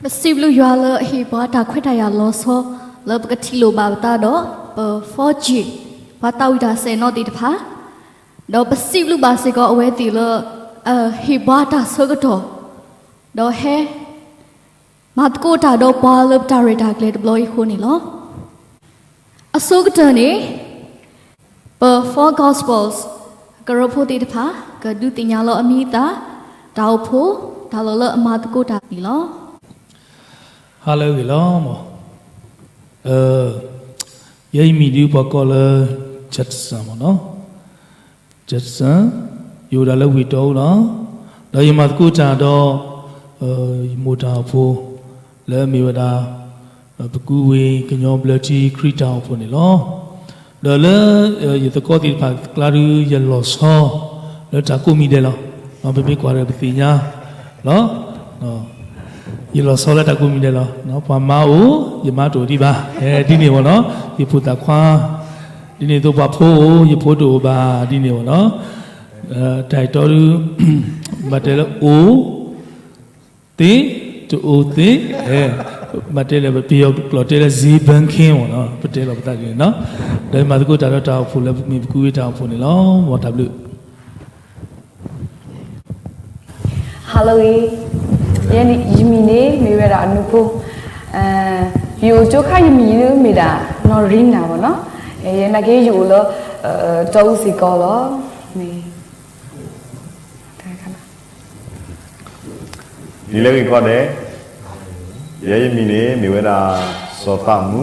ပစံးဘျုးယွၤလၢအဟ့ၣ်ပှၤတၢ်ခွဲးတၢ်ယာ်လီၤဆီ လၢပကထံၣ်လိာ်ဘၣ်ပသးဒီး ပ four G ပှၤသးဝံၣ်တၢ်စဲးနီၣ်သ့ၣ်တဖၣ်, ဒီးပစံးဘျုးဘၣ်စ့ၢ်ကီးအဝဲသ့ၣ်လၢ အဟ့ၣ်ပှၤတၢ်ဆၢကတီၢ် ဒီးဟဲ မၤသကိးတၢ်ဒီးပှၤလၢပတၢ်ရဲၣ်တၢ်ကျဲၤတဘျီအံၤအဃိန့ၣ်လီၤ. အဆိကတၢၢ်န့ၣ် ပ Four Gospels ကရၢဖိသ့ၣ်တဖၣ် ကဒုးသ့ၣ်ညါလီၤအမံၤအသၣ်, တၢ်အိၣ်ဖှိၣ်, တၢ်လီၢ်လၢအမၤသကိးတၢ်န့ၣ်လီၤ. ဟါလၢအဂ့ၤလီၤ. ယဲယမံၤဒုးပှၤကိးလၢ Judson မ့ၢ်နီၤ. Judson, ယအိၣ်ဒၣ်လၢဝ့ၢ်တီအူလီၤ. ဒီးယမၤသကိးတၢ်ဒီး ယမိၢ်တၢ်အိၣ်ဖှိၣ် လၢအမ့ၢ်ဝဲဒၣ် ပကူဝ့ၤကညီဘျၢထံခရံာ်တၢ်အိၣ်ဖှိၣ်န့ၣ်လီၤ. ဒီးလၢ ယသကိးသ့ၣ်တဖၣ်အကျါဒုး ယလီၤဆီ လၢတၢ်ကိးမံၤဒဲးလီၤ. ပမ့ၢ်ကွၢ်ဒီးပသ့ၣ်ညါလီၤ. ယလီၤဆီလၢတၢ်ကိးမံၤဒဲးလီၤ. ပှၤမါအိၣ် ယမါတအိၣ်ဒံးဘၣ်, ဒ်န့ၣ်မ့ၢ်နီၤ. ယဖိသၣ်ခွါ ဒ်န့ၣ်အသိးပှၤဖိအိၣ် ယဖိတအိၣ်ဘၣ် ဒ်န့ၣ်မ့ၢ်နီၤ. တၢ်အံၤတီဒုး ဘၣ်တဲလၢအိၣ်သ့ တအိၣ်သ့, ဘၣ်တဲလၢပပယီၤကျိာ်တဲလၢ zeebanking မ့ၢ်နီၤ, ပတဲလီၤပသးဒ်န့ၣ်နီၤ. ဒီးမၤသကိးတၢ်ဒီးတၢ်အိၣ်ဖှိၣ်လၢမ့ၢ်ပကူဝ့ၤတၢ်အိၣ်ဖှိၣ်န့ၣ်လီၤ. မ်တၢ်ဘျုး ဟါလၢအဂ့ၤ, ယဲယမံၤန့ၣ်မ့ၢ်ဝဲဒၣ်အနူဖိ, ယအိၣ်ကၠိခါယမံၤမ့ၢ်ဒၣ် နီၢ်ရံနၤ မ့ၢ်နီၤ, နာ်က့ယအိၣ်လၢ တီအူစ့ၢ်ကီးလီၤ. နံၤလၢအဂ့ၤကိးဂၤဒဲး, ယဲယမံၤန့ၣ်မ့ၢ်ဝဲဒၣ် စီၤသးမူ,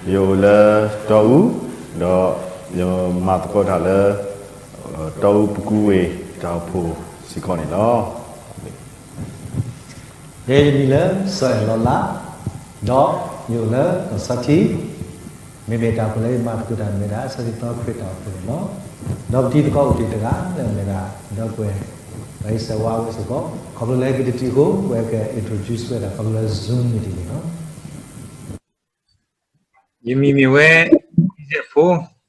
ယအိၣ်လၢတီအူ, ဒီးယမၤသကိးတၢ်လၢ တီအူပကူဝ့ၤတၢ်အိၣ်ဖှိၣ်စ့ၢ်ကီးန့ၣ်လီၤ. ယဲယမံၤလၢစီၤအဲၣ်လီၤလး, ဒီးယအိၣ်လၢကီၢ်ဆီထံ, မ့မ့ၢ်တၢ်အိၣ်ဖှိၣ်လၢယမၤသကိးတၢ်မ့ၢ်ဝဲဒၣ် ဆီထံသီခရံာ်တၢ်အိၣ်ဖှိၣ်န့ၣ်လီၤ. ဒီးပတံၤသကိးအိၣ်တ့ၢ်တဂၤလၢအမ့ၢ်ဒၣ် ဒီပုၢ်ဝဲၢ် အံၤစဲးဝါဝဲစ့ၢ်ကီး, ခီဖျိလၢဟဲက့ၤတတုၤအဃိ ပဝဲက introduce ဝဲဒၣ်ခီဖျိလၢ Zoom meeting န့ၣ်လီၤ. ယမံၤမ့ၢ်ဝဲ ဒ်စဲးဖိ,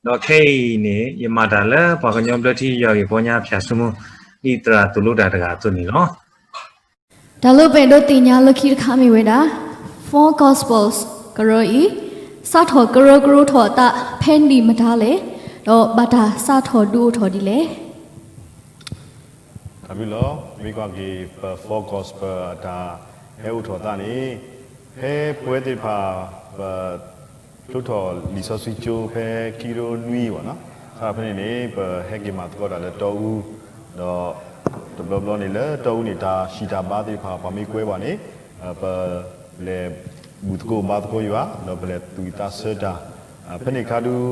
ဒီးခဲအံၤန့ၣ် ယမၤတၢ်လၢပှၤကညီဘျၢထံယွၤဂ့ၢ်ပီညါဖၠၣ်စိမိၤ ဒ်သရၣ်သိၣ်လိတၢ်တဂၤအသိးန့ၣ်လီၤ. တၢ်လၢပအဲၣ်ဒိးသ့ၣ်ညါလၢခံတခါမ့ၢ်ဝဲဒၣ် Four Gospels ကရၢအံၤ စးထီၣ်ကရၢကရိထီၣ်အသးဖဲနံၣ်မတၤလဲၣ်, ဒီးဘၣ်တၢ်စးထီၣ်ဒုးအိၣ်ထီၣ်ဒ်လဲၣ်. တၢ်ဘျုးလီၤ. မ့ၢ်ကွၢ်က့ၤ ပ Four Gospel အတၢ်ဟဲအိၣ်ထီၣ်သးန့ၣ် ဖဲပဝဲသ့ၣ်တဖၣ် ပ ဖျိထီၣ်လံာ်စီဆှံကၠိဖဲခံကထိနွံဘၣ်နီၤ, စးထီၣ်ဖဲန့ၣ်န့ၣ် ပဟဲက့ၤမၤသကိးတၢ်လၢတီအူ, ဒီးတဘျီဘျီန့ၣ်လၢတီအူန့ၣ် တၢ်ဟံၣ်တၢ်ဘါသ့ၣ်တဖၣ် ပှၤမ့ၢ်ကွဲပှၤန့ၣ် ပလဲၤဘူၣ်သကိးဘါသကိးယွၤ ဒီးပလဲၤသူၣ်ဝံၣ်သးဆၢတၢ်, ဖဲန့ၣ်အခါဒုး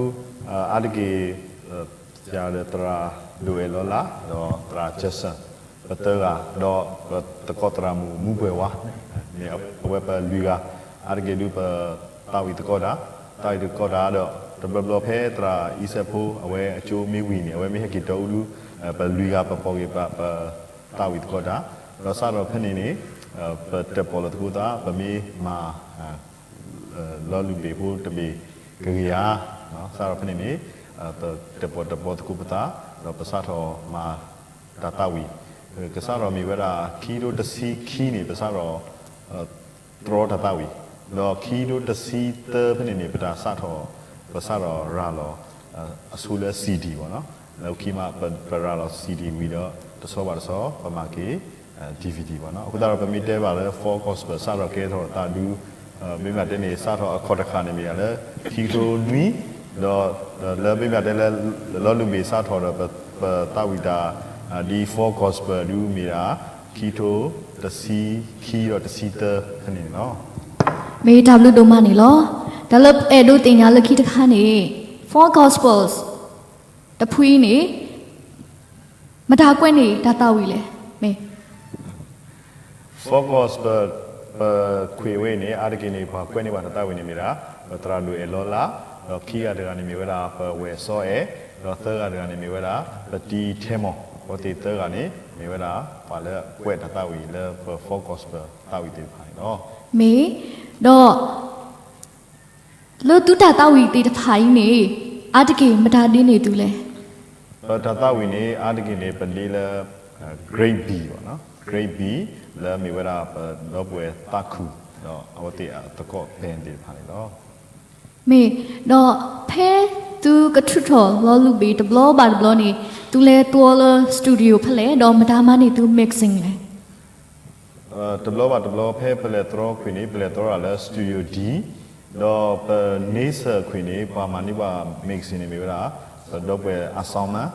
အါတက့ၢ် ဆရာဒီးသရၣ်ဒိၣ်အဲၣ်လီၤလး ဒီးသရၣ် Jackson ပသၢဂၤ ဒီးပသကိးသရၣ်မုၣ်မူပှဲၤဝါန့ၣ် အဝဲပလွံၢ်ဂၤ အါတက့ၢ်ဒုးပသးဝံၣ်သကိးတၢ်, သးဝံၣ်သကိးတၢ်ဒီး တဘျီဘျီဖဲသရၣ်အံၤစဲးဖိ အဝဲအကၠိမ့ၢ်ဝံၤန့ၣ် အဝဲမ့ၢ်ဟဲက့ၤတီအူဒုး ပလွံၢ်ဂၤပပိာ်က့ၤပသးဝံၣ်သကိးတၢ်, ဒီးစးထီၣ်ဖဲန့ၣ်န့ၣ် ပတၢၣ်ပီၣ်လီၤသကိးသး ပမ့ၢ်မၤ လီၤလုၢ်ဘ့ၣ်ဖိတဘ့ၣ်ကဂ့ၤဧါ, စးထီၣ်ဖဲန့ၣ်န့ၣ် ပတၢၣ်ပီၣ်တၢၣ်ပီသကိးပသး ဒီးပစးထီၣ်မၤတၢ်သးဝံၣ်, ကစးထီၣ်မ့ၢ်ဝဲဒၣ် ခံကထိတဆံခံန့ၣ် ပစးထီၣ် တြီတၢ်သးဝံၣ်, ဒီးခံကထိတဆံသၢဖဲန့ၣ်န့ၣ် ပတၢ်စးထီၣ် ပစးထီၣ်ရၤလီၤ အဆိလၢ CD ဘၣ်နီၤ, လၢခံမး ပရၤလီၤ CD ဝံၤဒီး တဆီဘၣ်တဆီ ပမၤက့ၤ DVD ဘၣ်နီၤ. အဃိသတးဒီး ပမ့ၢ်တဲဘၣ်လၢ Four Gospel စးထီၣ်ကဲထီၣ်သးဒုး မ့ၢ်မ့ၢ်တဲန့ၣ် စးထီၣ်အခီၣ်တဃၣ်န့ၣ်မ့ၢ်ဒၣ်လၢ ခံကထိနွံ, ဒီးလၢမ့ၢ်မ့ၢ်တဲလၢ လီၤလုၢ်ဘ့ၣ်စးထီၣ်ဒီး ပသးဝံၣ်တၢ် ဒ် Four Gospel ဒုးမ့ၢ်ဒၣ် ခံကထိတဆံခံဒီးတဆံသၢဖဲန့ၣ်န့ၣ်လီၤ. မ့ၢ်တၢ်ဘျုးဒိၣ်မးန့ၣ်လီၤ. တၢ်လၢအဲၣ်ဒိးသ့ၣ်ညါလၢခံတခါန့ၣ် Four Gospels တဖုအံၤန့ၣ် မတၤကွဲးန့ၢ်တၢ်သးဝံၣ်လဲၣ်. မ့ၢ် Four Gospel ပခွဲးဝဲအံၤန့ၣ် အါတက့ၢ်န့ၣ် ပှၤကွဲးန့ၢ်ဘၣ်တၢ်သးဝံၣ်န့ၣ်မ့ၢ်ဒၣ် ပသရၣ်ဒိၣ်အဲၣ်လီၤလး, ဒီးခံဂၤတဂၤန့ၣ်မ့ၢ်ဝဲဒၣ် ပဝဲၢ်စီအဲၣ်, ဒီးသၢဂၤတဂၤန့ၣ်မ့ၢ်ဝဲဒၣ် ပတံၤထဲမီၢ်, အဝဲသ့ၣ်သၢဂၤန့ၣ် မ့ၢ်ဝဲဒၣ် ပှၤလၢကွဲးတၢ်သးဝံၣ်လၢပ Four Gospel သးဝံၣ်သ့ၣ်တဖၣ်န့ၣ်လီၤ. မ့ၢ် ဒီး လၢသုတၢ်သးဝံၣ်သ့ၣ်တဖၣ်အံၤန့ၣ် အါတက့ၢ်မတၤဒ့န့ၢ်သုလဲၣ်. ပတၢ်သးဝံၣ်န့ၣ် အါတက့ၢ်န့ၣ် ပဒ့လၢ Grade B ဘၣ်နီၤ. Grade B လၢအမ့ၢ်ဝဲဒၣ်ပဒီပုၢ်ဝဲၢ်သးခု ဒီးအဝဲသ့ၣ်အသကိး band သ့ၣ်တဖၣ်န့ၣ်လီၤ. မ့ၢ်, ဒီးဖဲသုကထုးထီၣ်လီၤလူၤဘ့ၣ်တဘျီဘၣ်တဘျီန့ၣ် သုလဲၤသဝီလၢ studio ဖဲလဲၣ် ဒီးမတၤမၤန့ၢ်သု mixing လဲၣ်. တဘျီဘၣ်တဘျီ ဖဲပလဲၤသဝီခွံာ်န့ၣ် ပလဲၤသဝီဒၣ်လၢ Studio D, ဒီးပန့ဆၢၣ်ခွံာ်န့ၣ် ပှၤမၤန့ၢ်ပှၤ mixing န့ၣ်မ့ၢ်ဝဲဒၣ် ပဒီပုၢ်ဝဲၢ်အစီမး,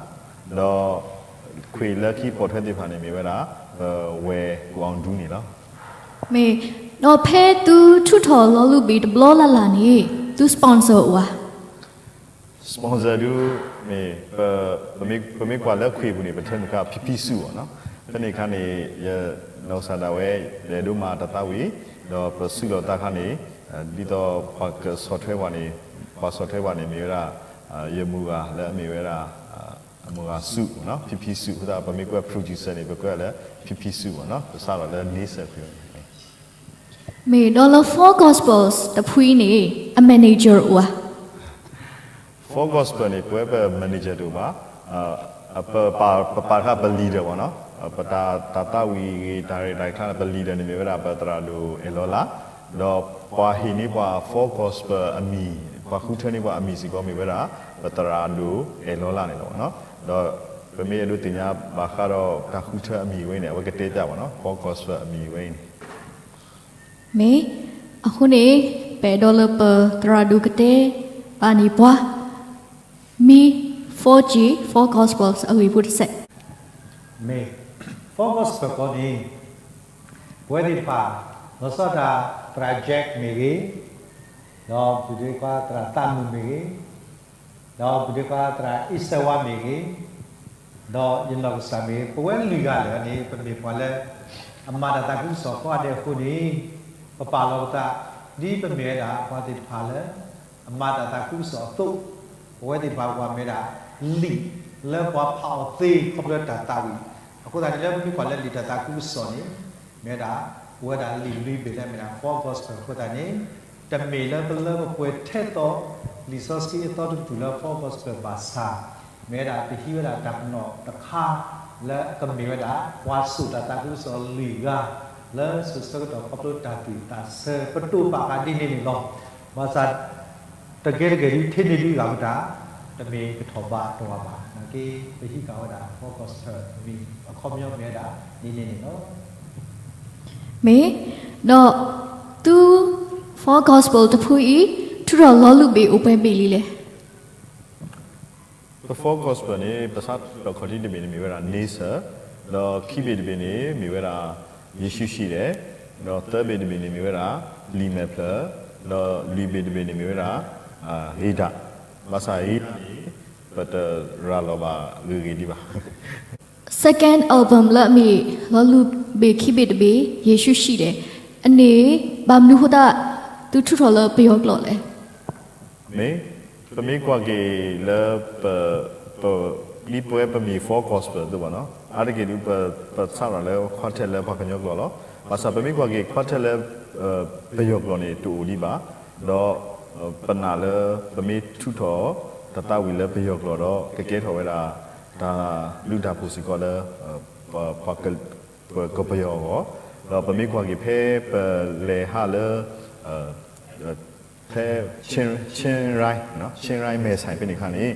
ဒီးခွံာ်လၢခံပိာ်ထွဲသ့ၣ်တဖၣ်န့ၣ်မ့ၢ်ဝဲဒၣ် ပဝဲၢ်ကူၣ်အီၤဒူန့ၣ်လီၤ. မ့ၢ်, ဒီးဖဲသုထုးထီၣ်လီၤလူၤဘ့ၣ်တဘျီလၢ်လၢ်န့ၣ် သု sponsor အိၣ်ဧါ. sponsor ဒု မ့ၢ် ပမ့ၢ်ကွၢ်လၢခွံာ်ပူၤန့ၣ် ပထၢမုၢ်ခါ ဖံဖံစုၣ်ဘၣ်နီၤ. ဖဲန့ၣ်အခါန့ၣ် ယနီၢ်ကစၢ်ဒၣ်ဝဲ ယအဲၣ်ဒိးမၤတၢ်သးဝံၣ် ဒီးပစုၣ်လီၤတၢ်ခါန့ၣ် ဒ်သိးပှၤကဆီၣ်ထွဲပှၤန့ၣ် ပှၤဆီၣ်ထွဲပှၤန့ၣ်မ့ၢ်ဝဲဒၣ် ယမုၢ်ဂၤလၢအမ့ၢ်ဝဲဒၣ် အမုၢ်ဂၤစုၣ်နီၤ ဖံဖံစုၣ် အဃိသတး ပမ့ၢ်ကွၢ် producer န့ၣ် ပကွၢ်လၢ ဖံဖံစုၣ်ဘၣ်နီၤ ပစးထီၣ်လၢန့ဆၢၣ်ခွံာ် မ့ၢ်ဒီးလၢ Four Gospels တဖုအံၤန့ၣ် အ manager အိၣ်ဧါ. Four Gospel န့ၣ် ပဝဲပ manager တအိၣ်ဘၣ်, ပပာ်တခါပ leader ဘၣ်နီၤ, ပတၢ်သးဝံၣ်ဂ့ၤ တၢ်ရဲၣ်တၢ်ကျဲၤန့ၣ် ပ leader န့ၣ်မ့ၢ်ဝဲဒၣ် ပသရၣ်ဒိၣ်အဲၣ်လီၤလး, ဒီးပှၤဟ့ၣ်န့ၢ်ပှၤ Four Gospel အမံၤ, ပှၤဃုထၢန့ၢ်ပှၤအမံၤစ့ၢ်ကီးမ့ၢ်ဝဲဒၣ် ပသရၣ်ဒိၣ်အဲၣ်လီၤလးန့ၣ်လီၤ. ဒီးပမ့ၢ်အဲၣ်ဒိးသ့ၣ်ညါဘၣ်ဃးဒီးတၢ်ဃုထၢအမံၤဝဲန့ၣ် အဝဲကတဲပျးဘၣ်နီၤ Four Gospel အမံၤဝဲအံၤန့ၣ် မ့ၢ်, အဃိန့ၣ် ပအဲၣ်ဒိးလၢပသရၣ်ဒိၣ်ကတဲဘၣ်န့ၢ်ပှၤ မံၤ Four G, Four Gospels အဂ့ၢ်ဖိတစဲး. မ့ၢ် Four Gospel ဃီန့ၣ် ပဝဲသ့ၣ်တဖၣ် လီၤဆီဒၣ်တၢ်သရၣ် Jack မ့ၢ်ဂ့ၤ, ဒီးပဒ့ခွါသရၣ်သးမုၣ်မ့ၢ်ဂ့ၤ, ဒီးပဒ့ခွါသရၣ်အ့စဲဝါမ့ၢ်ဂ့ၤ, ဒီးယနီၢ်ကစၢ်မ့ၢ်ဂ့ၤ ပဝဲလွံၢ်ဂၤလၢာ်န့ၣ် ပမ့ၢ်ပှၤလၢ အမၤတၢ်သးခုကစီၣ်ကိးဂၤဒဲးအဃိန့ၣ် ပပာ်လီၤပသး ဒ်ပမ့ၢ်ဝဲဒၣ်ပှၤသ့ၣ်တဖၣ်လၢ အမၤတၢ်သးခုကစီၣ်အသိး, ပဝဲသ့ၣ်တဖၣ်ပှၤမ့ၢ်ဝဲဒၣ် လံာ်လၢပှၤဖးအီၤသ့ခီဖျိတၢ်သးဝံၣ်, အဃိသတးန့ၣ် လၢပမ့ၢ်ကွၢ်လၢလံာ်တၢ်သးခုကစီၣ်န့ၣ် မ့ၢ်ဝဲဒၣ် ပဝဲဒၣ်လံာ်လွံၢ်ဘ့ၣ်လၢမ့ၢ်ဒၣ် Four Gospel အဃိသတးန့ၣ် တမ့ၢ်လၢပလၢပပှဲၤထဲသိး လံာ်စီဆှံအသီတကတြူၢ်လၢ Four Gospel ဘၣ်ဆၣ် မ့ၢ်ဝဲဒၣ်ပဟံးဝဲဒၣ်တၢ်ပနီၣ်တခါ လၢအကမ့ၢ်ဝဲဒၣ် ပှၤစိာ်တၢ်သးခုကစီၣ်လွံၢ်ဂၤ လၢစိၤဆၢကတီၢ်ခီဖျိတၢ်သွံၣ်တၢ်ဆၢ ပတိာ်ပာ်ဃာ်ဒ်န့ၣ်န့ၣ်လီၤ. ဘၣ်ဆၣ် တကဲတကဲဒုး ထဲန့ၣ်ဒုးဂၤမတၤ တမ့ၢ်ကထီၣ်ဘးတဂၤဘၣ်, နာ်က့ ပဟံးဃာ်ဝဲဒၣ် Four Gospel မံၤအခီပညီမ့ၢ်ဝဲဒၣ် ဒ်န့ၣ်န့ၣ်လီၤ. မ့ၢ်, ဒီးသု Four Gospel တဖုအံၤ ထုးထီၣ်လီၤလူၤဘ့ၣ်အိၣ်ပှဲၤဘ့ၣ်လံလဲၣ်. ပ Four Gospel န့ၣ် ပစးထီၣ်ခီၣ်ထံးတဘ့ၣ်န့ၣ်မ့ၢ်ဝဲဒၣ် န့ဆၢၣ်, ဒီးခံဘ့ၣ်တဘ့ၣ်န့ၣ်မ့ၢ်ဝဲဒၣ် ယ့ၣ်ၡူးဟံၣ်ဒဲး, ဒီးသၢဘ့ၣ်တဘ့ၣ်န့ၣ်မ့ၢ်ဝဲဒၣ် လံာ်မဲာ်ဖျၢၣ်, ဒီးလွံၢ်ဘ့ၣ်တဘ့ၣ်န့ၣ်မ့ၢ်ဝဲဒၣ် ဂ့ၤဒၣ်, ဘၣ်ဆၣ်ဂ့ၤဒၣ်န့ၣ် ပတရၤလီၤဘၣ်ဂ့ၤဂ့ၤဒံးဘၣ်. Second album လၢအမ့ၢ်လီၤလူၤဘ့ၣ်ခံဘ့ၣ်တဘ့ၣ် ယ့ၣ်ၡူးဟံၣ်ဒဲး အန့ၣ် ဘၣ်မနုၤအဃိသတး သုထုးထီၣ်လၢပယီၤကျိာ်လဲၣ်. မ့ၢ်, ပမ့ၢ်ကွၢ်က့ၤလၢ ပ ဒ်ပဝဲပမ့ၢ် Four Gospel အသိးဘၣ်နီၤ, အါတက့ၢ်ဒုး ပ ပစးထီၣ်လၢ quartet လၢပှၤကညီကျိာ်လီၤ. ဘၣ်ဆၣ်ပမ့ၢ်ကွၢ်က့ၤ quartet လၢ ပယီၤကျိာ်န့ၣ် တအိၣ်ဒံးဘၣ်, ဒီး ပနာ်လၢ ပမ့ၢ်ထုးထီၣ် တၢ်သးဝံၣ်လၢပယီၤကျိာ်ဒီး ကကဲထီၣ်ဝဲဒၣ် တၢ်လုၢ်တၢ်ပှ့ၤစ့ၢ်ကီးလၢ ပှၤ ကပယီၤအဂီၢ်, ဒီးပမ့ၢ်ကွၢ်က့ၤဖဲပလဲၤဟးလၢ ဖဲ ချင်းရိုင်, ချင်းရိုင်မဲၢ်ဆိင်ဖဲန့ၣ်အခါန့ၣ်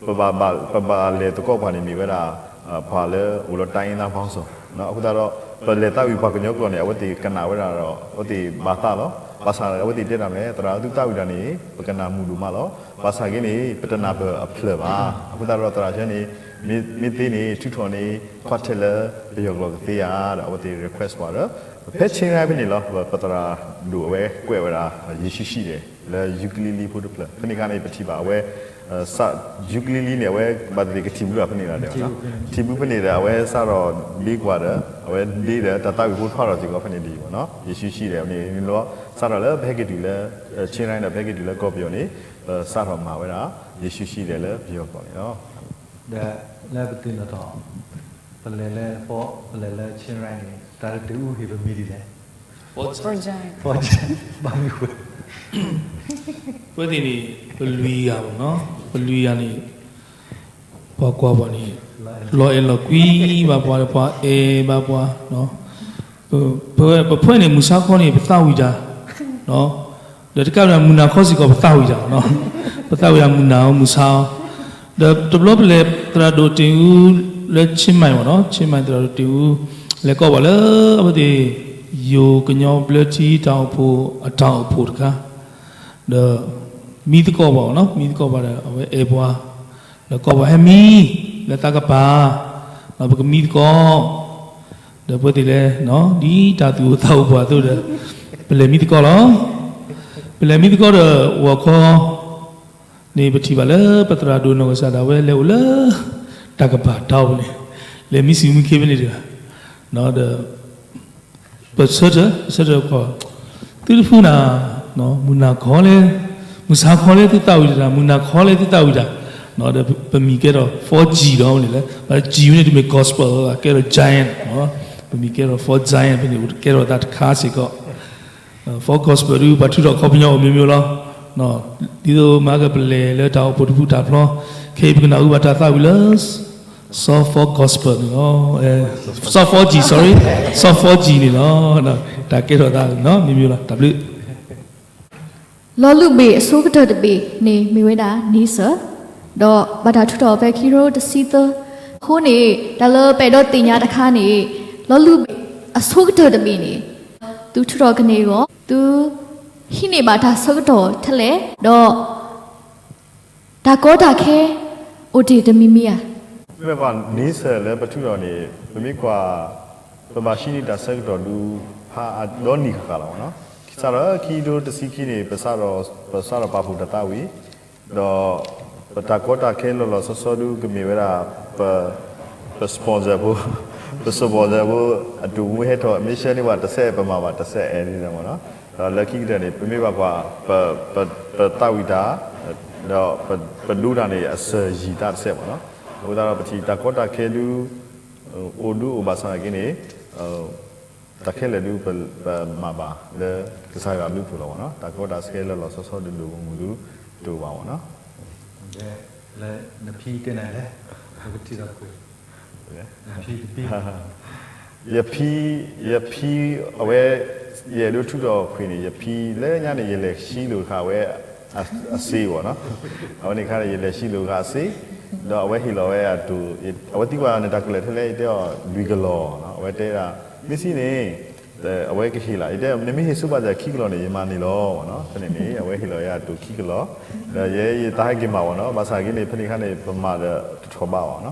ပဘၣ်လဲၤသကိးပှၤန့ၣ်မ့ၢ်ဝဲဒၣ် ပှၤလၢအိၣ်လၢ တိုင်းရင်းသားပေါင်းစုံ, အဃိသတးဒီး ပလဲၤသးဝံၣ်ပှၤကညီကျိာ်န့ၣ် အဝဲသ့ၣ်ကနၣ်ဝဲဒၣ်ဒီး အဝဲသ့ၣ်ဘၣ်သးလီၤ. ဘၣ်ဆၣ်အဝဲသ့ၣ်တဲတၢ်မ့ၢ် သရၣ်သုသးဝံၣ်တၢ်န့ၣ် ပကနၣ်မုာ်ဒိၣ်မးလီၤ. ဘၣ်ဆၣ်ဂ့ၤန့ၣ် ပတနၢ်ပၢၢ်အဖျၢၣ်ဘၣ်. အဃိသတးဒီးသရၣ်ဆၢန့ၣ် မ့ၢ်သ့န့ၣ် ထုးထီၣ်န့ၣ် quartet လၢပယီၤကျိာ်ကသ့ဧါဒီး အဝဲသ့ၣ် request ပှၤဒီး ဖဲ ချင်းရိုင်ဖဲန့ၣ်လီၤ ပသရၣ်ဒိၣ်အဝဲကွဲးဝဲဒၣ် ယ့ၣ်ၡူးဟံၣ်ဒဲး လၢယူကလံလံဖိတဖျၢၣ်, ဖဲန့ၣ်အခါန့ၣ် ပထံၣ်ဘၣ်အဝဲ ယူကလံလံန့ၣ် အဝဲဘၣ်သ့ၣ်သ့ၣ်ကထံၣ်ဘၣ်ဖဲန့ၣ်လီၤ. ထံၣ်ဘၣ်ဖဲန့ၣ်ဒီး အဝဲစးထီၣ်ဒ့ကွၢ်ဒီး အဝဲဒ့ဒီးတၢ်သးဝံၣ်ဖိထွဲထီၣ်စ့ၢ်ကီးဖဲန့ၣ်ဒ်အံၤဘၣ်နီၤ, ယ့ၣ်ၡူးဟံၣ်ဒဲးန့ၣ်လီၤ. စးထီၣ်လၢပဟဲက့ၤတုၤလၢ ချင်းရိုင်ဒီး ပဟဲက့ၤတုၤလၢကီၢ်ပယီၤန့ၣ် ပစးထီၣ်မၤဝဲဒၣ် ယ့ၣ်ၡူးဟံၣ်ဒဲးလၢပယီၤကျိာ်န့ၣ်လီၤ. ဒီးလၢပတုၤနီၣ်ထီၣ် ပလဲၤလၢ ပလဲၤလၢ ချင်းရိုင်န့ၣ် တၢ်တတုၤအူဟ့ၣ်ပမံၤဒ်လဲၣ်. ဘၣ်မနုၤဃိ အဝဲသ့ၣ်န့ၣ် ပလွံၢ်ဂၤဘၣ်နီၤ, ပလွံၢ်ဂၤန့ၣ် ပှၤကွၢ်ပှၤန့ၣ် လီၤအဲၣ်လီၤကွံဘၣ်ပှၤဒီး ပှၤအဲၣ်ဘၣ်ပှၤ, ပ, ပဖဲန့ၣ် မုၢ်ဆါခီန့ၣ် ပသးဝံၣ်တၢ်, ဒီးတကးဒံးမုၢ်နၤခီစ့ၢ်ကီးပသးဝံၣ်တၢ်, ပသးဝံၣ်တၢ်မုၢ်နၤဧိၤမုၢ်ဆါဧိၤ, ဒီးတဘျီပလဲၤသရၣ်ဒိၣ်တ့ၢ်အူလၢ Chiang Mai မ့ၢ်နီၤ, Chiang Mai သရၣ်ဒိၣ်တ့ၢ်အူ လဲၤကီၢ်ပှၤလၢအဝဲသ့ၣ် ယိၤကညီဘျၢထံတၢ်အိၣ်ဖှိၣ်အတၢ်အိၣ်ဖှိၣ်တခါ, ဒီးမံသကိးပှၤမ့ၢ်နီၤ, မံသကိးပှၤဒီး အဝဲအဲၣ်ပှၤ, ဒီးကိးပှၤဟဲမံ လၢသးကပၤ, ဒီးပကမံသကိး, ဒီးပဝဲသ့ၣ်လဲၤ ဒ်တၢ်သူၣ်အိၣ်သးအိၣ်ပှၤအသိးဒီး ပလဲၤမံသကိးလီၤ. ပလဲၤမံသကိးဒီး ဂီၤခီန့ၣ် ပထံၣ်ဘၣ်လၢပသရၣ်ဒိၣ်နီၢ်ကစၢ်ဒၣ်ဝဲလဲၤအိၣ်လၢ တၢ်ကပၤတၢ်အိၣ်ဖှိၣ်န့ၣ်, လဲၤမံစံးမံခ့ဖဲန့ၣ်တဂၤ, ဒီး ပဆၢထၢၣ်, ပဆၢထၢၣ်ခီ, သုတဖုနၤ, မုၢ်နၤခီလဲၣ်, မုၢ်ဆါခီလဲၣ်သုသးဝံၣ်တၢ်, မုၢ်နၤခီလဲၣ်သုသးဝံၣ်တၢ်, ဒီးပမံၤကဲထီၣ် four G ဒီးန့ၣ်လဲၣ်, G န့ၣ်တမ့ၢ် gospel ကဲထီၣ် giant, ပမံၤကဲထီၣ် four giant ဖဲန့ၣ် ကဲထီၣ်သးတခါစ့ၢ်ကီး, four gospel ဒုး ပှၤထုးထီၣ်ခီပညီအိၣ်မ့ၢ်မ့ၢ်လီၤ, ဒ်သိးမၤကပလဲၤလၢတၢ်အိၣ်ဖှိၣ်တပူၤတၢ်ဖျီ, ခဲအံၤပကနၢ်ဟူဘၣ်တၢ်သးဝံၣ်လၢ စီၤ four gospel န့ၣ်လီၤ. စီၤ four G, sorry, စီၤ four G န့ၣ်လီၤ. တၢ်ကဲထီၣ်သးမ့ၢ်မ့ၢ်လီၤ, တၢ်ဘျုး. လီၤလူၢ်ဘ့ၣ်အဆိကတၢၢ်တဘ့ၣ်န့ၣ် မ့ၢ်ဝဲဒၣ် နံစၢၣ်, ဒီးဘၣ်တၢ်ထုးထီၣ်ဖဲခံကထိတဆံသၢ, အဃိန့ၣ် တၢ်လၢပအဲၣ်ဒိးသ့ၣ်ညါတခါန့ၣ်, လီၤလူၢ်ဘ့ၣ်အဆိကတၢၢ်တဘ့ၣ်န့ၣ် သုထုးထီၣ်ကန့ၢ်အဂီၢ် သုဟံးန့ၢ်ဘၣ်တၢ်ဆၢကတီၢ်ထဲလဲၣ်, ဒီး တၢ်ကီတၢ်ခဲ အိၣ်တ့ၢ်တမံၤမံၤဧါ. မ့ၢ်ကွၢ် နံစၢၣ်လၢပထုးထီၣ်န့ၣ် ပမ့ၢ်ကွၢ် ပဘၣ်ဟံးန့ၢ်တၢ်ဆၢကတီၢ်ဒုး ဖးအါဒီနံၤဃၣ်ဃၣ်လီၤမ့ၢ်နီၤ. စးထီၣ်ခံကထိတဆံခံန့ၣ် ပစးထီၣ်ပာ်ဖှိၣ်တၢ်သးဝံၣ်, ဒီး ပတၢ်ကီတၢ်ခဲလီၤလီၤဆီဆီဒုးကမ့ၢ်ဝဲဒၣ် ပ ပ sponsor ဖိ, ပ sponsor ဖိ အတူၢ်မူဟဲထီၣ် မ့ၢ်ဆှၢန့ၢ်ပှၤတစဲး ပမၤဘၣ်တစဲးအဲၣ်န့ၣ်မ့ၢ်နီၤ. ဒီးလၢခံကတၢၢ်န့ၣ် ပမ့ၢ်ဘၣ်ကွၢ် ပ ပ ပသးဝံၣ်တၢ် ဒီးပ ပဒိတၢ်န့ၣ် အစၢၤယံၤတၢ်တစဲးမ့ၢ်နီၤ. အဃိသတးဒီး ပထံၣ်တၢ်ကီတၢ်ခဲဒုး အိၣ်ဒုးအိၣ်ဘၣ်ဆၣ်သနာ်က့န့ၣ် တၢ်ခဲလၢာ်ဒုး ပ ပမၤဘၣ်လၢကစၢ်ယွၤအဘျုးအဖှိၣ်လီၤမ့ၢ်နီၤ. တၢ်ကီတၢ်ခဲလၢာ်လီၤဆီဆီဒုးဒိၣ်မုၢ်ဒုးတအိၣ်ဘၣ်မ့ၢ်နီၤ. လၢနဖံတဲနၤလဲၣ်, နကထံၣ်ဒီးကွံာ် နဖံတဖံ ယဖံ, ယဖံ, အဝဲ ယအဲၣ်ဒိးထုးထီၣ်ခွံာ်န့ၣ် ယဖံလၢညါန့ၣ် ယလဲၤဟံးလိာ်ဃာ်ဝဲ အစ့မ့ၢ်နီၤ. အဝဲန့ၣ်အခါန့ၣ် ယလဲၤဟံးလိာ်ဃာ်အစ့, ဒီးအဝဲဟ့ၣ်လီၤဝဲအတိၢ်, အဝဲသံကွၢ်နတၢ်ကလဲၢ်ထဲလဲၣ် ယတဲအီၤ လွံၢ်ကလီၢ်, အဝဲတဲဒၣ် မ့ၢ်စံးန့ၣ် အဝဲကဟ့ၣ်လီၤ, ယတဲ နမ့ၢ်ဟ့ၣ်ဆူဘၣ်စၢၤခံကလီၢ်န့ၣ် ယမၤန့ၢ်လီၤမ့ၢ်နီၤ. ဖဲန့ၣ်န့ၣ် အဝဲဟ့ၣ်လီၤယၤအတိၢ်ခံကလီၢ်, ဒီးယဲယသးဟဲက့ၤမၤမ့ၢ်နီၤ. ဘၣ်ဆၣ်က့န့ၣ် ဖဲန့ၣ်အခါန့ၣ် ပမၤဒီးတထီၣ်ဘးဘၣ်နီၤ,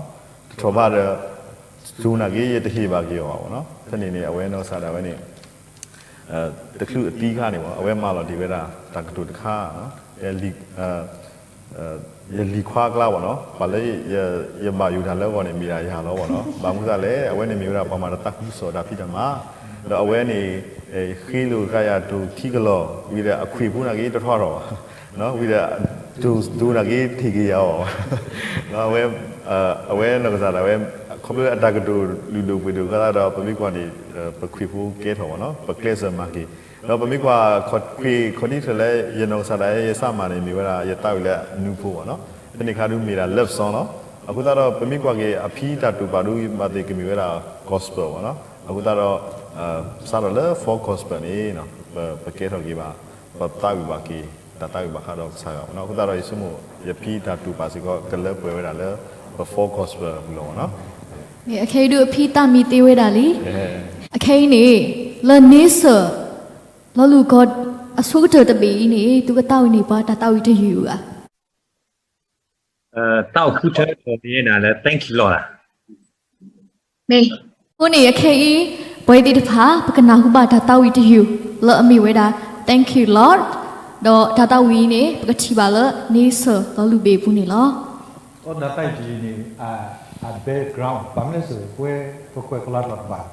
တထီၣ်ဘးဒီး တိၢ်နာ်က့ ယတဟ့ၣ်ဘၣ်က့ၤအီၤဘၣ်မ့ၢ်နီၤ. ဖဲန့ၣ်န့ၣ် အဝဲနီၢ်ကစၢ်ဒၣ်ဝဲန့ၣ် တချုးအသံအခါန့ၣ်မ့ၢ် အဝဲမၤလီၤတ့ၢ်ဝဲဒၣ် တၢ်ကတိၤတခါ, ယလံၤခွါအကျါမ့ၢ်နီၤ, ပှၤလၢယဘၣ်ယိၣ်တၢ်လၢအဂီၢ်န့ၣ် မ့ၢ်ဒၣ်ယၤလီၤမ့ၢ်နီၤ. ဘၣ်မနုၤဃိလဲၣ်, အဝဲန့ၣ်မ့ၢ်ဝဲဒၣ်ပှၤမၤတၢ်သးခုကစီၣ်တၢ်ဖံးတၢ်မၤ, ဒီးအဝဲန့ၣ် ဃ့လိာ်ဃာ်ယၤတိၢ်ခံကလီၢ်, ဝံၤဒီးအခွံၣ်ဖိနာ်က့တထီၣ်ထီၣ်ဘၣ်, ဝံၤဒီး တိၢ်နာ်က့တဟ့ၣ်က့ၤယၤအီၤဘၣ်. အဝဲ အဝဲနီၢ်ကစၢ်ဒၣ်ဝဲ ခီဖျိအတၢ်ကတိၤလုၢ်ဒိၣ်ပှ့ၤဒိၣ်အဃိသတးဒီး ပမ့ၢ်ကွၢ်န့ၣ် ပခွံၣ်ဖိကဲထီၣ်မ့ၢ်နီၤ, ပကျဲးစၢးမၤက့ၤ, ဒီးပမ့ၢ်ကွၢ်ခွံၣ်ခီၣ်ထံးတဖျၢၣ်လၢ ယနီၢ်ကစၢ်ဒၣ်ယဲယစၢ်မၤန့ၣ် မ့ၢ်ဝဲဒၣ်ယသးဝံၣ်လၢအနူဖိမ့ၢ်နီၤ, ဖဲန့ၣ်အခါဒုးမ့ၢ်ဒၣ် love song လီၤ. အဃိသတးဒီး ပမ့ၢ်ကွၢ်က့ၤအဖံတၢ်တိာ်ပာ်ဒုးဘၣ်သ့ၣ်ကမ့ၢ်ဝဲဒၣ် gospel မ့ၢ်နီၤ. အဃိသတးဒီး စးထီၣ်လၢ folk gospel န့ၣ် ပကဲထီၣ်က့ၤဘၣ် ပသးဝံၣ်ဘၣ်က့ၤ တၢ်သးဝံၣ်ဘၣ်ဃးဒီးကစၢ်ယွၤမ့ၢ်နီၤ. အဃိသတးဒီး ယဆိကမိၣ် ယဖံတၢ်တိာ်ပာ်စ့ၢ်ကီး ကလၢပှဲၤဝဲဒၣ်လၢ ပ folk gospel အပူၤလီၤမ့ၢ်နီၤ. အခဲအံၤဒုးအဖံသးမံသ့ဝဲဒၣ်လံ. အခဲအံၤန့ၣ် လၢန့ဆၢၣ် လီၤလူၢ်ကီၢ်အဆိကတၢၢ်တဘ့ၣ်အံၤန့ၣ် သုကသးဝံၣ်န့ၢ်ပှၤတၢ်သးဝံၣ်တယုၢ်ဧါ. တၢ်အိၣ်ဃုထၢထီၣ်န့ၣ်ဒၣ်လၢ thank you Lord ဧါ. မ့ၢ်. အဃိန့ၣ် အခဲအံၤ ပဝဲသ့ၣ်တဖၣ် ပကနၢ်ဟူဘၣ်တၢ်သးဝံၣ်တယုၢ် လၢအမ့ၢ်ဝဲဒၣ် Thank you Lord, ဒီးတၢ်သးဝံၣ်အံၤန့ၣ် ပကထံၣ်ဘၣ်လၢ န့ဆၢၣ်လီၤလူၢ်ဘ့ၣ်အပူၤန့ၣ်လီၤ. တၢ်သးဝံၣ်တယုၢ်န့ၣ် အ background ဘၣ်မနုၤလဲၣ်, ပဝဲပကွဲးကလီတလီၢ်တဘၣ်.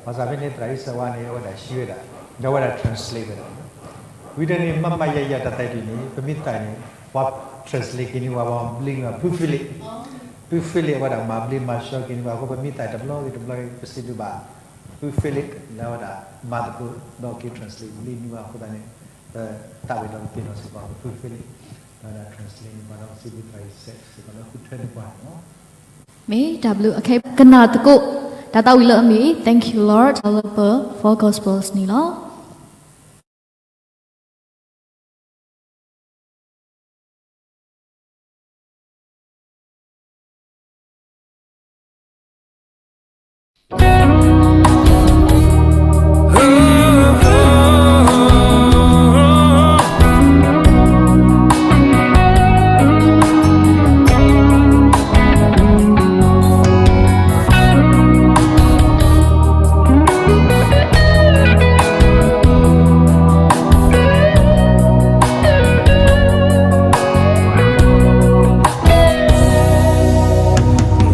ဘၣ်ဆၣ်ဖဲန့ၣ် သရၣ်အံၣ်စၢၤဝါန့ၣ် အဝဲဒၣ်ဟံးဝဲဒၣ်, ဒီးအဝဲဒၣ် translate ဝဲဒၣ်. ဝံၤဒီးန့ၣ် မ့မ့ၢ်ယၤယၤတၢ်သးဝံၣ်တယုၢ်န့ၣ် ပမ့ၢ်သးန့ၣ် ပှၤ translate က့ၤန့ၢ်ဝဲ ပှၤဘျ့န့ၢ်ဝဲ ဖု Philip, ဖု Philip အဝဲဒၣ်မၤဘျ့မၤဆှီက့ၤန့ၢ်ဝဲ. အဃိပမ့ၢ်သးတဘျီဂ့ၤတဘျီဂ့ၤ ပစံးဘျုးဘၣ် ဖု Philip လၢအဝဲဒၣ်မၤသကိး ဒီးက့ၤ translate ဘျ့န့ၢ်ဝဲအဃိသတးန့ၣ် ပသးဝံၣ်ဒီးပသ့ၣ်နီၣ်စ့ၢ်ကီး ဖု Philip လၢအဝဲဒၣ် translate န့ၢ်ပှၤ ဒီးစံးဘျုးသရၣ်အံၣ်စၢၤစ့ၢ်ကီးလၢဃုထၢန့ၢ်ပှၤန့ၣ်လီၤ. မ့ၢ်တၢ်ဘျုးအခဲကနၣ်သကိး တၢ်သးဝံၣ်လၢအမ့ၢ် Thank You Lord လၢပ Four Gospels န့ၣ်လီၤ.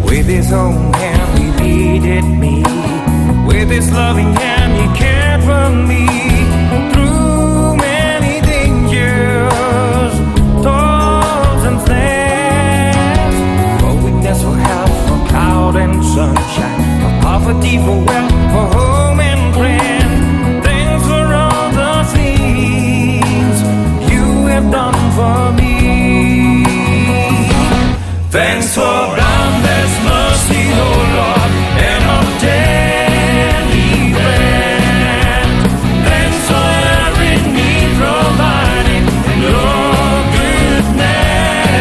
With his own hand he leaded me. With his loving hand he cared for me. Through many dangers, toils and snares. For weakness or health, for cloud and sunshine. For poverty, for wealth, for home and friend. Thanks for all the things you have done for me. Thanks for boundless mercy, oh Lord, and our daily bread. Thanks for every need provided in your goodness.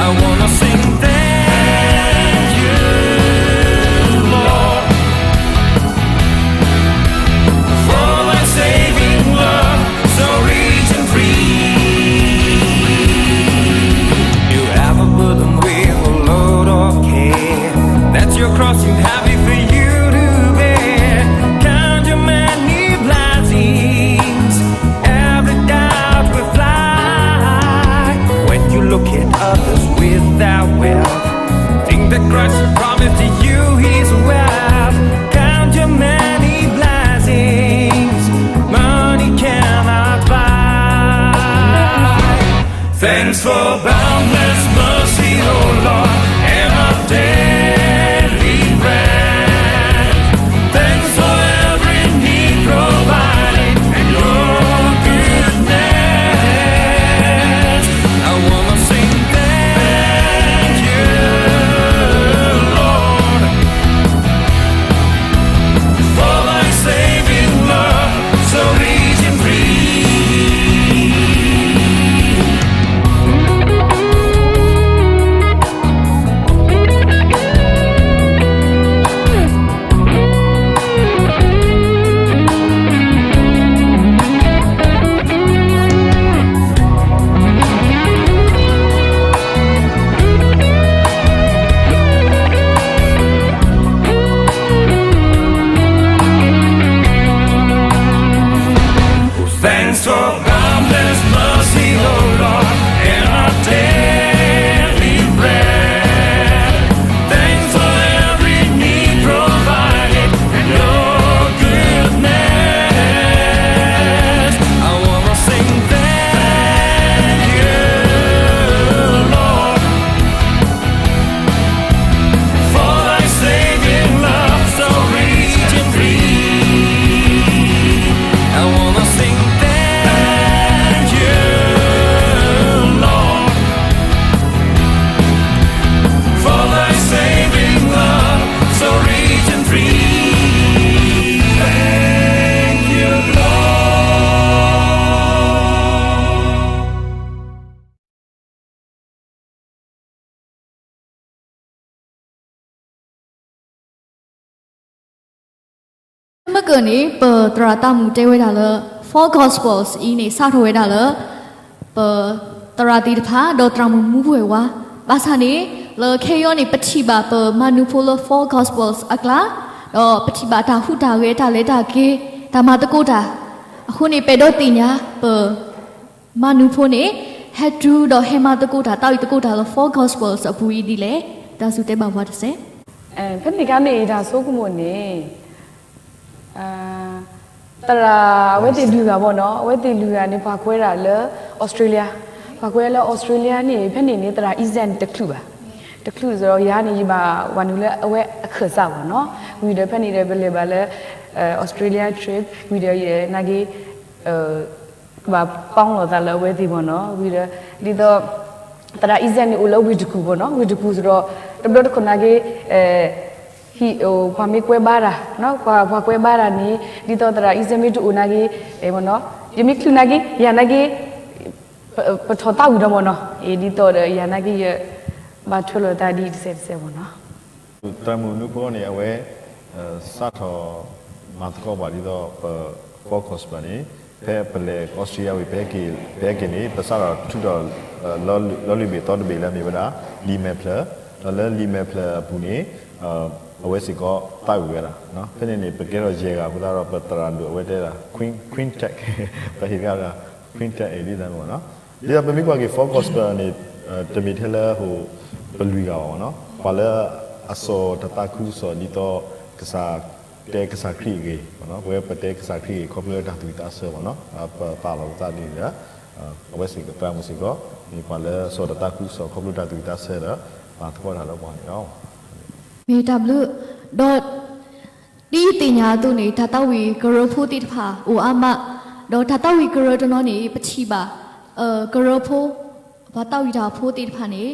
I wanna sing thank you, Lord, for thy saving love, so rich and free. You have a burden with a load of care. That's your cross too heavy for you to bear. Count your many blessings, every doubt will fly. When you look at others without wealth, think that Christ promised you his wealth. Count your many blessings, money cannot buy. Thanks for boundless mercy, oh Lord, and our daily bread. Thanks for every need provided and your goodness. I wanna sing thank you, Lord, for thy saving love, so rich and free. Thanks for boundless mercy, oh Lord, and our daily bread. Thanks for every need provided and your goodness. I wanna sing thank you, Lord, for thy saving love, so rich and free. I wanna sing thank you, Lord, for thy saving love, so rich and free. Thank you, Lord. မုၢ်ကၢၢ်န့ၣ် ပသရၣ်သးမုၣ်တဲဝဲဒၣ်လၢ Four Gospels အံၤန့ၣ် စးထီၣ်ဝဲဒၣ်လၢ ပသရၣ်သ့ၣ်တဖၣ် ဒီးသရၣ်မုၣ်မူပှဲၤဝါ, ဘၣ်ဆၣ်န့ၣ် လၢခဲအံၤန့ၣ် ပထံၣ်ဘၣ်ပမၤနၢၤဖိလၢ Four Gospels အကျါ, ဒီးပထံၣ်ဘၣ်တၢ်ဟူးတၢ်ဂဲၤ တၢ်လဲၤတၢ်က့ၤ တၢ်မၤသကိးတၢ်, အဃိန့ၣ် ပအဲၣ်ဒိးသ့ၣ်ညါ ပမၤနၢၤဖိန့ၣ် ဟဲတုၤဒီးဟဲမၤသကိးတၢ် သးဝံၣ်သကိးတၢ်လၢ Four Gospels အပူၤအံၤဒ်လဲၣ်, တၢ်စူၢ်တဲဘၣ်ပှၤတစဲး. ဖဲန့ၣ်အခါန့ၣ် တၢ်ဆိကမိၣ်န့ၣ် သရၣ်အဝဲသ့ၣ်လွံၢ်ဂၤဘၣ်နီၤ, အဝဲသ့ၣ်လွံၢ်ဂၤန့ၣ် ပှၤကွဲးဒၣ်လၢ Australia, ပှၤကွဲးလၢ Australia န့ၣ် ဖဲန့ၣ်န့ၣ် သရၣ် Eason န့ၣ် တချုးဘၣ်, တချုးစ့ၢ်ကီး ယၤန့ၣ် ယဘၣ်ဝၤနုာ်လၢအဝဲအခၢၣ်စးဘၣ်နီၤ, ဝံၤဒီးဖဲန့ၣ်ဒီး ပလဲၤဘၣ်လၢ Australia trip ဝံၤဒီးယဲနာ်က့ ဘၣ်ပီလိာ်သးလၢအဝဲသ့ၣ်ဘၣ်နီၤ, ဝံၤဒီး ဒ်သိး သရၣ် Eason န့ၣ် အိၣ်လၢဝ့ၢ်တကူၣ်ဘၣ်နီၤ, ဝ့ၢ်တကူၣ်စ့ၢ်ကီး တဘျီတခီၣ်နာ်က့ ဟံၣ် ပှၤမ့ၢ်ကွဲဘါတၢ်, ပှၤကွဲဘါတၢ်န့ၣ် ဒ်သိးသရၣ်အံၤစဲမ့ၢ်တအိၣ်နာ်က့, ယမ့ၢ်ချုးနာ်က့ ယၤနာ်က့ ပထီၣ်သးဝံၣ်ဒီးမ့ၢ်နီၤ, ဒ်သိးဒီးယၤနာ်က့ ယဘၣ်ထွဲလိာ်သးဒ်အံၤတစဲးတစဲးမ့ၢ်နီၤ. သရၣ်မုၣ်နူဖိန့ၣ် အဝဲ စးထီၣ်မၤသကိးပှၤဒ်သိးပ Four Gospel န့ၣ် ဖဲပလဲၤကီၢ်အီစထြ့လယါဝံၤ ပဟဲက့ၤန့ၣ် ပစးထီၣ်ထုးထီၣ် လီၤလုၢ်ဘ့ၣ်သီတဘ့ၣ်လၢအမ့ၢ်ဝဲဒၣ် လံာ်မဲာ်ဖျၢၣ်, ဒီးလၢလံာ်မဲာ်ဖျၢၣ်အပူၤန့ၣ် အဝဲစ့ၢ်ကီးသးဝံၣ်ဝဲဒၣ်, ဖဲန့ၣ်န့ၣ် ပကဲထီၣ်ယဲၢ်ဂၤအဃိသတးဒီး ပသရၣ်ဒိၣ်အဝဲတဲဒၣ် quin- quintet ပဟ့ၣ်တဂၤ quintet အံၤဒ်သိးန့ၣ်မ့ၢ်နီၤ. ဒ်သိးပမ့ၢ်ကွၢ်က့ၤ Four Gospel န့ၣ် တမ့ၢ်ထဲလၢ ပလွံၢ်ဂၤဘၣ်မ့ၢ်နီၤ, ပှၤလၢအစိာ်တၢ်သးခုကစီၣ်ဒ်သိး ကစၢ် တဲကစၢ်ခရံာ်အဂ့ၢ်, ပဝဲပတဲကစၢ်ခရံာ်အဂ့ၢ် ခီဖျိလၢတၢ်သူၣ်ဝံၣ်သးဆၢမ့ၢ်နီၤ, ပပာ်လီၤပသးဒ်န့ၣ်ဒီး အဝဲစ့ၢ်ကီး သရၣ်မုၣ်စ့ၢ်ကီး မ့ၢ်ပှၤလၢစိာ်တၢ်သးခုကစီၣ် ခီဖျိတၢ်သူၣ်ဝံၣ်သးဆၢဒီး ပာ်သကိးတၢ်လၢပှၤန့ၣ်လီၤ. မ့ၢ်တၢ်ဘျုး, ဒီး ဒ်ယသ့ၣ်ညါအသိးန့ၣ် တၢ်သးဝံၣ်ကရၢဖိသ့ၣ်တဖၣ်အိၣ်အါမး, ဒီးတၢ်သးဝံၣ်ကရၢတနီၤန့ၣ် ပထံၣ်ဘၣ် ကရၢဖိ ပှၤသးဝံၣ်တၢ်ဖိသ့ၣ်တဖၣ်န့ၣ်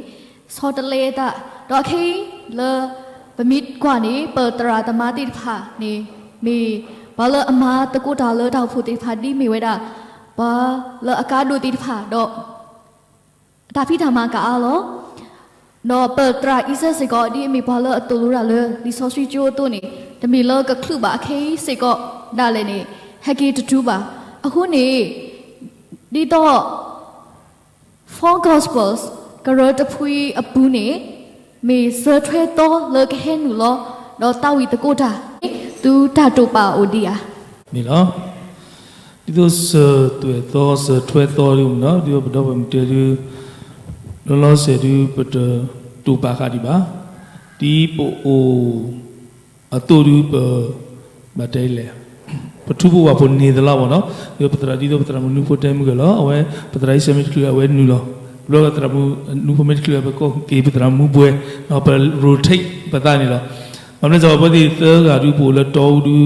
ဆီတလဲအသး, ဒီးအခဲအံၤလၢ ပမ့ၢ်ကွၢ်န့ၣ် ပသရၣ်သမါသ့ၣ်တဖၣ်န့ၣ် မ့ၢ်ပှၤလၢအမၤသကိးတၢ်လၢတၢ်အိၣ်ဖှိၣ်သ့ၣ်တဖၣ် ဒ်မ့ၢ်ဝဲဒၣ် ပှၤလၢအကါဒိၣ်သ့ၣ်တဖၣ်ဒီး တၢ်ဖံးတၢ်မၤကအါလီၤ. ဒီးပသရၣ်အံၤစဲစ့ၢ်ကီး ဒ်အမ့ၢ်ပှၤလၢအသိၣ်လိတၢ်လၢလံာ်စီဆှံကၠိအသိးန့ၣ် တမ့ၢ်လၢကချုးဘၣ်အခဲအံၤစ့ၢ်ကီးဒၣ်လဲာ်န့ၣ် ဟဲက့ၤတတုၤဘၣ်. အဃိန့ၣ် ဒ်သိး Four Gospels ကရၢတဖုအံၤအပူၤန့ၣ် မ့ၢ်စၢၤထွဲသီလၢကဟဲနုာ်လီၤ ဒီးသးဝံၣ်သကိးတၢ် သုတၢ်တိာ်ပာ်အိၣ်ဒံးဧါ. မ့ၢ်လီၤ. ဒ်သိးစၢၤသွဲၣ်သီ စၢၤထွဲသီဒ်မ့ၢ်နီၤ ဒ်သိးပဒီပုၢ်ဝဲၢ်မုၣ်တဲဒု လီၤလီၤဆဲးဒု ပတတိာ်ပာ်ဃာ်ဒံးဘၣ်. ဒ်ပအိၣ် အသိးဒုပ ဘၣ်တဲလဲၣ် ပထူဖိဝၣ်ဖိန့ၣ်သလီၤမ့ၢ်နီၤ, ဒ်ပသရၣ်ဒ်သိးပသရၣ်မုၣ်နူဖိတဲမုၢ်ဂဲၤလီၤ အဝဲ ပသရၣ်အံၤစဲမ့ၢ်တချုးအဝဲနုာ်လီၤ, တဘျီသရၣ်မုၣ်နူဖိမ့ၢ်တချုး ပကိးက့ၤပသရၣ်မုၣ်ဘှဲၣ် ပ rotate ပသးန့ၣ်လီၤ. ဘၣ်မနုၤလဲၣ် ပဝဲသ့ၣ်သၢဂၤဒုပအိၣ်လၢတီအူ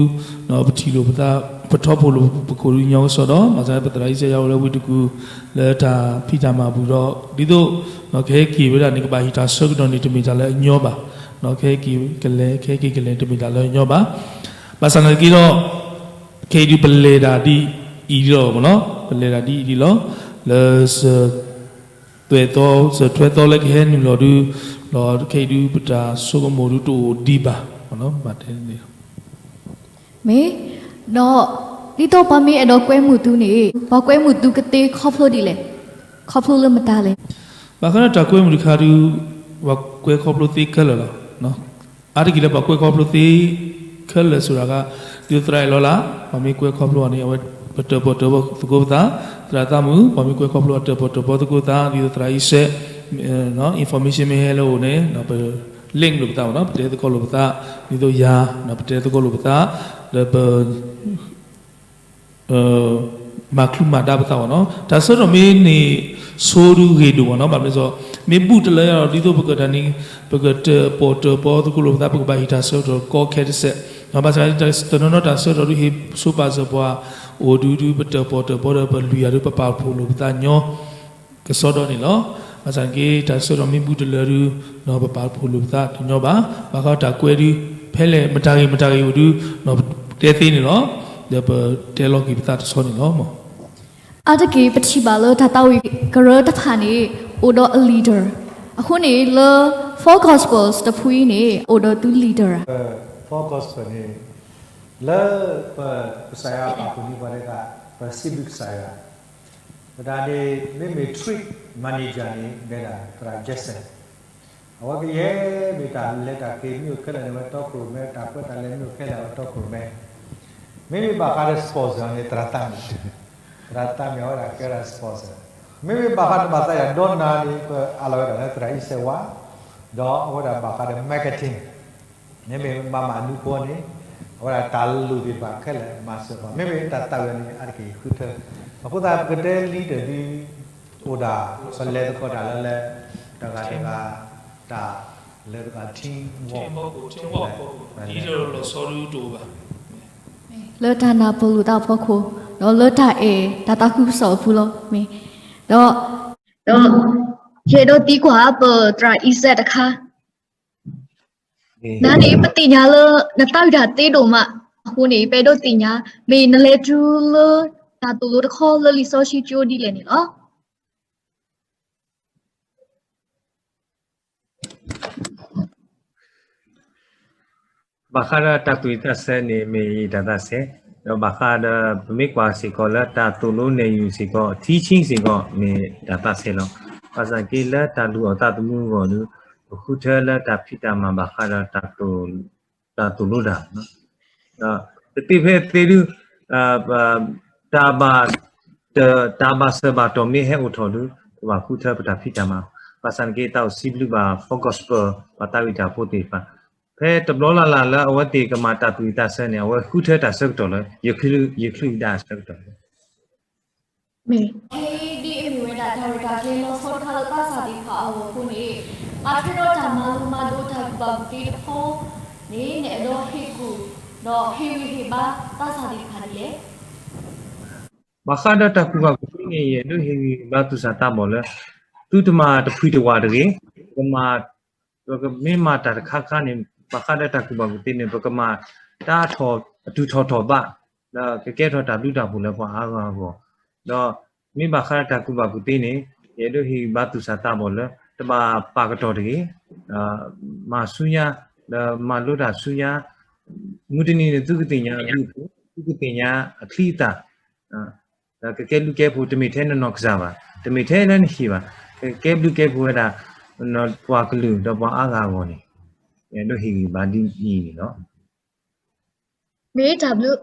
ဒု ပထံၣ်လိာ်ပသး ပထီၣ်ဖိလိာ်ပခိၣ်ဒုညီကစီဒီ ဘၣ်ဆၣ်ပသရၣ်အံၤစဲယါအိၣ်လၢဝ့ၢ်တကူၣ် လၢတၢ်ဖံးတၢ်မၤပူၤဒီး ဒ်သိး ကဟဲက့ၤဝဲဒၣ်န့ၣ် ကဘၣ်ဟ့ၣ်တၢ်ဆၢကတီၢ်န့ၣ် တမ့ၢ်တၢ်လၢအညီဘၣ်, ကဟဲက့ၤကလဲၤ ကဟဲက့ၤကလဲၤန့ၣ် တမ့ၢ်တၢ်လၢအညီဘၣ်. ဘၣ်ဆၣ်နာ်က့ဒီး ခဲအံၤဒုပလဲၤတၢ်ဒ်အံၤလီၤမ့ၢ်နီၤ, ပလဲၤတၢ်ဒ်အံၤလီၤ, လၢ သွဲၣ်သီ စၢၤထွဲသီလၢကဟဲနုာ်လီၤဒု ဒီးခဲအံၤဒုပတၢ်ဆိကမိၣ်ဒုတအိၣ်ဒံးဘၣ်, ဘၣ်တဲန့ၣ် မ့ၢ်, ဒီး ဒ်သိးပှၤမ့ၢ်အဲၣ်ဒိးကွဲမုာ်သုန့ၣ် ပှၤကွဲမုာ်သုကသ့ခီဖျိဒ်လဲၣ်, ခီဖျိလၢမတၤလဲၣ်. ဘၣ်ဃးဒီးတၢ်ကွဲမုာ်တခါဒု ပှၤကွဲခီဖျိသ့ခဲလၢာ်လီၤ. အါတက့ၢ်လၢပှၤကွဲခီဖျိသ့ခဲလၢာ်ဆိဒၣ်ဂၤ ဒ်သိးသရၣ်အဲၣ်လီၤလၢ် ပှၤမ့ၢ်ကွဲခီဖျိအီၤန့ၣ် အဝဲပတၢၣ်ပီၣ်တၢၣ်ပီသကိးပသး, သရၣ်သးမုာ် ပှၤမ့ၢ်ကွဲခီဖျိအတၢၣ်ပီၣ်တၢၣ်ပီသကိးသး ဒ်သိးသရၣ်အံၤစဲ information မ့ၢ်ဟဲလၢအအိၣ်န့ၣ် ပ link လိာ်ပသးမ့ၢ်နီၤ, ပတဲသကိးလိာ်ပသး, ဒ်သိးယၤ ပတဲသကိးလိာ်ပသး, ဒီးပ မၤချုးမၤဒါပသးမ့ၢ်နီၤ, တၢ်ဆၢကတီၢ်မ့ၢ်န့ၢ်ဆိဒုဂ့ၤဒိၣ်မ့ၢ်နီၤ, ဘၣ်မနုၤလဲၣ်, မ့ၢ်ဘူးတလၢဒီး ဒ်သိးပကတၢ်န့ၣ် ပကတၢၣ်ပီၣ်တၢၣ်ပီသကိးလိာ်ပသး ပကဘၣ်ဟ့ၣ်တၢ်ဆၢကတီၢ်ကီခဲတစဲး, ဘၣ်ဆၣ်တနီၤနီၤတၢ်ဆၢကတီၢ်ဒုဟ့ၣ်ဆိပာ်စၢၤပှၤအိၣ်ဒုဒု ပတၢၣ်ပီၣ်တၢၣ်ပီဒီး ပလွံၢ်ယၤဒုပပာ်ဖှိၣ်လိာ်ပသးညီ ကစီဒီန့ၣ်လီၤ. ဘၣ်ဆၣ်နာ်က့ တၢ်ဆၢကတီၢ်မ့ၢ်ဘူးတလၢဒု ပပာ်ဖှိၣ်လိာ်ပသးတညီဘၣ်. ဘၣ်ဃးတၢ်ကွဲဒု ဖဲလဲၣ်မတၤဂ့ၤမတၤဂ့ၤအိၣ်ဒု ပတဲသ့န့ၣ်လီၤ. ဒီးပတဲလီၤက့ၤပသးတဆီန့ၣ်လီၤ. အါတက့ၢ်ပထံၣ်ဘၣ်လၢတၢ်သးဝံၣ်ကရၢတဖၣ်န့ၣ် အိၣ်ဒီးအ leader. အဃိန့ၣ်လၢ Four Gospels တဖုအံၤန့ၣ် အိၣ်ဒီးသု leader ဧါ. Four Gospel န့ၣ် လၢပကစၢ်ယွၤပာ်ဖှိၣ်န့ၢ်ပှၤဒဲးသး ပစံးဘျုးကစၢ်ယွၤ သတးန့ၣ် မ့မ့ၢ် trip manager န့ၣ် မ့ၢ်ဒၣ်သရၣ် Jackson, အဝဲကယဲၢ်မ့ၢ်တၢ်လဲၤတၢ်က့ၤမ့ၢ်အိၣ်ခဲလၢာ်န့ၣ် အဝဲတီခိၣ်ရိၣ်မဲ, တၢ်ကွဲးတၢ်လဲၤမ့ၢ်အိၣ်ခဲလၢာ် အဝဲတီခိၣ်ရိၣ်မဲ, မ့မ့ၢ်ဘၣ်ဃးဒီး sponsor န့ၣ် သရၣ်သးမုာ်, သရၣ်သးမုာ်အဝဲဒၣ်ကဲဝဲဒၣ် sponsor, မ့မ့ၢ်ဘၣ်ဃးဒီးဘၣ်သးယၤဒီနၤန့ၣ် ပအးလီၤဝဲဒၣ်လၢသရၣ်အံၤစဲဝါ, ဒီးအဝဲဒၣ်ဘၣ်ဃးဒီး marketing မ့မ့ၢ်မၤမၤနူဖိန့ၣ် အဝဲဒၣ်တၢ်လိၣ်သ့ၣ်တဖၣ်ခဲလၢာ်မၤစၢၤပှၤ, မ့မ့ၢ်တၢ်သးဝံၣ်န့ၣ် အါတက့ၢ်ဃုထၢ, အဃိသတး ပကတဲ leader ဒု အိၣ်ဒၣ် ပလဲၤသကိးတၢ်လၢလၢ တဂၤတဂၤ တၢ်လၢတဂၤ team work လီၤဆီဒုတအိၣ်ဘၣ် လၢတၢ်နၢ်ပၢၢ်လိာ်သးအဖီခိၣ် ဒီးလၢတၢ်အဲၣ်တၢ်သးခုကစီၣ်အပူၤလီၤ. မ့ၢ် ဒီး ဒီး ယအဲၣ်ဒိးသံကွၢ်ပသရၣ်အံၤစဲတခါ, နၤန့ၣ် ပသ့ၣ်ညါလၢ နသးဝံၣ်တၢ်သ့ဒိၣ်မးအဃိန့ၣ် ပအဲၣ်ဒိးသ့ၣ်ညါ မ့ၢ်နလဲၤတုၤလၢ တၢ်သိၣ်လိတခီလၢလံာ်စီဆှံကၠိဒ်လဲၣ်န့ၣ်လီၤ. ဘၣ်ဃးဒီးတၢ်သူၣ်ဝံၣ်သးဆၢန့ၣ် မ့ၢ်ယတၢ်သးဆဲး, ဒီးဘၣ်ဃးဒီးပမ့ၢ်ကွၢ်စ့ၢ်ကီးလၢတၢ်သိၣ်လိနဲၣ်ယုၢ်စ့ၢ်ကီး ထံဆံစ့ၢ်ကီး မ့ၢ်တၢ်သးဆဲးလီၤ. ဘၣ်ဆၣ်က့လၢတၢ်လုၢ်အီၣ်သးသမူအဂီၢ်ဒီး ပဃုထၢလၢတၢ်ဖံးတၢ်မၤဘၣ်ဃးဒီး တၢ်သိၣ်လိတၢ် ဒီးတသ့ဖဲသ့ဒုး တၢ်ဘၣ် တၢ်ဘၣ်စၢၤဘၣ်တီၢ်မ့ၢ်ဟဲအိၣ်ထီၣ်ဒီး ပဘၣ်ဃုထၢပတၢ်ဖံးတၢ်မၤ, ဘၣ်ဆၣ်န့ၣ်က့ တၢ်အိၣ်စံးဘျုးဘၣ် Focus ပၢၤ ပှၤသးဝံၣ်တၢ်ဖိသ့ၣ်တဖၣ်, ဖဲတဘျီလၢ်လၢ်လၢအဝဲသ့ၣ်ကမၤတၢ်သူၣ်ဝံၣ်သးဆၢန့ၣ် အဝဲဃုထၢတၢ်ဆၢကတီၢ်လၢ ယချုးယဒၣ်ဆၢကတီၢ်လီၤ. မ့ၢ် ဖဲဒ်အမ့ၢ်ဝဲဒၣ်တၢ်ရဲၣ်တၢ်ကျဲၤလီၤဆီတခါလၢသးစၢ်သ့ၣ်တဖၣ်အဂီၢ်အဃိန့ၣ်, ဘၣ်ထွဲဒီးတၢ်မၤလိမၤဒိးတၢ်ကူၣ်ဘၣ်ကူၣ်သ့တခီန့ၣ် နအဲၣ်ဒိးဟ့ၣ်ကူၣ် ဒီးဟ့ၣ်ဂံၢ်ဟ့ၣ်ဘါသးစၢ်သ့ၣ်တဖၣ်ဒ်လဲၣ်. ဘၣ်ဃးဒီးတၢ်ကူၣ်ဘၣ်ကူၣ်သ့န့ၣ် ယအဲၣ်ဒိးဟ့ၣ်ဂံၢ်ဟ့ၣ်ဘါသူၣ်စၢ်သးဘီၣ်လၢ သုတမၤတဖှံတဝးတဂ့ၤ, ပကမၤ ပကမ့ၢ်မၤတၢ်တခါခါန့ၣ် ဘၣ်ဃးဒီးတၢ်ကူၣ်ဘၣ်ကူၣ်သ့န့ၣ် ပကမၤတၢ်ထီၣ်အတုၤထီၣ်ထီၣ်ဘး ဒီးကကဲထီၣ်တၢ်ဘျုးတၢ်ဖှိၣ်လၢပှၤအါဂၤအဂီၢ်, ဒီးမ့ၢ်ဘၣ်ဃးဒီးတၢ်ကူၣ်ဘၣ်ကူၣ်သ့န့ၣ် ယအဲၣ်ဒိးဟ့ၣ်ဂံၢ်ဘါသူၣ်စၢ်သးဘီၣ်လၢ တဘၣ်ပာ်ကတီၢ်တဂ့ၤ, မၤဆူညါ ဒီးမၤလိတၢ်ဆူညါ, မုၢ်တနံၤန့ၣ် သုကသ့ၣ်ညါအဘျုးအဖှိၣ်, သုကသ့ၣ်ညါအချံအသၣ် ဒီးကကဲဘျုးကဲဖှိၣ် တမ့ၢ်ထဲနနီၢ်ကစၢ်ဘၣ်, တမ့ၢ်ထဲလၢနဟံၣ်ဘၣ်, ကကဲဘျုးကဲဖှိၣ်ဝဲဒၣ် ပှၤကလုာ်ဒီးပှၤအါဂၤအဂီၢ်န့ၣ်, ယအဲၣ်ဒိးဟ့ၣ်ဂံၢ်ဘါဒ်အံၤန့ၣ်လီၤ. မ့ၢ်တၢ်ဘျုး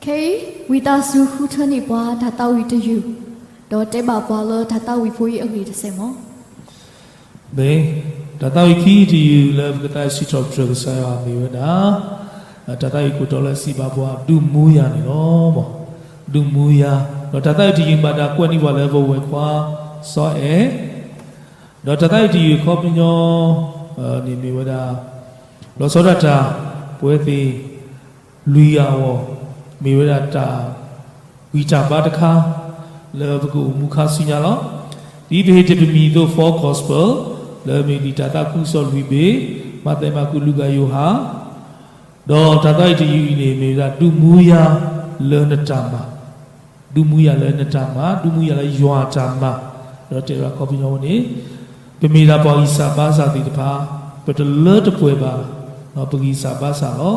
ခဲအံၤ ဝံသးစူၤဃုထၢန့ၢ်ပှၤတၢ်သးဝံၣ်တယုၢ်, ဒီးတဲဘၣ်ပှၤလၢတၢ်သးဝံၣ်ဖိအံၤအဂ့ၢ်တစဲးမီၤ. မ့ၢ် တၢ်သးဝံၣ်ခံတယုၢ်လၢပကသးစံးထီၣ်ပတြၢၤကစၢ်ယွၤမ့ၢ်ဝဲဒၣ် တၢ်သးဝံၣ်ခိၣ်တီလၢအစံးဘၣ်ပှၤ ဒုးမူယၤန့ၣ်လီၤ. ဒုးမူယၤ, ဒီးတၢ်သးဝံၣ်တယုၢ်ဘၣ်တၢ်ကွဲးန့ၢ်ပှၤလၢပဝဲၢ်ခွါ စီၤအဲၣ်, ဒီးတၢ်သးဝံၣ်တယုၢ်အခီပညီန့ၣ်မ့ၢ်ဝဲဒၣ် လီၤဆီဒၣ်တၢ် ပဝဲသ့ၣ်လွံၢ်ဂၤအဂီၢ် မ့ၢ်ဝဲဒၣ်တၢ်ဂံၢ်တၢ်ဘါတခါ လၢပကအိၣ်မူခါဆူညါလီၤ. ဒ်ပဟ့ၣ်တ့ၢ်ပမံၤအသိး Four Gospel လၢမ့ၢ်လံာ်တၢ်သးခုကစီၣ်လွံၢ်ဘ့ၣ်, မးသဲ မၢ်ကူး လူၤကၣ် ယိၤဟၣ် ဒီးတၢ်သးဝံၣ်တယုၢ်အံၤန့ၣ် မ့ၢ်ဝဲဒၣ် ဒုးမူယၤလၢနတၢ်မၤ, ဒုးမူယၤလၢနတၢ်မၤ, ဒုးမူယၤလၢယွၤအတၢ်မၤ, ဒီးတဲဝဲဒၣ်ခီပညီန့ၣ် ပမ့ၢ်ဒၣ်ပှၤဂံၢ်စၢ်ဘါစၢ်သ့ၣ်တဖၣ် ပတလၢတပှဲၤဘၣ် ပဂံၢ်စၢ်ဘါစၢ်လီၤ.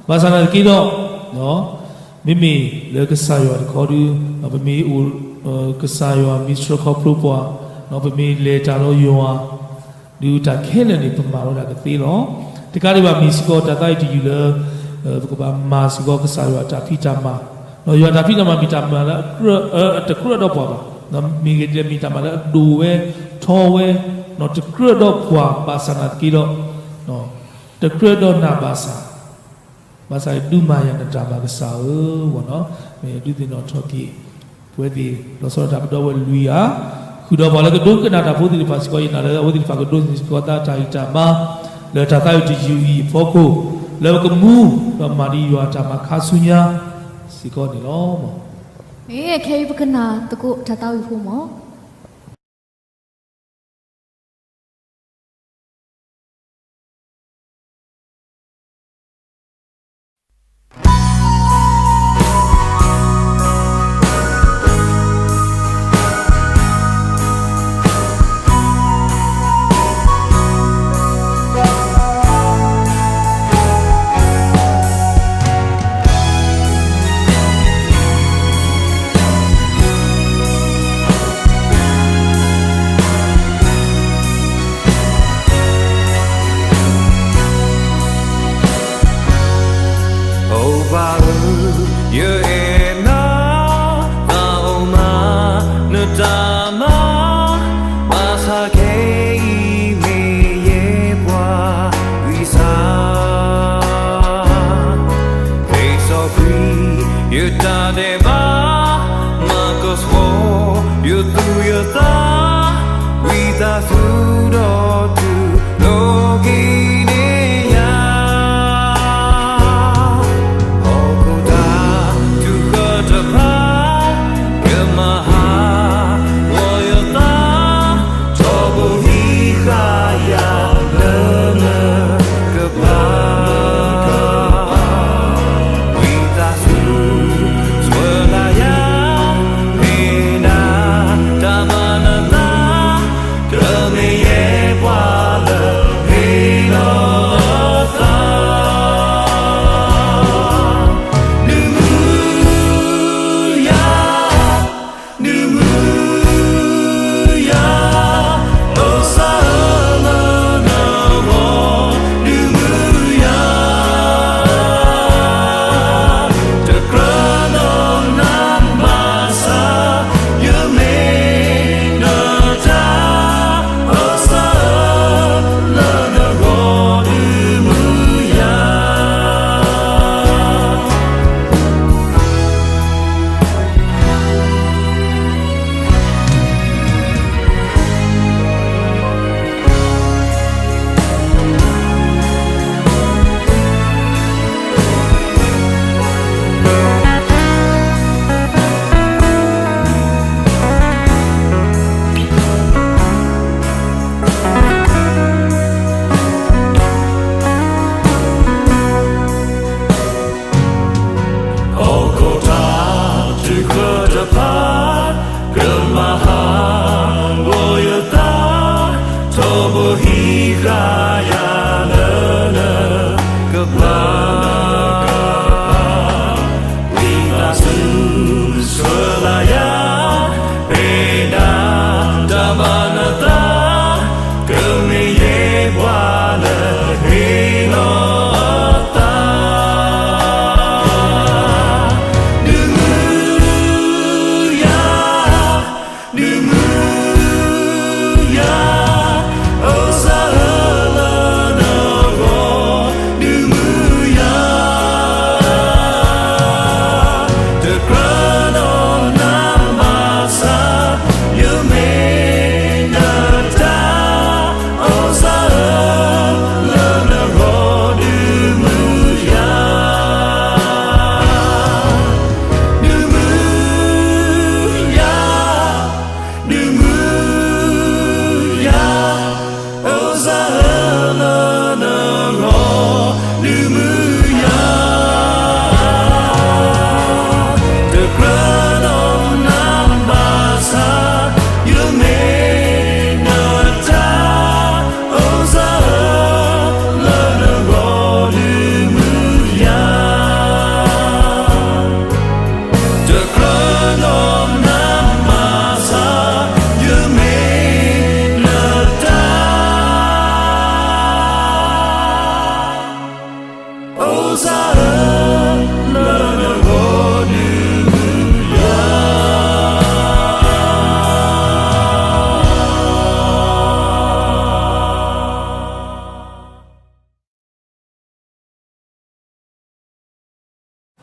ဘၣ်ဆၣ်သနာ်က့ဒီး မ့မ့ၢ်လၢကစၢ်ယွၤတခီဒုး ပမ့ၢ်အိၣ် ကစၢ်ယွၤမ့ၢ်ဆှၢခီဖျိပှၤ ပမ့ၢ်လဲၤတၢ်ဒီးယွၤ ဒုးတၢ်ခဲလၢာ်န့ၣ် ပမၤဝဲဒၣ်ကသ့လီၤ. တကးဒံးဘၣ်မ့ၢ်စ့ၢ်ကီးတၢ်သးဝံၣ်တယုၢ်လၢ ပကဘၣ်မၤစ့ၢ်ကီးကစၢ်ယွၤအတၢ်ဖံးတၢ်မၤ, ဒီးယွၤအတၢ်ဖံးတၢ်မၤမ့ၢ်တၢ်မၤလၢအကြၢး အတကြၢးဒီးပှၤဘၣ်, မ့ၢ်ဂ့ၤဒ်လဲၣ်မ့ၢ်တၢ်မၤလၢအဒိၣ်ဝဲထီဝဲ, တကြၢးဒီးပှၤဘၣ်ဆၣ်သနာ်က့ဒီး တကြၢးဒီးနၤဘၣ်ဆၣ် ဘၣ်ဆၣ်ဒုးမူယၤနတၢ်မၤကစၢ်ဧၢ, မ့ၢ်ဒုးသ့ၣ်နီၣ်ထီၣ်က့ၤ ပဝဲသ့ၣ်လီၤဆီဒၣ်တၢ်ပဒီပုၢ်ဝဲၢ်လွံၢ်ဂၤ, ဃုာ်ဒီးပှၤလၢကဒိကနၣ်တၢ်ဖိသ့ၣ်တဖၣ်စ့ၢ်ကီး ယနာ်လၢအဝဲသ့ၣ်တဖၣ်ကဒိးန့ၢ်စ့ၢ်ကီးသးတၢ်ဂံၢ်တၢ်ဘါ လၢတၢ်သးဝံၣ်တယုၢ်အံၤအဖီခိၣ် လၢပကမူ ဒီးမၤဒ်ယွၤအတၢ်မၤခါဆူညါစ့ၢ်ကီးန့ၣ်လီၤ. မ့ၢ်ခဲအံၤပကနၣ်သကိးတၢ်သးဝံၣ်ဖိမီၤ. အိၣ်ဘၣ်ဧၢ, ယအဲၣ်နၤ, သးအိၣ်မးနတၢ်မၤ, ဘၣ်ဆၣ်ခဲအံၤမ့ၢ်ယဲပှၤဂံၢ်စၢ် သ့စီကွံာ် ယတၢ်ဒဲးဘး, မၤကဆှီ ယသူၣ်ယသး, ဝံသးစူၤဒီးတူၢ်လိာ်က့ၤန့ၢ်ယၤ, ဟီၣ်ခိၣ်တၢ်ထုကဖၣ်, ကမၤဟးဂီၤယသး, ထီဘိဟံးဃာ်ယၤလၢနကပၤ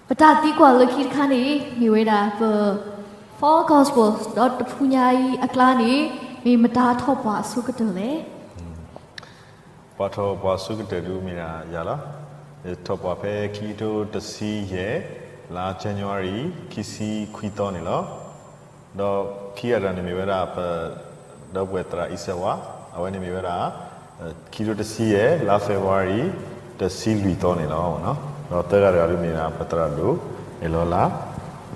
ပတၢ်သံကွၢ်လၢခံတခါန့ၣ် မ့ၢ်ဝဲဒၣ်ပ Four Gospels ဒီးတဖုညါအံၤအကျါန့ၣ် မ့ၢ်မတၤထီၣ်ပှၢ်အဆိကတၢၢ်လဲၣ်. ပှၤထီၣ်ပှၢ်အဆိကတၢၢ်ဒုးမ့ၢ်ဒၣ်ယၤလီၤ. ယထီၣ်ပှၢ်ဖဲခံကထိတဆံယဲၢ် လါ January ခံဆံခွံသီန့ၣ်လီၤ. ဒီးခံဂၤတဂၤန့ၣ်မ့ၢ်ဝဲဒၣ်ပ ဒီပုၢ်ဝဲၢ်သရၣ်အံၤစဲးဝါ, အဝဲန့ၣ်မ့ၢ်ဝဲဒၣ် ခံကထိတဆံယဲၢ် လါ February တဆံလွံၢ်သီန့ၣ်လီၤ. ဒီးသၢဂၤတဂၤဒုးမ့ၢ်ဒၣ်ပသရၣ်ဒိၣ် အလီၤလၢ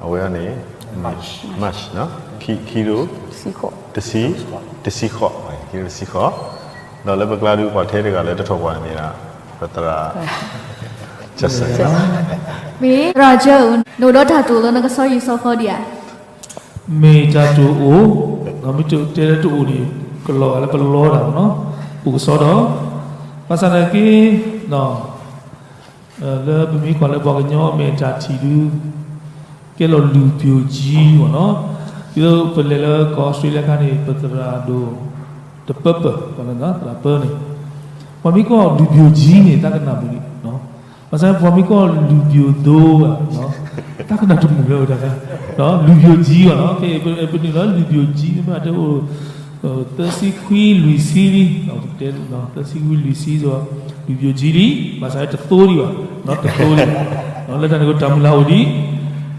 အဝဲန့ၣ် March ခံကထိ တဆံ တဆံဃိး, ခံကထိတဆံဃိး, ဒီးလၢပကျါဒုးပှၤထဲတဂၤလၢတထီၣ်ပှၢ်န့ၣ်မ့ၢ်ဒၣ် ပသရၣ် Jackson န့ၣ်လီၤ. မ့ၢ်သရၣ်ကၠၢအိၣ် နအိၣ်ဒီးတၢ်တိာ်လၢနကစီယံၤစီဃီဒံးဧါ. မ့ၢ်တၢ်တိာ်အိၣ်, မ့ၢ်တတဲလၢတအိၣ်န့ၣ် ကလီၤဂာ်လၢပလီတၢ်မ့ၢ်နီၤ, အိၣ်ကစီဒီ, ဘၣ်ဆၣ်သနာ်က့ လၢပမ့ၢ်ကွၢ်လၢပှၤကညီမဲာ်တၢ်ထံၣ်ဒုး ကဲလီၤလူၤပျိၤကၠံမ့ၢ်နီၤ, ဒ်သိးပလဲၤလၢကီၢ်အီစထြ့လယါခါန့ၣ် ပသရၣ်ဒိၣ် တပၢပၢၢ်, သရၣ်ပၢန့ၣ် ပှၤမ့ၢ်ကွၢ်လူၤပျိၤကၠံန့ၣ် တၢ်ကနၣ်မုာ်လံ, ဘၣ်ဆၣ်ပှၤမ့ၢ်ကွၢ်လူၤပျိၤသိဘၣ် တၢ်ကနၣ်တမုာ်လၢၤတၢ်, လူၤပျိၤကၠံဘၣ်နီၤ, ပနုာ်လၢလူၤပျိၤကၠံ မ့ၢ်ဘၣ်တဲအိၣ် သၢဆံခွံလွံၢ်ဆံလံ, သၢဆံခွံလွံၢ်ဆံ လူၤပျိၤကၠံလံ, ဘၣ်ဆၣ်တသိလံဘၣ်, တသိလံဘၣ်, လၢတၢ်န့ၣ်ကတၢ်မုၢ်လၢ်အိၣ်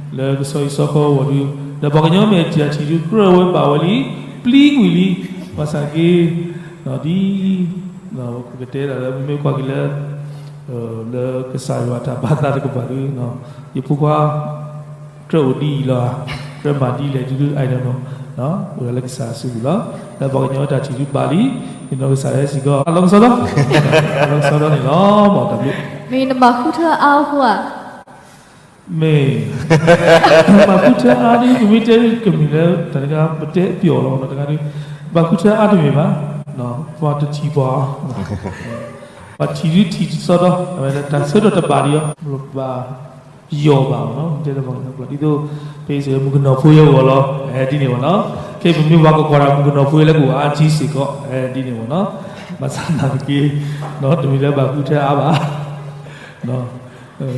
လံ, လၢကစီယံၤစီဃီဝဲဒုး ဒီးပှၤကညီမဲာ်တၢ်ထံၣ်ဒုး ကြၢးဝဲဘၣ်ဝဲလံ, ပျံၤကွံာ်လံ, ဘၣ်ဆၣ်က့ ဒ် ပကတဲဒၣ်လၢ မ့မ့ၢ်ကွၢ်က့ၤလၢ လၢကစၢ်ယွၤတၢ်ဘၣ်သးတကပၤဒုး ယဖိခွါ ကြၢးအိၣ်ဒ်အံၤလီၤဧါ, ကြၢးမၤဒ်လဲၣ်ဒုး I don't know, အိၣ်ဒၣ်လၢကစၢ်အစုပူၤလီၤ. လၢပှၤကညီတၢ်ထံၣ်ဒုးဘၣ်လံ, ယနီၢ်ကစၢ်ဟဲစ့ၢ်ကီး အလီၤကစီဒီ, အလီၤကစီဒီန့ၣ်လီၤ, မ့ၢ်တၢ်ဘျုး, မ့ၢ်နဘၣ်ဃုထၢအါအဃိဧါ. မ့ၢ် ဘၣ်ဃုထၢအါဒ် ပမ့ၢ်တဲကမ့ၢ်လၢ တၢ်တခါ ပတဲပျီၢ်လီၤ တခါဒ် ဘၣ်ဃုထၢအါတမ့ၢ်ဘၣ်, ပှၤတထံၣ်ပှၤ, ပှၤထံၣ်ဒုးထံၣ်စီဒီ, အဝဲတၢ်ဆၢထီၣ်တဘၣ်ဒံးအီၤ ဘၣ်ယီၢ်ဘၣ်မ့ၢ်နီၤ, တဲလၢပှၤကညီကျိာ် ဒ်သိး ပစ့ၢ်မုၣ်ကနီၤဖိယဲဝဲလီၤ, ဒ်န့ၣ်မ့ၢ်နီၤ, ခဲအံၤပမ့ၢ်ဘၣ်ကကွၢ်တၢ်မုၣ်ကနီၤဖိလၢကအိၣ်အါထံစ့ၢ်ကီး, ဒ်န့ၣ်မ့ၢ်နီၤ, ဘၣ်ဆၣ်သနာ်က့ တမ့ၢ်လၢဘၣ်ဃုထၢအါဘၣ်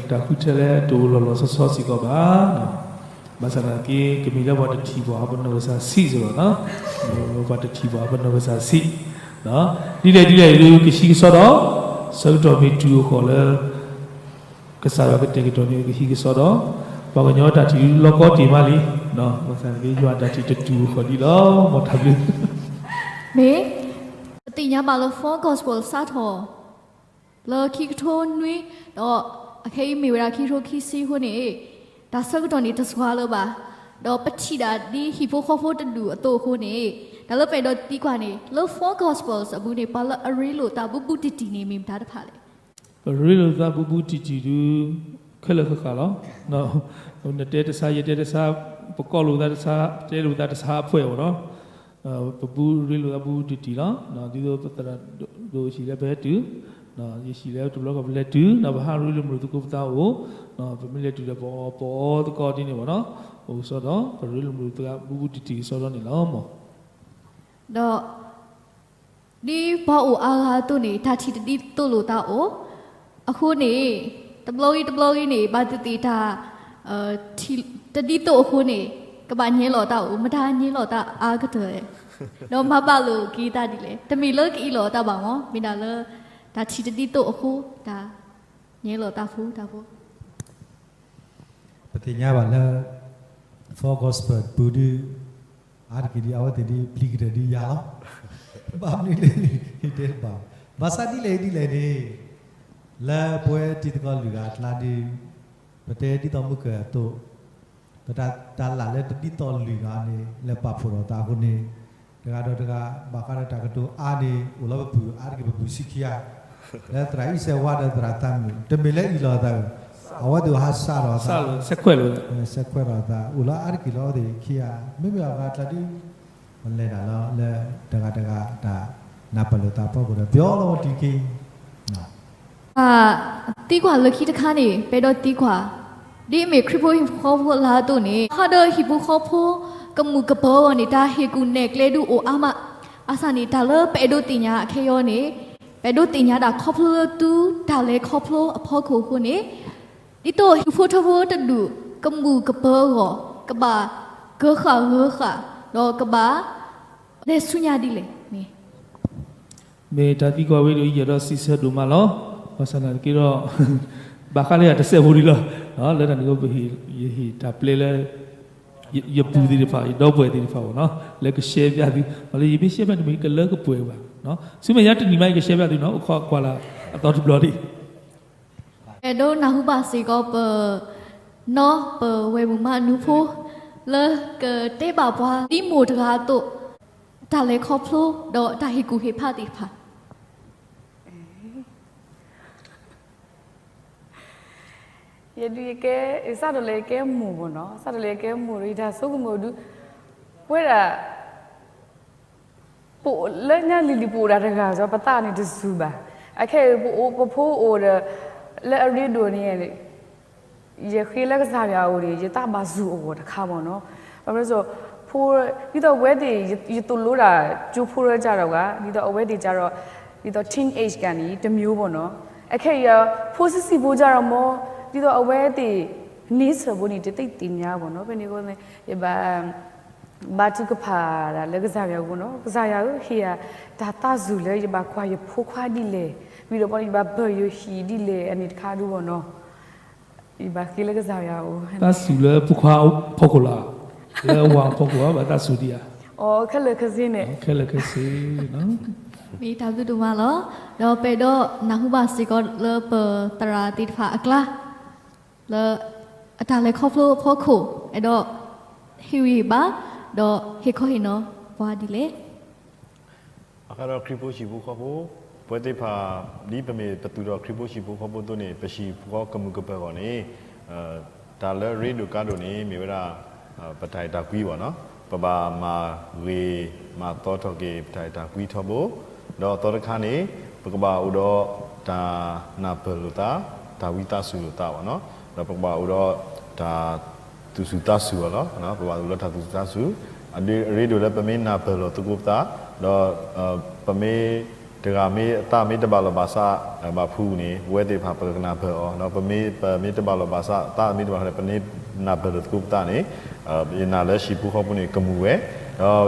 တၢ်ဃုထၢလၢတအိၣ်လီၤလီၤဆီဆီစ့ၢ်ကီးဘၣ်. ဘၣ်ဆၣ်သနာ်က့ ကမ့ၢ်လၢပှၤတထံၣ်ပှၤ ပနီၢ်ကစၢ်ဆံးစ့ၢ်ကီးနီၤ, ပှၤတထံၣ်ပှၤ ပနီၢ်ကစၢ်ဆံး, ဒ်လဲၣ်ဒ်လဲၣ်ဒုး ကဟံးကစီဒီ, ဆၢကတီၢ်မ့ၢ်တုၤအဃီလၢ ကစၢ်ယွၤကတဲာ်ကတီၤန့ၣ် ကဟံးကစီဒီ, ပှၤကညီတၢ်ထံၣ်ဒုးလီၢ်ကီတ့ၢ်မးလံ, ဘၣ်ဆၣ်သနာ်က့ ယွၤတၢ်ထံၣ်တတုၤအဃီဒ်လီၤ, မ်တၢ်ဘျုး မ့ၢ် ပသ့ၣ်ညါဘၣ်လၢ Four Gospel စးထီၣ် လၢခံကထိနွံ, ဒီးအခဲအံၤမ့ၢ်ဝဲဒၣ်ခံကထိခံဆံအဃိန့ၣ်, တၢ်ဆၢကတီၢ်န့ၣ်တစှၤလၢၤဘၣ်, ဒီးပထံၣ်ဒၣ်ဒ်ဟံၣ်ဖိဃီဖိတဒူၣ်အသိးအဃိန့ၣ်, တၢ်လၢပအဲၣ်ဒိးသံကွၢ်န့ၣ် လၢ Four Gospels အပူၤန့ၣ် ပှၤလၢအရ့လိာ်သးဘူးဘူးတံၢ်တံၢ်န့ၣ် မ့ၢ်မတၤတဖၣ်လဲၣ်. ပရ့လိာ်သးဘူးဘူးတံၢ်တံၢ်ဒုး ခဲလၢာ်ဃၣ်ဃၣ်လီၤ. နတဲတဆါ ယတဲတဆါ, ပကိးလိာ်သးတဆါ, ပတဲလိာ်သးတဆါအဖှဲၣ်မ့ၢ်နီၤ, ပဘူးရ့လိာ်သးဘူးဘူးတံၢ်တံၢ်လီၤ. ဒ်သိးပသရၣ်ဒိၣ်ဟံၣ်လၢပဟဲတုၤ, ယဟံၣ်လၢတဘျီကီၢ်ပလဲၤတုၤ, ဒီးပဟးရ့လိာ်မုာ်လိာ်သကိးပသးအိၣ်, ပမ့ၢ်လဲၤတုၤဒီးပအီၣ်ပအီသကိးဒ်န့ၣ်မ့ၢ်နီၤ, အိၣ်ကစီဒီ, ပရ့လိာ်မုာ်လိာ်သးဘူးဘူးတံၢ်တံၢ်ကစီဒီန့ၣ်လီၤ. ဒီး ဒ်ပှၤအိၣ်အါဂၤအသိးန့ၣ် တၢ်ထံၣ်တဒ်သိးလိာ်သးအိၣ်, အဃိန့ၣ် တဘျီဂ့ၤတဘျီဂ့ၤန့ၣ် ဘၣ်သ့ၣ်သ့ၣ်တၢ် တဒ်သိးအဃိန့ၣ် ကဘၣ်ညဲလီၤသးအိၣ်, မတၤညဲလီၤသးအါကတၢၢ်လဲၣ်, ဒီးမၤဘၣ်လိာ်က့ၤသးဒ်လဲၣ်, တမ့ၢ်လၢကအ့ၣ်လိာ်အသးဘၣ်မ့ၢ်, မ့ၢ်ဒၣ်လၢ တၢ်ထံၣ်တဒ်သိးအဃိ တၢ်ညဲလီၤသးဖိတၢ်ဖိ ပသ့ၣ်ညါဘၣ်လၢ Four Gospel ပူၤဒုး အါတက့ၢ်ဒုး အဝဲသ့ၣ်ဒုး ပျံၤကတၢၢ်ဒုးယၤလီၤ. ဘၣ်မနုၤလဲၣ်န့ၣ် တဲတဘၣ်, ဘၣ်ဆၣ်ဒ်လဲၣ်ဒ်လဲၣ်န့ၣ် လၢပဝဲတံၤသကိးလွံၢ်ဂၤအကျါဒုး ပတဲဒ်သိးမုၢ်ကၢၢ်အသိး ပတၢ်လၢ်လၢတဒ်သိးလွံၢ်ဂၤန့ၣ် လဲၤပာ်ဖှိၣ်ထီၣ်သးအဃိန့ၣ် တဂၤဒီးတဂၤ ဘၣ်ဃးဒီးတၢ်ကတိၤအါန့ၣ် အိၣ်လၢပပူၤ အါတက့ၢ်ပပူၤဆံခံဂၤ, လၢသရၣ်အံၣ်စဲးဝါဒီးသရၣ်သးမုာ် တမ့ၢ်လၢအ့ၣ်လိာ်သး, အဝဲသ့ၣ်ဟးစးထီၣ်သး, ဆဲးခွဲးလိာ်သး, အိၣ်လၢအါတက့ၢ်လီၤအဝဲသ့ၣ်ခံဂၤ, မ့မ့ၢ်အဂၤအကျါဒုး ပလဲၤတၢ်လီၤလၢ တဂၤတဂၤတၢ်နၢ်ပၢၢ်လိာ်သးဖီခိၣ်ဒီး ပျီလီၤဝဲတံၢ်က့ၤ သံကွၢ်လၢခံတခါန့ၣ် ပအဲၣ်ဒိးသံကွၢ်, ဒ်အမ့ၢ်ခရံာ်ဖိဟံၣ်ဖိဃီဖိအကျါအသိးန့ၣ် ဟးဒီးဟံၣ်ဖိဃီဖိကမူးကပၢၤအဂီၢ်န့ၣ် တၢ်ဟ့ၣ်ကူၣ်နဲၣ်ကျဲဒုးအိၣ်အါမး, ဘၣ်ဆၣ်န့ၣ် တၢ်လၢပအဲၣ်ဒိးသ့ၣ်ညါအခဲအံၤန့ၣ် ပအဲၣ်ဒိးသ့ၣ်ညါဒၣ်ခီဖျိလၢသုတၢ်လဲၤခီဖျိအဖီခိၣ်အဃိန့ၣ် ဒ်သိးဟံၣ်ဖိဃီဖိတဒူၣ် ကမုာ်ကပၢၤအဂီၢ် ကဘၣ်ကၢဃာ်ဂၢၤဃာ် ဒီးကဘၣ်လဲၤဆူညါဒ်လဲၣ်န့ၣ် မ့ၢ်တၢ်သံကွၢ်ဝဲဒၣ်အံၤ ယအဲၣ်ဒိးစံးဆၢဒိၣ်မးလီၤ. ဘၣ်ဆၣ်သနာ်က့ဒီး ဘၣ်ဃးလၢယၤတစဲးဖိဒံးလီၤ. လၢတၢ်န့ၣ်အဃိ ပဟ့ၣ် ယဟ့ၣ်တၢ်ပျဲလၢ ယပူၤသ့ၣ်တဖၣ် ယဒီပုၢ်ဝဲၢ်သ့ၣ်တဖၣ်အဂီၢ်နီၤ လၢကရှဲပၠးသု, လၢယမ့ၢ်ရှဲပၠးတမ့ၢ်ကလၢကပှဲၤဘၣ်, ဆူမဲာ်ညါတနံၤမး ယကရှဲပၠးသုနီၤ အိၣ်ခိးကွၢ်လၢအသီတဘျီဒံး အဲၣ်ဒိးနၢ်ဟူဘၣ်စ့ၢ်ကီးပနီၢ်ပဝဲၢ်မုၣ်မါအနူဖိ လၢကတဲဘၣ်ပှၤသံမိၢ်တဂၤအသိး တၢ်လဲၤခီဖျိ ဒီးတၢ်ဟ့ၣ်ကူၣ်ဟ့ၣ်ဖးသ့ၣ်တဖၣ် ယဒုးယကဲ စးထီၣ်လၢယကဲမိၢ်မ့ၢ်နီၤ, စးထီၣ်လၢယကဲမိၢ်ဒီး ယတၢ်ဆိကမိၣ်ဒုး ပဝဲဒၣ် ပလၢညါလံၤလံၤပအိၣ်ဒၣ်တဂၤစီၤ ပသးန့ၣ်တစူၤဘၣ်. အခဲအံၤ ပအိၣ်ပဖိအိၣ်ဒီး လၢအရ့ဒိၣ်န့ၣ် ယဃ့လၢကစၢ်ယွၤအအိၣ်န့ၣ် ယသးဘၣ်စူၤအဂီၢ်တခါမ့ၢ်နီၤ. ဘၣ်မနုၤစိ ဖိ ဒ်သိးအဝဲသ့ၣ် ယသိၣ်လိဒၣ်ကၠိဖိရၢကၢ်ဒီးဝဲ ဒ်သိးအဝဲသ့ၣ်ကၢ်ဒီး ဒ်သိး teenage ကန့ၣ် တမျိုးမ့ၢ်နီၤ. အခဲအံၤ ဖိဆံးဆံးဖိကၢ်ဒီးမ့ၢ် ဒ်သိးအဝဲသ့ၣ် န့ဆၢၣ်ဖိန့ၣ် တသ့ၣ်ညါမ့ၢ်နီၤ. ဖဲန့ၣ်အဃိ ယဘၣ် ဘါထုကဖၣ်ဒၣ်လၢကစၢ်ယွၤအအိၣ်နီၤ, ကစၢ်ယွၤဧၢ ဟ့ၣ်ယၤတၢ်သးစူၤလၢယဘၣ်ကွၢ်ယဖိခွါဒ်လဲၣ်, ဝံၤဒီးပှၤန့ၣ် ယဘၣ်ပၢၢ်ယဟံၣ်ဒ်လဲၣ် အန့ၣ်တခါဒုးမ့ၢ်နီၤ. ယဘၣ်ဃ့လၢကစၢ်ယွၤအအိၣ်, သးစူၤလၢဖိခွါဖီခိၣ်လီၤ, လၢဝၤဖီခိၣ်ဧါ ဘၣ်သးစူၤဒံးဧါ. အိ ခဲလၢာ်ခဲဆ့န့ၣ်, ခဲလၢာ်ခဲဆ့, မ့ၢ်တၢ်ဘျုးဒိၣ်မးလီၤ. ဒီးပအဲၣ်ဒိးနၢ်ဟူဘၣ်စ့ၢ်ကီးလၢပသရၣ်သ့ၣ်တဖၣ်အကျါ လၢအတၢ်လဲၤခီဖျိအဖီခိၣ် အဲၣ်ဒိးဟ့ၣ်ဂံၢ်ဟ့ၣ်ဘါ ဒီးဟ့ၣ်ခီဟ့ၣ်နီၤပှၤဒ်လဲၣ်. အဃိဒီးခရံာ်ဖိဟံၣ်ဖိဃီဖိ, ပဝဲသ့ၣ်တဖၣ် ဒ်ပမ့ၢ်ပသူၣ်ထီၣ်ခရံာ်ဖိဟံၣ်ဖိဃီဖိအသိးန့ၣ် ပဟံၣ်ဖိဃီကမုာ်ကပၢၤအဂီၢ်န့ၣ် တၢ်လၢအရ့ဒိၣ်ကါဒိၣ်န့ၣ် မ့ၢ်ဝဲဒၣ် ပတၢ်အဲၣ်တၢ်ကွံမ့ၢ်နီၤ, ပဘၣ်မၤဂ့ၤမၤသီထီၣ်က့ၤ ပတၢ်အဲၣ်တၢ်ကွံထီဘိ, ဒီးအသီတခါန့ၣ် ပကဘၣ်အိၣ်ဒီးတၢ်နၢ်ပၢၢ်လိာ်သး, တၢ်ဝံသးစူၤလိာ်သးမ့ၢ်နီၤ, ဒီးပကဘၣ်အိၣ်ဒီးတၢ်သူၣ်စူၤသးစူၤအီၤလီၤ. ပကဘၣ်အိၣ်ဒီးတၢ်သူၣ်စူၤသးစူၤ, အရ့ဒိၣ်လၢပမ့ၢ်နၢ်ပၢၢ်လိာ်သကိးပသး, ဒီး ပမ့ၢ်တဂၤမ့ၢ်အသးမ့ၢ်တဘၣ်လိာ်ဘၣ်စးဘၣ်ဖုးန့ၣ် ပဝဲသ့ၣ်တဖၣ်ပကနၢ်ပၢၢ်အီၤ, ဒီးပမ့ၢ်ပမ့ၢ်တဘၣ်လိာ်ဘၣ်စး သးမ့ၢ်တဘၣ်န့ၣ် ပန့ၢ်နၢ်ပၢၢ်လိာ်သကိးပသးန့ၣ်, ယနာ်လၢဟံၣ်ဖိဃီဖိန့ၣ် ကမုာ်ဝဲ,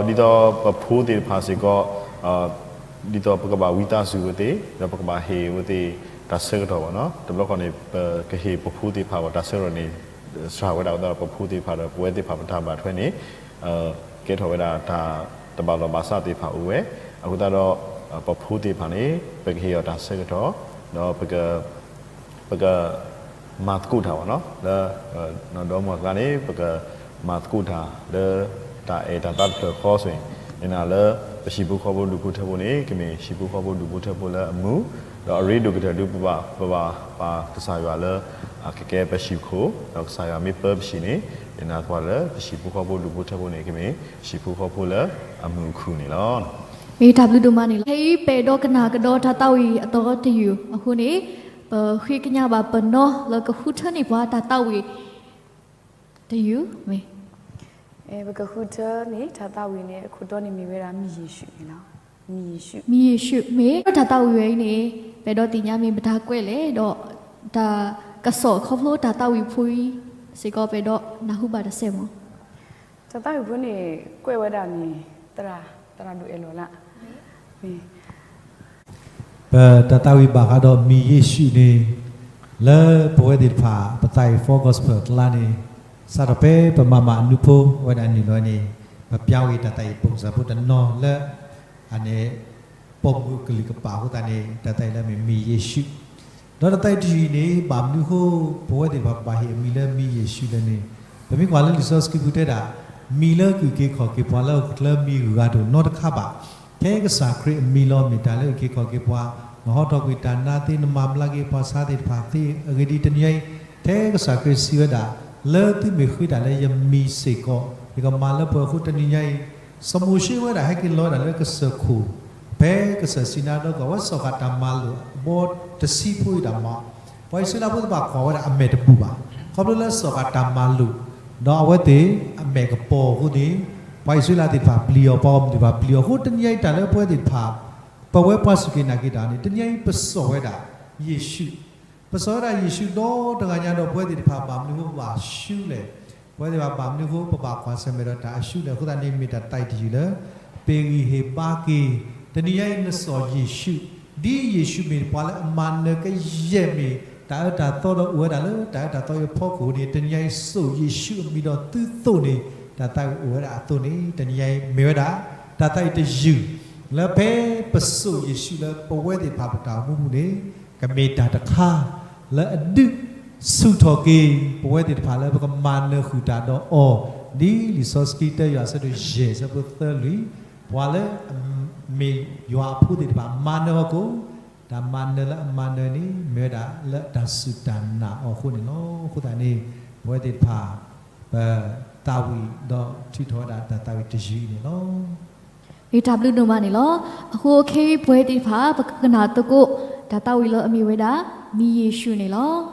ဒီးဒ်သိးပဖိသ့ၣ်တဖၣ်စ့ၢ်ကီး ဒ်သိးပကဘၣ်ဝံသးစူၤအဝဲသ့ၣ်, ဒီးပကဘၣ်ဟ့ၣ်အဝဲသ့ၣ်တၢ်ဆၢကတီၢ်မ့ၢ်နီၤ, တဘျီဃီန့ၣ် ပကဟ့ၣ်ပဖိသ့ၣ်တဖၣ်အတၢ်ဆၢကတီၢ်န့ၣ် စှၤဝဲဒၣ်အဃိသတးဒီး ပဖိသ့ၣ်တဖၣ်ဒီးပဝဲသ့ၣ်တဖၣ်ပတၢ်ဘၣ်ထွဲန့ၣ် ကဲထီၣ်ဝဲဒၣ်တၢ်တဘၣ်လိာ်ဘၣ်စးသ့ၣ်တဖၣ်အိၣ်ဝဲ, အဃိသတးဒီး ပဖိသ့ၣ်တဖၣ်န့ၣ် ပကဟ့ၣ်အီၤတၢ်ဆၢကတီၢ်, ဒီး ပက မၤသကိးတၢ်မ့ၢ်နီၤ, လၢ နီၢ်ဒီမါအကျါန့ၣ် ပကမၤသကိးတၢ်လၢတၢ်အဲၣ်တၢ်သးတဖျၢၣ်ဃီဆိန့ၣ်, ယနာ်လၢပဟံၣ်ဖိဃီဖိဒူၣ်ဖိထၢဖိန့ၣ် ကမ့ၢ်ဟံၣ်ဖိဃီဖိဒူၣ်ဖိထၢဖိလၢအမုာ်, ဒီးအရ့ဒိၣ်ကတၢၢ်ဒုး ပဘၣ် ပဘၣ်ပာ်ကစၢ်ယွၤလၢ အကကဲပဟံၣ်ခိၣ်, ဒီးကစၢ်ယွၤမ့ၢ်ပၢပှၤဟံၣ်န့ၣ် ယနာ်သပှၢ်လၢပဟံၣ်ဖိဃီဖိဒူၣ်ဖိထၢဖိန့ၣ် ကမ့ၢ်ဟံၣ်ဖိဃီဖိလၢအမုာ်အခုၣ်န့ၣ်လီၤ. မ့ၢ်တၢ်ဘျုးဒိၣ်မးန့ၣ်လီၤ. ခဲအံၤပအဲၣ်ဒိးကနၣ်ကဒီးတၢ်သးဝံၣ်အသီတယုၢ်အဃိန့ၣ်, ပဃ့ကညးဘၣ်ပနီၢ်လၢကဃုထၢန့ၢ်ပှၤတၢ်သးဝံၣ်တယုၢ်မ့ၢ် ပကဃုထၢန့ၢ်တၢ်သးဝံၣ်န့ၣ် အခိၣ်တီန့ၣ်မ့ၢ်ဝဲဒၣ်မံၤယ့ၣ်ၡူးန့ၣ်လီၤ. မံၤယ့ၣ်ၡူး, မ့ၢ်တၢ်သးဝံၣ်ဝဲအံၤန့ၣ် ပအဲၣ်ဒိးသ့ၣ်ညါမ့ၢ်မတၤကွဲးလဲၣ်, ဒီးတၢ်ကစီၣ်ခီဖျိတၢ်သးဝံၣ်ဖိအံၤစ့ၢ်ကီး ပအဲၣ်ဒိးနၢ်ဟူဘၣ်တစဲးမ့ၢ် တၢ်သးဝံၣ်ဖိန့ၣ် ကွဲးဝဲဒၣ်န့ၣ် သရၣ် သရၣ်ဒိၣ်အဲၣ်လီၤလၢ မ့ၢ် ပတၢ်သးဝံၣ်ဘၣ်ဃးဒီးမံၤယ့ၣ်ၡူးန့ၣ် လၢပဝဲသ့ၣ်တဖၣ် ပသးအံၤ Four Gospel အကျါန့ၣ် စးထီၣ်ဖဲပမၤမၤအနူဖိဝဲဒၣ်နုာ်လီၤန့ၣ် ပပျၢ်ဝဲတၢ်သးဝံၣ် ပုံစံ ဖိတနီၤလၢ အန့ၣ် ပိာ်မုၣ်ကလုာ်ကပာ်အဃိသတးန့ၣ် တၢ်သးဝံၣ်လၢမ့ၢ်မံၤယ့ၣ်ၡူး ဒီးတၢ်သးဝံၣ်တယုၢ်အံၤန့ၣ် ဘၣ်မနုၤအဃိ ပဝဲသ့ၣ်တဖၣ်ပဘၣ်ဟ့ၣ်အမံၤလၢမံၤယ့ၣ်ၡူးလဲၣ်န့ၣ်, ပမ့ၢ်ကွၢ်လၢလံာ်စီဆှံပူၤတဲဒၣ်, မံၤလၢကအုၣ်က့ၤခီၣ်က့ၤပှၤလၢဟီၣ်ခိၣ်ချၢမံၤဂၤတအိၣ်နီတခါဘၣ်. ထဲကစၢ်ခရံာ်အမံၤလီၤ မ့ၢ်တၢ်လၢအုၣ်က့ၤခီၣ်က့ၤပှၤ, နဟီထီၣ်ကွံာ်တၢ်နါသ့ နမၤဘျါက့ၤပှၤဆါသ့ၣ်တဖၣ်သ့ အဂ့ၢ်ဒ်အံၤ တနံၤအံၤ ထဲကစၢ်ခရံာ်စံးဝဲဒၣ်, လၢသုမ့ၢ်ဃ့တၢ်လၢယမံၤစ့ၢ်ကီး ယကမၤလၢပှဲၤအဃိ တနံၤညါအံၤ စီၤမိၤၡ့ဝဲဒၣ်ဟဲက့ၤလီၤဝဲဒၣ်လၢကစၢၢ်ခိၣ်, ဖဲကစၢၢ်စံနါဒီကီၢ် အဝဲစိာ်ဃာ်တၢ်မၤလိာ်အဘီတဆံဖိအံၤတၢ်မၤ, ပှၤအံၣ်စရ့လးဖိတဖၣ်ကွၢ်ဝဲဒၣ်အမဲာ်တပူၤဘၣ်. ခီဖျိလၢစိာ်ဃာ်တၢ်မၤလိာ်, ဒီးအဝဲသ့ၣ်အမဲာ်ကပီၤအဃိန့ၣ်, ပှၤအံၣ်စရ့လးသ့ၣ်တဖၣ်ပျံၤအီၤ, ပှၤဂီၢ်မုၢ်သ့ၣ်တဖၣ်ပျံၤအီၤအဃိ တနံၤညါအံၤတၢ်လၢပဝဲသ့ၣ်တဖၣ် ပဝဲပှၤစူၢ်က့ၤနာ်က့ၤတၢ်န့ၣ် တနံၤညါအံၤပစိာ်ဝဲဒၣ်ယ့ၣ်ၡူး ပစိာ်ဝဲဒၣ်ယ့ၣ်ၡူးဒီတဂၤညါဒီး ပဝဲသ့ၣ်တဖၣ်ဘၣ်မနုၤအဃိပဘၣ်ဆှုလဲၣ်, ပဝဲသ့ၣ်တဖၣ်ဘၣ်မနုၤအဃိပဘၣ်ကွၢ်ဆၢၣ်မဲာ်ဒီးတၢ်အဆှုလဲၣ်အဃိသတးန့ၣ် မ့ၢ်တၢ်သးဝံၣ်တယုၢ်လၢ ပဂံၢ်ဟ့ၣ်ဘါက့ၤ, တနံၤညါအံၤနစိာ်ယ့ၣ်ၡူး, ဒ်ယ့ၣ်ၡူးမ့ၢ်ပှၤလၢအမၤနၢၤကယဲၢ်မ့ၢ်တၢ်အၢတၢ်သီဒီးအိၣ်ဝဲဒၣ်လၢတၢ်အၢတၢ်သီအံၤအဖီခိၣ်န့ၣ် တနံၤညါအံၤစိာ်ယ့ၣ်ၡူးအမံၤဒီးသုသိၣ်န့ၣ် တၢ်သးဝံၣ်အိၣ်ဝဲဒၣ်အသိးန့ၣ် တနံၤညါအံၤမ့ၢ်ဝဲဒၣ် တၢ်သးဝံၣ်တယုၢ် လၢဖဲပစိာ်ယ့ၣ်ၡူးလၢပဝဲသ့ၣ်တဖၣ်ပတၢ်အိၣ်မူပူၤန့ၣ် ကမ့ၢ်တၢ်တခါ လၢအဒုးဆူၣ်ထီၣ်က့ၤ ပဝဲသ့ၣ်တဖၣ်လၢပကမၤနၢၤဃုာ်တၢ်ဒီးအီၤ, ဒ်လံာ်စီဆှံတၢယွၤအဆၢဒိၣ်ယဲၢ်အဆၢဖိသၢလွံၢ်, ပှၤလၢအမ့ၢ်ယွၤအဖိသ့ၣ်တဖၣ်မၤနၢၤအီၤကိး, တၢ်မၤနၢၤလၢအမၤနၢၤန့ၣ် မ့ၢ်ဝဲဒၣ်လၢအတၢ်စူၢ်တၢ်နာ်အီၤအဃိန့ၣ်လီၤ. အဃိသတးန့ၣ် ပဝဲသ့ၣ်တဖၣ် ပသးဝံၣ်ဒီးထုးထီၣ်ဝဲဒၣ်တၢ်သးဝံၣ်တယုၢ်အံၤန့ၣ်လီၤ. မ့ၢ်တၢ်ဘျုးဒိၣ်မးန့ၣ်လီၤ. အဃိခဲအံၤပဝဲသ့ၣ်တဖၣ် ပကကနၣ်သကိး တၢ်သးဝံၣ်လၢအမ့ၢ်ဝဲဒၣ် မံၤယ့ၣ်ၡူးန့ၣ်လီၤ. လ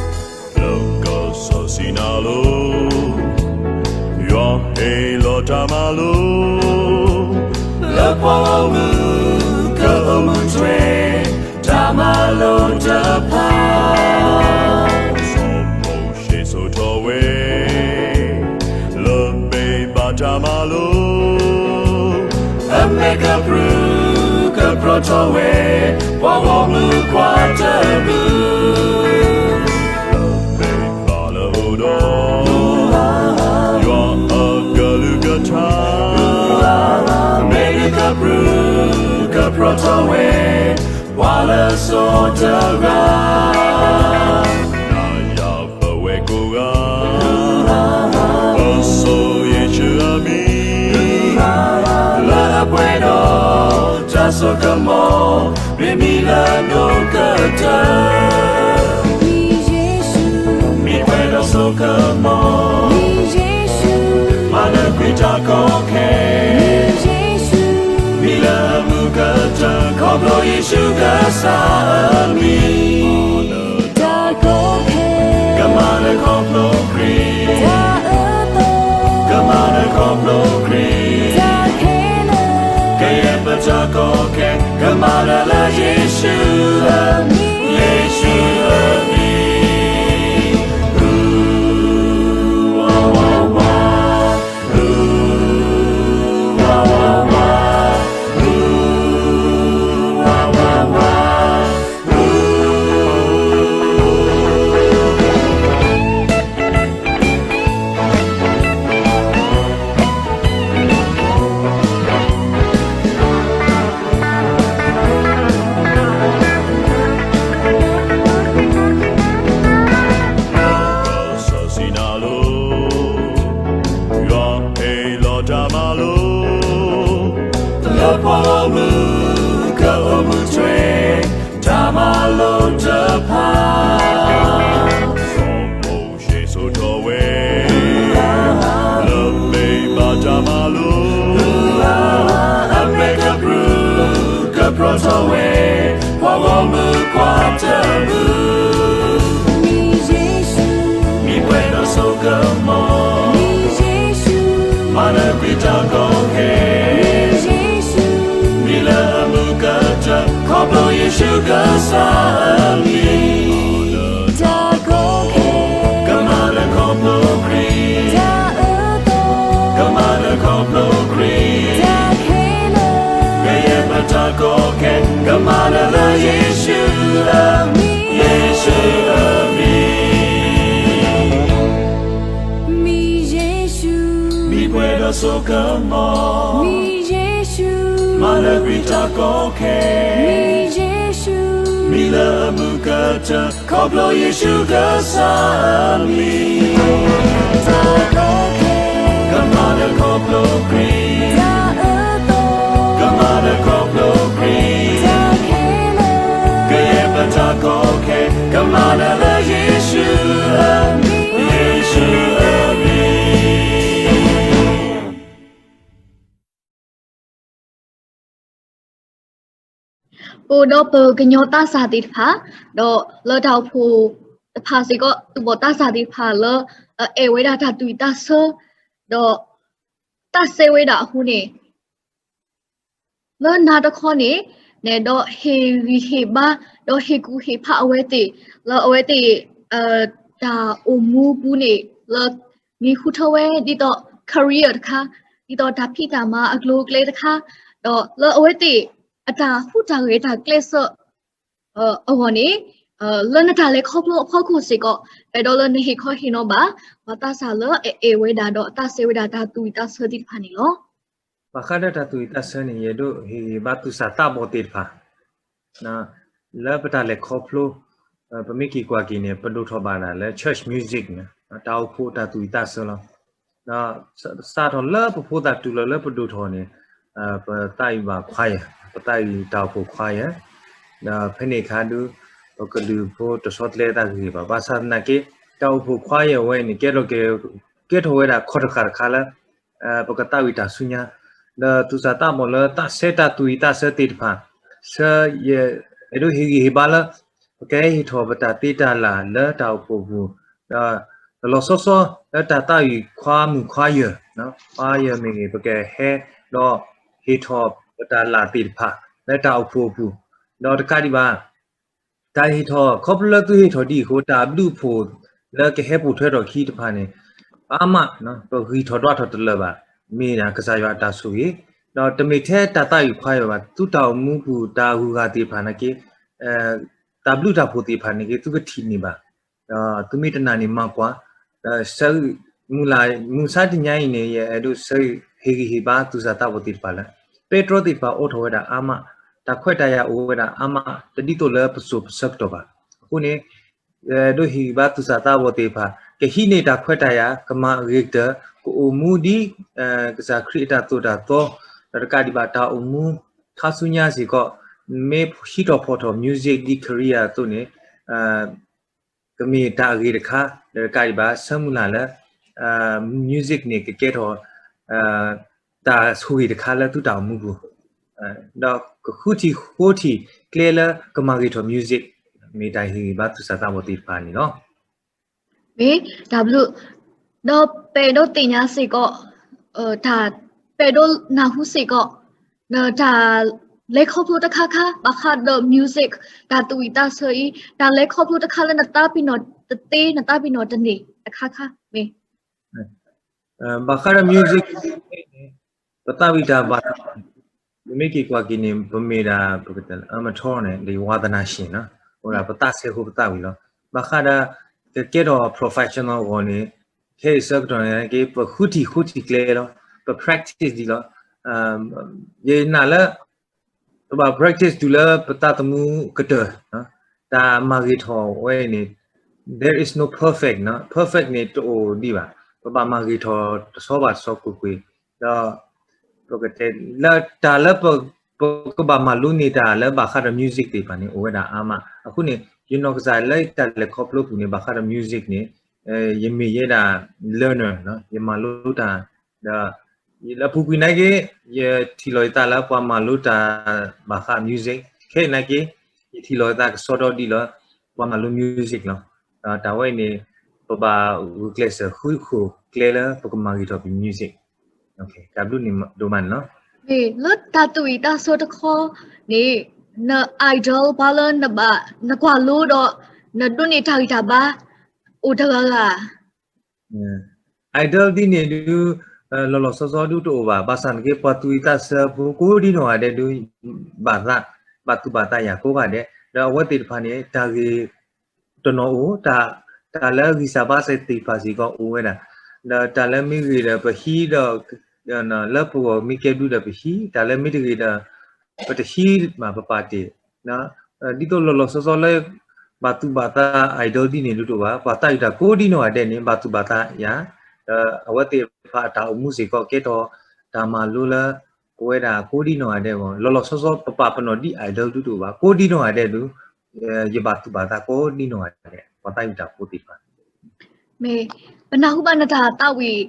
ၢကစၢ်စံၣ်နၤလီၤ, ယွၤဟ့ၣ်လီၤတၢ်မၤလိာ်, လၢပှၤဂီၢ်မုၢ်ကအိၣ်မူထွဲ တၢ်မၤလိာ်တဖၣ်, စီၤမိၤၡ့ဆိၣ်ထီၣ်ဝဲ လၢဘ့ၣ်ဘၣ်တၢ်မၤလိာ်, အမဲာ်ကပြုၢ်ကပြီၢ်ထီၣ်ဝဲ ပှၤဂီၢ်မုၢ်ခွါတဖၣ် လၢဘ့ၣ်ဘၣ်လၢအအိၣ်ဒီး ယွၤအကလုၢ်ကထါ, မဲာ်ကပြုၢ်ကပြီၢ်ထီၣ်ဝဲ ပှၤလၢအစိာ်တဂၤ နၤယၤပဝဲကိးဂၤ, ပစိာ်ယ့ၣ်ၡူးအမံၤ, လၢအပှဲၤဒီးတၢ်စိကမီၤ, မ့မံၤလၢအဒိၣ်ကတၢၢ်, မံၤပှဲၤဒီးစိကမီၤ, မၤနၢၤကွံာ်တၢ်ကီခဲ, မံၤလၢအမုာ်ကတၢၢ်, ခီဖျိယ့ၣ်ၡူးကစၢ်အမံၤ တၢ်ကီခဲ, ကမၤနၢၤခီဖျိခရံာ်, ကမၤနၢၤခီဖျိခရံာ်, ကယဲၢ်ပတၢ်ကီခဲ, ကမၤနၢၤလၢယ့ၣ်ၡူးအမံၤ, ယ့ၣ်ၡူးအမံၤ လၢကစၢ်စံၣ်နၤလီၤ, ယွၤဟ့ၣ်လီၤတၢ်မၤလိာ်, လၢပှၤဂီၢ်မုၢ်ကအိၣ်မူထွဲ တၢ်မၤလိာ်တဖၣ်, စီၤမိၤၡ့ဆိၣ်ထီၣ်ဝဲ လၢဘ့ၣ်ဘၣ်တၢ်မၤလိာ်, အမဲာ်ကပြုၢ်ကပြီၢ်ထီၣ်ဝဲ ပှၤဂီၢ်မုၢ်ခွါတဖၣ်, မံၤပှဲၤဒီးစိကမီၤ, မၤနၢၤကွံာ်တၢ်ကီခဲ, မံၤလၢအမုာ်ကတၢၢ်, ခီဖျိယ့ၣ်ၡူးကစၢ်အမံၤ, တၢ်ကီခဲ, ကမၤနၢၤခီဖျိခရံာ်, ကမၤနၢၤခီဖျိခရံာ်, ကယဲၢ်ပတၢ်ကီခဲ, ကမၤနၢၤလၢယ့ၣ်ၡူးအမံၤ, ယ့ၣ်ၡူးအမံၤ မံၤယ့ၣ်ၡူး, မံၤပှဲၤဒီးစိကမီၤ, မံၤယ့ၣ်ၡူး, မၤနၢၤကွံာ်တၢ်ကီခဲ, မံၤယ့ၣ်ၡူး, မံၤလၢအမုာ်ကတၢၢ်, ခီဖျိယ့ၣ်ၡူးကစၢ်အမံၤ, တၢ်ကီခဲ, ကမၤနၢၤခီဖျိခရံာ်, တၢ်အၢသီ, ကမၤနၢၤခီဖျိခရံာ်, တၢ်ခဲလၢာ်, ကယဲၢ်ပတၢ်ကီခဲ, ကမၤနၢၤလၢယ့ၣ်ၡူးအ အိၣ်ဒီးပကညီသးစၢ်သ့ၣ်တဖၣ်, ဒီးလၢတၢ်အိၣ်ဖှိၣ်တဖၣ်စ့ၢ်ကီး သူၣ်ဘီၣ်သးစၢ်သ့ၣ်တဖၣ်လၢ အဲၣ်ဝဲဒၣ်တၢ်သူၣ်ဝံၣ်သးဆၢ, ဒီးသးစဲဝဲဒၣ်အဃိန့ၣ် လၢနၤတခီန့ၣ် နဲဒီးဟ့ၣ်ဂံၢ်ဟ့ၣ်ဘါ ဒီးဟ့ၣ်ကူၣ်ဟ့ၣ်ဖးအဝဲသ့ၣ် လၢအဝဲသ့ၣ် တၢ်အိၣ်မူပူၤန့ၣ် လၢမ့ၢ်ဃုထၢဝဲဒ်သိး career တခါ, ဒ်သိးတၢ်ဖံးတၢ်မၤအကျိၤအကျဲတခါ, ဒီးလၢအဝဲသ့ၣ်အတၢ်ဟူးတၢ်ဂဲၤတၢ်ကျဲးစၢး အဂီၢ်န့ၣ် လၢနတၢ်လဲၤခီဖျိအဖီခိၣ်စ့ၢ်ကီး ပအဲၣ်ဒိးလၢနဟ့ၣ်ခီဟ့ၣ်နီၤဘၣ် ပှၤသးစၢ်လၢအအဲၣ်ဝဲဒၣ်ဒီးအသးစဲဝဲဒၣ် တၢ်သူၣ်ဝံၣ်သးဆၢသ့ၣ်တဖၣ်န့ၣ်လီၤ. ဘၣ်ဃးဒီးတၢ်သူၣ်ဝံၣ်သးဆၢန့ၣ် ယအဲၣ်ဒိးဟ့ၣ်ဂံၢ်ဘါသူၣ်စၢ်သးဘီၣ်သ့ၣ်တဖၣ် လၢပတၢ်လဲၤခီဖျိ ပမ့ၢ်က့ၤကွၢ်က့ၤန့ၣ် ပဒိၣ်ထီၣ်ဘၣ်ဒၣ်လၢ church music န့ၣ် တၢ်အိၣ်ဖှိၣ်တၢ်သူၣ်ဝံၣ်သးဆၢလီၤ. ဒီးစးထီၣ်လၢပဖိသၣ်တုၤလီၤလၢပဒိၣ်ထီၣ်န့ၣ် ပသးဝံၣ်ဘၣ် choir, ပသးဝံၣ်တၢ်အိၣ်ဖှိၣ် choir, ဒီးဖဲန့ၣ်အခါဒုး ပကလုာ်ဖိတဆီတလဲသးဂ့ၤဘၣ်. ဘၣ်ဆၣ်သနာ်က့ တၢ်အိၣ်ဖှိၣ် choir ဝဲန့ၣ် ကဲထီၣ်က့ၤ ကဲထီၣ်ဝဲဒၣ်ခီၣ်တဃာ်တခါလၢ ပကသးဝံၣ်တၢ်ဆူညါ ဒီးသူၣ်စၢ်သးဘီၣ်လၢသးစဲတၢ်သူၣ်ဝံၣ်သးဆၢသ့ၣ်တဖၣ် ဆၢ ယအဲၣ်ဒိးဟ့ၣ်ဂံၢ်ဟ့ၣ်ဘါလၢ ပကဟဲဟ့ၣ်ထီၣ်ပတၢ်သ့တၢ်လၢ်လၢတၢ်အိၣ်ဖှိၣ်အပူၤ, ဒီးလီၤလီၤဆီဆီ လၢတၢ်သးဝံၣ် choir မုၣ် choir, choir မ့ၢ်ဂ့ၤ ပကဟဲဒီးဟ့ၣ်ထီၣ်ပတၢ်လၢ်သ့ၣ်တဖၣ် လၢတၢ်အိၣ်ဖှိၣ်အပူၤ, ဒီးတကးဒံးဘၣ် တၢ်ဟ့ၣ်ထီၣ် ခီဖျိလၢသုဟ့ၣ်ထီၣ်ဒ်အံၤအဃိ တၢ်ဘျုးအဖှိၣ်လၢကဟဲပိာ်ထွဲထီၣ်ခံတဖၣ်န့ၣ် အါမး ပဂံၢ်ထီၣ်ဒွးထီၣ်တလၢာ်ဘၣ်, မ့ၢ်ဒၣ်ကစၢ်ယွၤအတၢ်ဆိၣ်ဂ့ၤ, ဒီးတမ့ၢ်ထဲတၢ်သးဝံၣ် choir ဘၣ်, သုတၢ်အိၣ်မူပူၤ တၢ်ဂုၤဂၤသ့ၣ်တဖၣ်နာ်က့ တၢ်ဘျုးတၢ်ဖှိၣ်သ့ၣ်တဖၣ်န့ၣ်က့ သုကထံၣ်န့ၢ်ဘၣ်, ဒီးသုမ့ၢ်တနာ်န့ၣ်မၤကွၢ်, ဒီးဆၢ မုၢ်လၢ် မုၢ်ဆါတနံၤအံၤန့ၣ် ယအဲၣ်ဒိးဆၢဟ့ၣ်ဂံၢ်ဟ့ၣ်ဘါသူၣ်စၢ်သးဘီၣ်သ့ၣ်တဖၣ်လၢ ပဲတြီသ့ၣ်တဖၣ်အိးထီၣ်ဝဲဒၣ်အါမး, တၢ်ခွဲးတၢ်ယာ်အိၣ်ဝဲဒၣ်အါမး တဒ်သိးလၢပစိၤပဆၢကတီၢ်ဘၣ်. အဃိန့ၣ် အဲၣ်ဒိးဟ့ၣ်ဂံၢ်ဘါသူၣ်စၢ်သးဘီၣ်သ့ၣ်တဖၣ် ကဟံးန့ၢ်တၢ်ခွဲးတၢ်ယာ် ကမၤအဂ့ၤကတၢၢ် ကအိၣ်မူဒ် ကစၢ်ခရံာ်အတၢ်သိၣ်တၢ်သီ, ဒီးတကးဒံးဘၣ်တၢ်အိၣ်မူ ခါဆူညါစ့ၢ်ကီး မ့ၢ်ဟံးထီၣ်ဖီၣ်ထီၣ် music ဒ် career အသိးန့ၣ် ကမ့ၢ်တၢ်အဂ့ၤတခါ ဒီးတကးဒံးဘၣ် ဆၢမုၢ်လၢ်လၢ music န့ၣ် ကကဲထီၣ် တၢ်ဆိၣ်ဂ့ၤတခါလၢသုတၢ်အိၣ်မူပူၤ, ဒီးကဃုထံၣ်ဃိထံၣ်ကျဲလၢကမၤဂ့ၤထီၣ် music မ့ၢ်တၢ်ဟ့ၣ်ဂံၢ်ဘါသူၣ်စၢ်သးဘီၣ်သ့ၣ်တဖၣ်န့ၣ်လီၤ. မ့ၢ်တၢ်ဘျုး, ဒီးပအဲၣ်ဒိးသ့ၣ်ညါစ့ၢ်ကီး တၢ် ပအဲၣ်ဒိးနၢ်ဟူစ့ၢ်ကီး နတၢ်လဲၤခီဖျိတခါခါ ဘၣ်ဃးဒီး music တၢ်သူၣ်ဝံၣ်သးဆၢအံၤ တၢ်လဲၤခီဖျိတခါလၢနသးပ့ၤနီၣ်တသ့ နသးပ့ၤနီၣ်တန့ၢ်တခါခါ မ့ၢ် ဘၣ်ဃးဒီး music န့ၣ် ပသးဝံၣ်တၢ်ဘၣ်သး ပမ့ၢ်က့ၤကွၢ်က့ၤန့ၣ် ပမ့ၢ်ဒၣ် ပကတဲ amateur န့ၣ် ဒီး ဝါသနာရှင် နီၤ, အိၣ်ဒၣ်ပသးစဲဃိပသးဝံၣ်လီၤ. ဘၣ်ဃးဒီး ကကဲထီၣ် professional အဂီၢ်န့ၣ် ခဲအံၤဆၢကတီၢ်န့ၣ်က့ ပဃုထံၣ်ဃိထံၣ်ကျဲလီၤ, ပ practice ဒံးလီၤ. ယနာ်လၢ ပဘၣ် practice တုၤလၢပသးသမူကတၢၢ်, တၢ်မၤဂ့ၤထီၣ်ဝဲန့ၣ် there is no perfect, perfect န့ၣ်တအိၣ်ဒံးဘၣ်. ပဘၣ်မၤဂ့ၤထီၣ်တဆီဘၣ်တဆီကွ့ၢ်ကွ့ၢ်, ဒီး ပကတဲ လၢတၢ်လၢပ ပကဘၣ်မၤလိန့ၢ်တၢ်လၢဘၣ်ဃးဒီး music သ့ၣ်တဖၣ်န့ၣ် အိၣ်ဝဲဒၣ်အါမး. အဃိန့ၣ် ယနီၢ်ကစၢ်လၢတၢ်လဲၤခီဖျိပူၤန့ၣ် ဘၣ်ဃးဒီး music န့ၣ် ယမ့ၢ်ယဲဒၣ် learner နီၤ, ယမၤလိတၢ် ဒီး လၢအပူၤကွံာ်နာ်က့ ယထံၣ်လီၤယသးလၢပှၤမၤလိတၢ်ဘၣ်ဃး music, ခဲအံၤနာ်က့ ယထံၣ်လီၤယသးကစီဒီဒံးလၢ ပှၤမၤလိ music လီၤ. ဒီးတၢ်ဝဲအံၤန့ၣ် ပဘၣ်ဂုာ်ကျဲးစၢးဃုဃိၣ်ကျဲလၢပကမၤဂ့ၤထီၣ်ပ music. တၢ်ဘျုးဒိၣ်မးန့ၣ်လီၤ. လၢတၢ်သူၣ်ဝံၣ်သးဆၢတခီန့ၣ် န idol ပှၤလၢနဘၣ် နကွၢ်လိဒီး နဒိးန့ၢ်တၢ်ဂံၢ်တၢ်ဘါ အိၣ်တဂၤဂၤ idol ဒ်န့ၣ်ဒုး လီၤလီၤဆီဆီဒုးတအိၣ်ဘၣ်. ဘၣ်ဆၣ်သနာ်က့ ပှၤသူၣ်ဝံၣ်သးဆၢဖိကိးဒံနီၢ်ဂၤဒဲးဒုး ဘၣ်သး ဘၣ်သူၣ်ဘၣ်သးယၤကိးဂၤဒဲး, ဒီးအဝဲသ့ၣ်တဖၣ်န့ၣ် တၢ်ဂ့ၤတနီၤအိၣ်, တၢ်လၢအဂံၢ်စၢ်ဘါစၢ်သ့ၣ်တဖၣ်စ့ၢ်ကီးအိၣ်ဝဲဒၣ်, ဒီးတၢ်လၢမ့ၢ်ဂ့ၤဒီးပဟံးဒီး လၢပဂီၢ်မ့ၢ်ကဲဘျုးဒီးပဟံး, တၢ်လၢမ့ၢ်တဂ့ၤဒီး ပတဟံးမးပပာ်တ့ၢ် ဒ်သိးလီၤလီၤဆီဆီလၢ ဘၣ်သူၣ်ဘၣ်သး idol ဒ်န့ၣ်ဒုးတအိၣ်ဘၣ်. ပှၤသးဝံၣ်တၢ်ကိးဒံနီၢ်ဂၤဒဲးန့ၣ် ဘၣ်သူၣ်ဘၣ်သးယၤ, ဒီးအဝဲသ့ၣ်တဖၣ်အတၢ်အိၣ်မူစ့ၢ်ကီး ကဲထီၣ်တၢ်မၤလိလၢ ပဝဲဒၣ်ကိးဒံနီၢ်ဂၤဒဲးအဂီၢ်, လီၤလီၤဆီဆီပပာ်ပနီၣ်ဒ် idol ဒုးတအိၣ်ဘၣ်. ကိးဒံနီၢ်ဂၤဒဲးဒုး ယဘၣ်သူၣ်ဘၣ်သးကိးဒံနီၢ်ဂၤဒဲး ပှၤသးဝံၣ်တၢ်ဖိသ့ၣ်တဖၣ် မ့ၢ် ပနၢ်ဟူဘၣ်နတၢ်သးဝံၣ်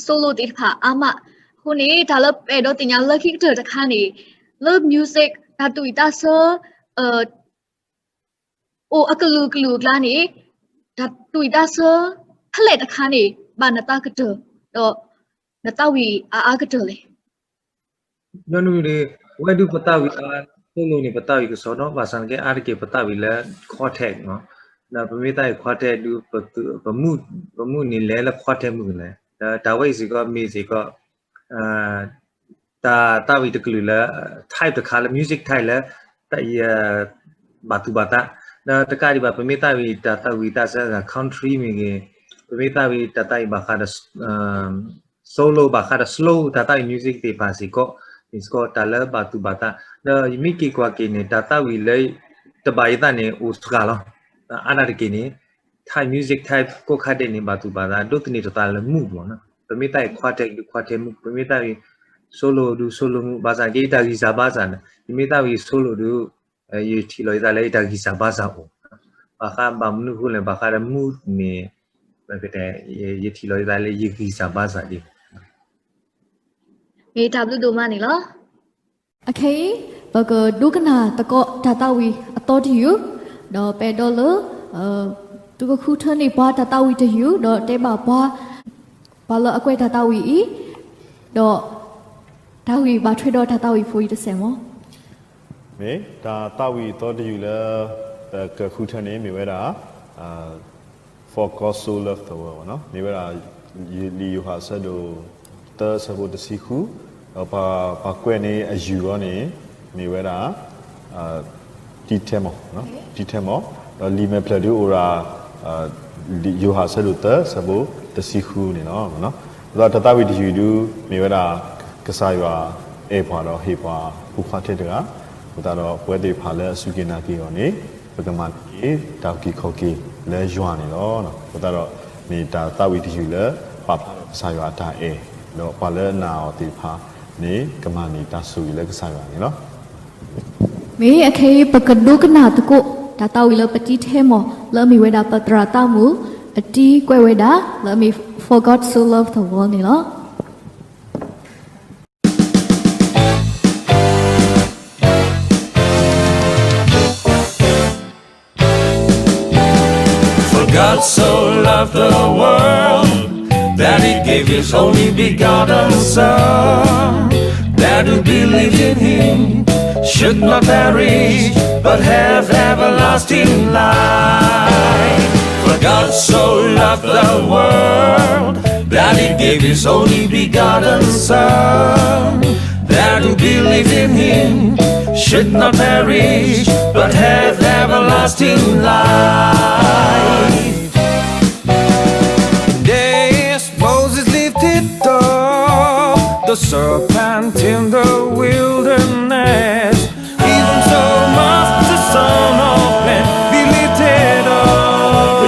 solo သ့ၣ်တဖၣ်အါမး. အဃိန့ၣ် တၢ်လၢပအဲၣ်ဒိးသ့ၣ်ညါလၢခံကတၢၢ်တခါန့ၣ် လၢ music တၢ်သူၣ်ဝံၣ်သးဆၢ အိၣ်အကလုာ်ကလုာ်အကျါန့ၣ် တၢ်တံၢ်တၢ်ဆၢဖဲလဲၣ်တခါန့ၣ် ဘၣ်နသးကတၢၢ် ဒီးနသးဝံၣ်အါအါကတၢၢ်လဲၣ်. ဝဲဒုးပသးဝံၣ် solo န့ၣ် ပသးဝံၣ်ကစီဒီ ဘၣ်ဆၣ်သနာ်က့ အါတက့ၢ်ပသးဝံၣ်လၢ quartet မး, ဒီးပမ့ၢ်သးဝံၣ် quartet ဒုး ပမူန့ၣ်လဲၤလၢ quartet မုၣ်ကလဲၣ်, ဒီးတၢ်ဝဲအံၤစ့ၢ်ကီး မ့ၢ်စ့ၢ်ကီး တၢ်သးဝံၣ်တကလုာ်လၢ type တခါလၢ music type လၢ ဘၣ်သူၣ်ဘၣ်သး, ဒီးတကးဒံးဘၣ် ပမ့ၢ်သးဝံၣ်တၢ်သးဝံၣ်သးစၢ country မ့ၢ်ဂ့ၤ, ပမ့ၢ်သးဝံၣ်တၢ်သးဝံၣ်ဘၣ်ဃးဒီး solo ဘၣ်ဃးဒီး slow တၢ်သးဝံၣ် music သ့ၣ်တဖၣ်စ့ၢ်ကီး မ့ၢ်စ့ၢ်ကီးတၢ်လၢဘၣ်သူၣ်ဘၣ်သး, ဒီးယမ့ၢ်က့ၤကွၢ်က့ၤန့ၣ် တၢ်သးဝံၣ်လၢ တဘၣ်ယသးန့ၣ် အိၣ်စှၤလီၤ, အါဒၣ်တက့ၢ်န့ၣ် type music type ကိးခါဒဲးန့ၣ် ဘၣ်သူၣ်ဘၣ်သး ဒိးသန့ၤတသးလၢမုၣ်မး, ပမ့ၢ်သးဝံၣ် quartet ဒုး quartet မုၣ်, ပမ့ၢ်သးဝံၣ် solo ဒုး solo မုၣ်, ဘၣ်ဆၣ်သနာ်က့ တၢ်ဂံၢ်စၢ်ဘါစၢ်န့ၣ် ယမ့ၢ်သးဝံၣ် solo ဒုး ယထံၣ်လီၤယသးလၢယတၢ်ဂံၢ်စၢ်ဘါစၢ်အိၣ်, ဘၣ်ဃးဘၣ်မနုၤအဃိလဲၣ် ဘၣ်ဃးဒီးမုၣ်န့ၣ် ယထံၣ်လီၤယသးလၢယဂံၢ်စၢ်ဘါစၢ်ဒ် မ့ၢ်တၢ်ဘျုးဒိၣ်မးန့ၣ်လီၤ. အခဲအံၤ ပကဒိကနၣ်သကိးတၢ်သးဝံၣ်အသီတယုၢ်, ဒီးပအဲၣ်ဒိးလၢ သုကဃုထၢန့ၢ်ပှၤတၢ်သးဝံၣ်တယုၢ် ဒီးတဲဘၣ်ပှၤ ပှၤလၢအကွဲးတၢ်သးဝံၣ်အံၤ, ဒီးတၢ်ဂ့ၢ်ဘၣ်ထွဲဒီးတၢ်သးဝံၣ်ဖိအံၤတစဲးမး. မ့ၢ်တၢ်သးဝံၣ်အသီတယုၢ်လၢ ပကဃုထၢန့ၣ် မ့ၢ်ဝဲဒၣ် For God so loved the world မ့ၢ်ဝဲဒၣ် လံာ်ယိၤဟၣ်အဆၢဒိၣ်သၢအဆၢဖိတဆံဃု, ဒီးပှၤကွဲးန့ၢ်အယုၢ်အီၤန့ၣ် မ့ၢ်ဝဲဒၣ် တံထဲမီၢ်, တံထဲမီၢ်, ဒီးလံာ်မဲာ်ဖျၢၣ်ဒုးအိၣ်ဒၣ် ယိၤဟၣ်အဆၢဒိၣ်သၢအဆၢဖိတဆံဃုန့ၣ်လီၤ. အဃိသတးဒီးတၢ်သးဝံၣ်တယုၢ်ဒုး မ့ၢ်ဝဲဒၣ် ကစၢ်ယွၤအဲၣ်ပှၤဒီးဟ့ၣ်ပှၤဖိခွါထဲတဂၤ, အဃိသတးဒီးပဝဲသ့ၣ်တဖၣ်လၢအစူၢ်က့ၤနာ်က့ၤအီၤန့ၣ် ပကမၤန့ၢ်တၢ်အုၣ်က့ၤခီၣ်က့ၤလၢယွၤန့ၣ်လီၤ. အဃိသတးဒီး မ့ၢ်တၢ်သးဝံၣ်တယုၢ်လၢ ပာ်ဖျါထီၣ်ကစၢ်ယွၤအတၢ်အဲၣ်, ဒီးပှၤလၢနာ်အီၤသ့ၣ်တဖၣ်န့ၣ် ကမၤန့ၢ်တၢ်ဆိၣ်ဂ့ၤလၢကစၢ်ယွၤန့ၣ်လီၤ. မ့ၢ်အခဲအံၤ ပကဒိကနၣ်သကိး တၢ်သးဝံၣ်လၢပတံထဲမီၢ် လၢအမ့ၢ်ဝဲဒၣ်ပသရၣ်သးမုၣ် အတံကွဲးဝဲဒၣ် လၢအမ့ၢ် For God so loved the world န့ၣ်လီၤ. For God so loved the world that he gave his only begotten Son, that who believe in him should not perish but have everlasting life. For God so loved the world that he gave his only begotten Son, that who believe in him should not perish but have everlasting life. Yes, Moses lifted up the serpent in the wilderness. Even so must the Son of Man be lifted up,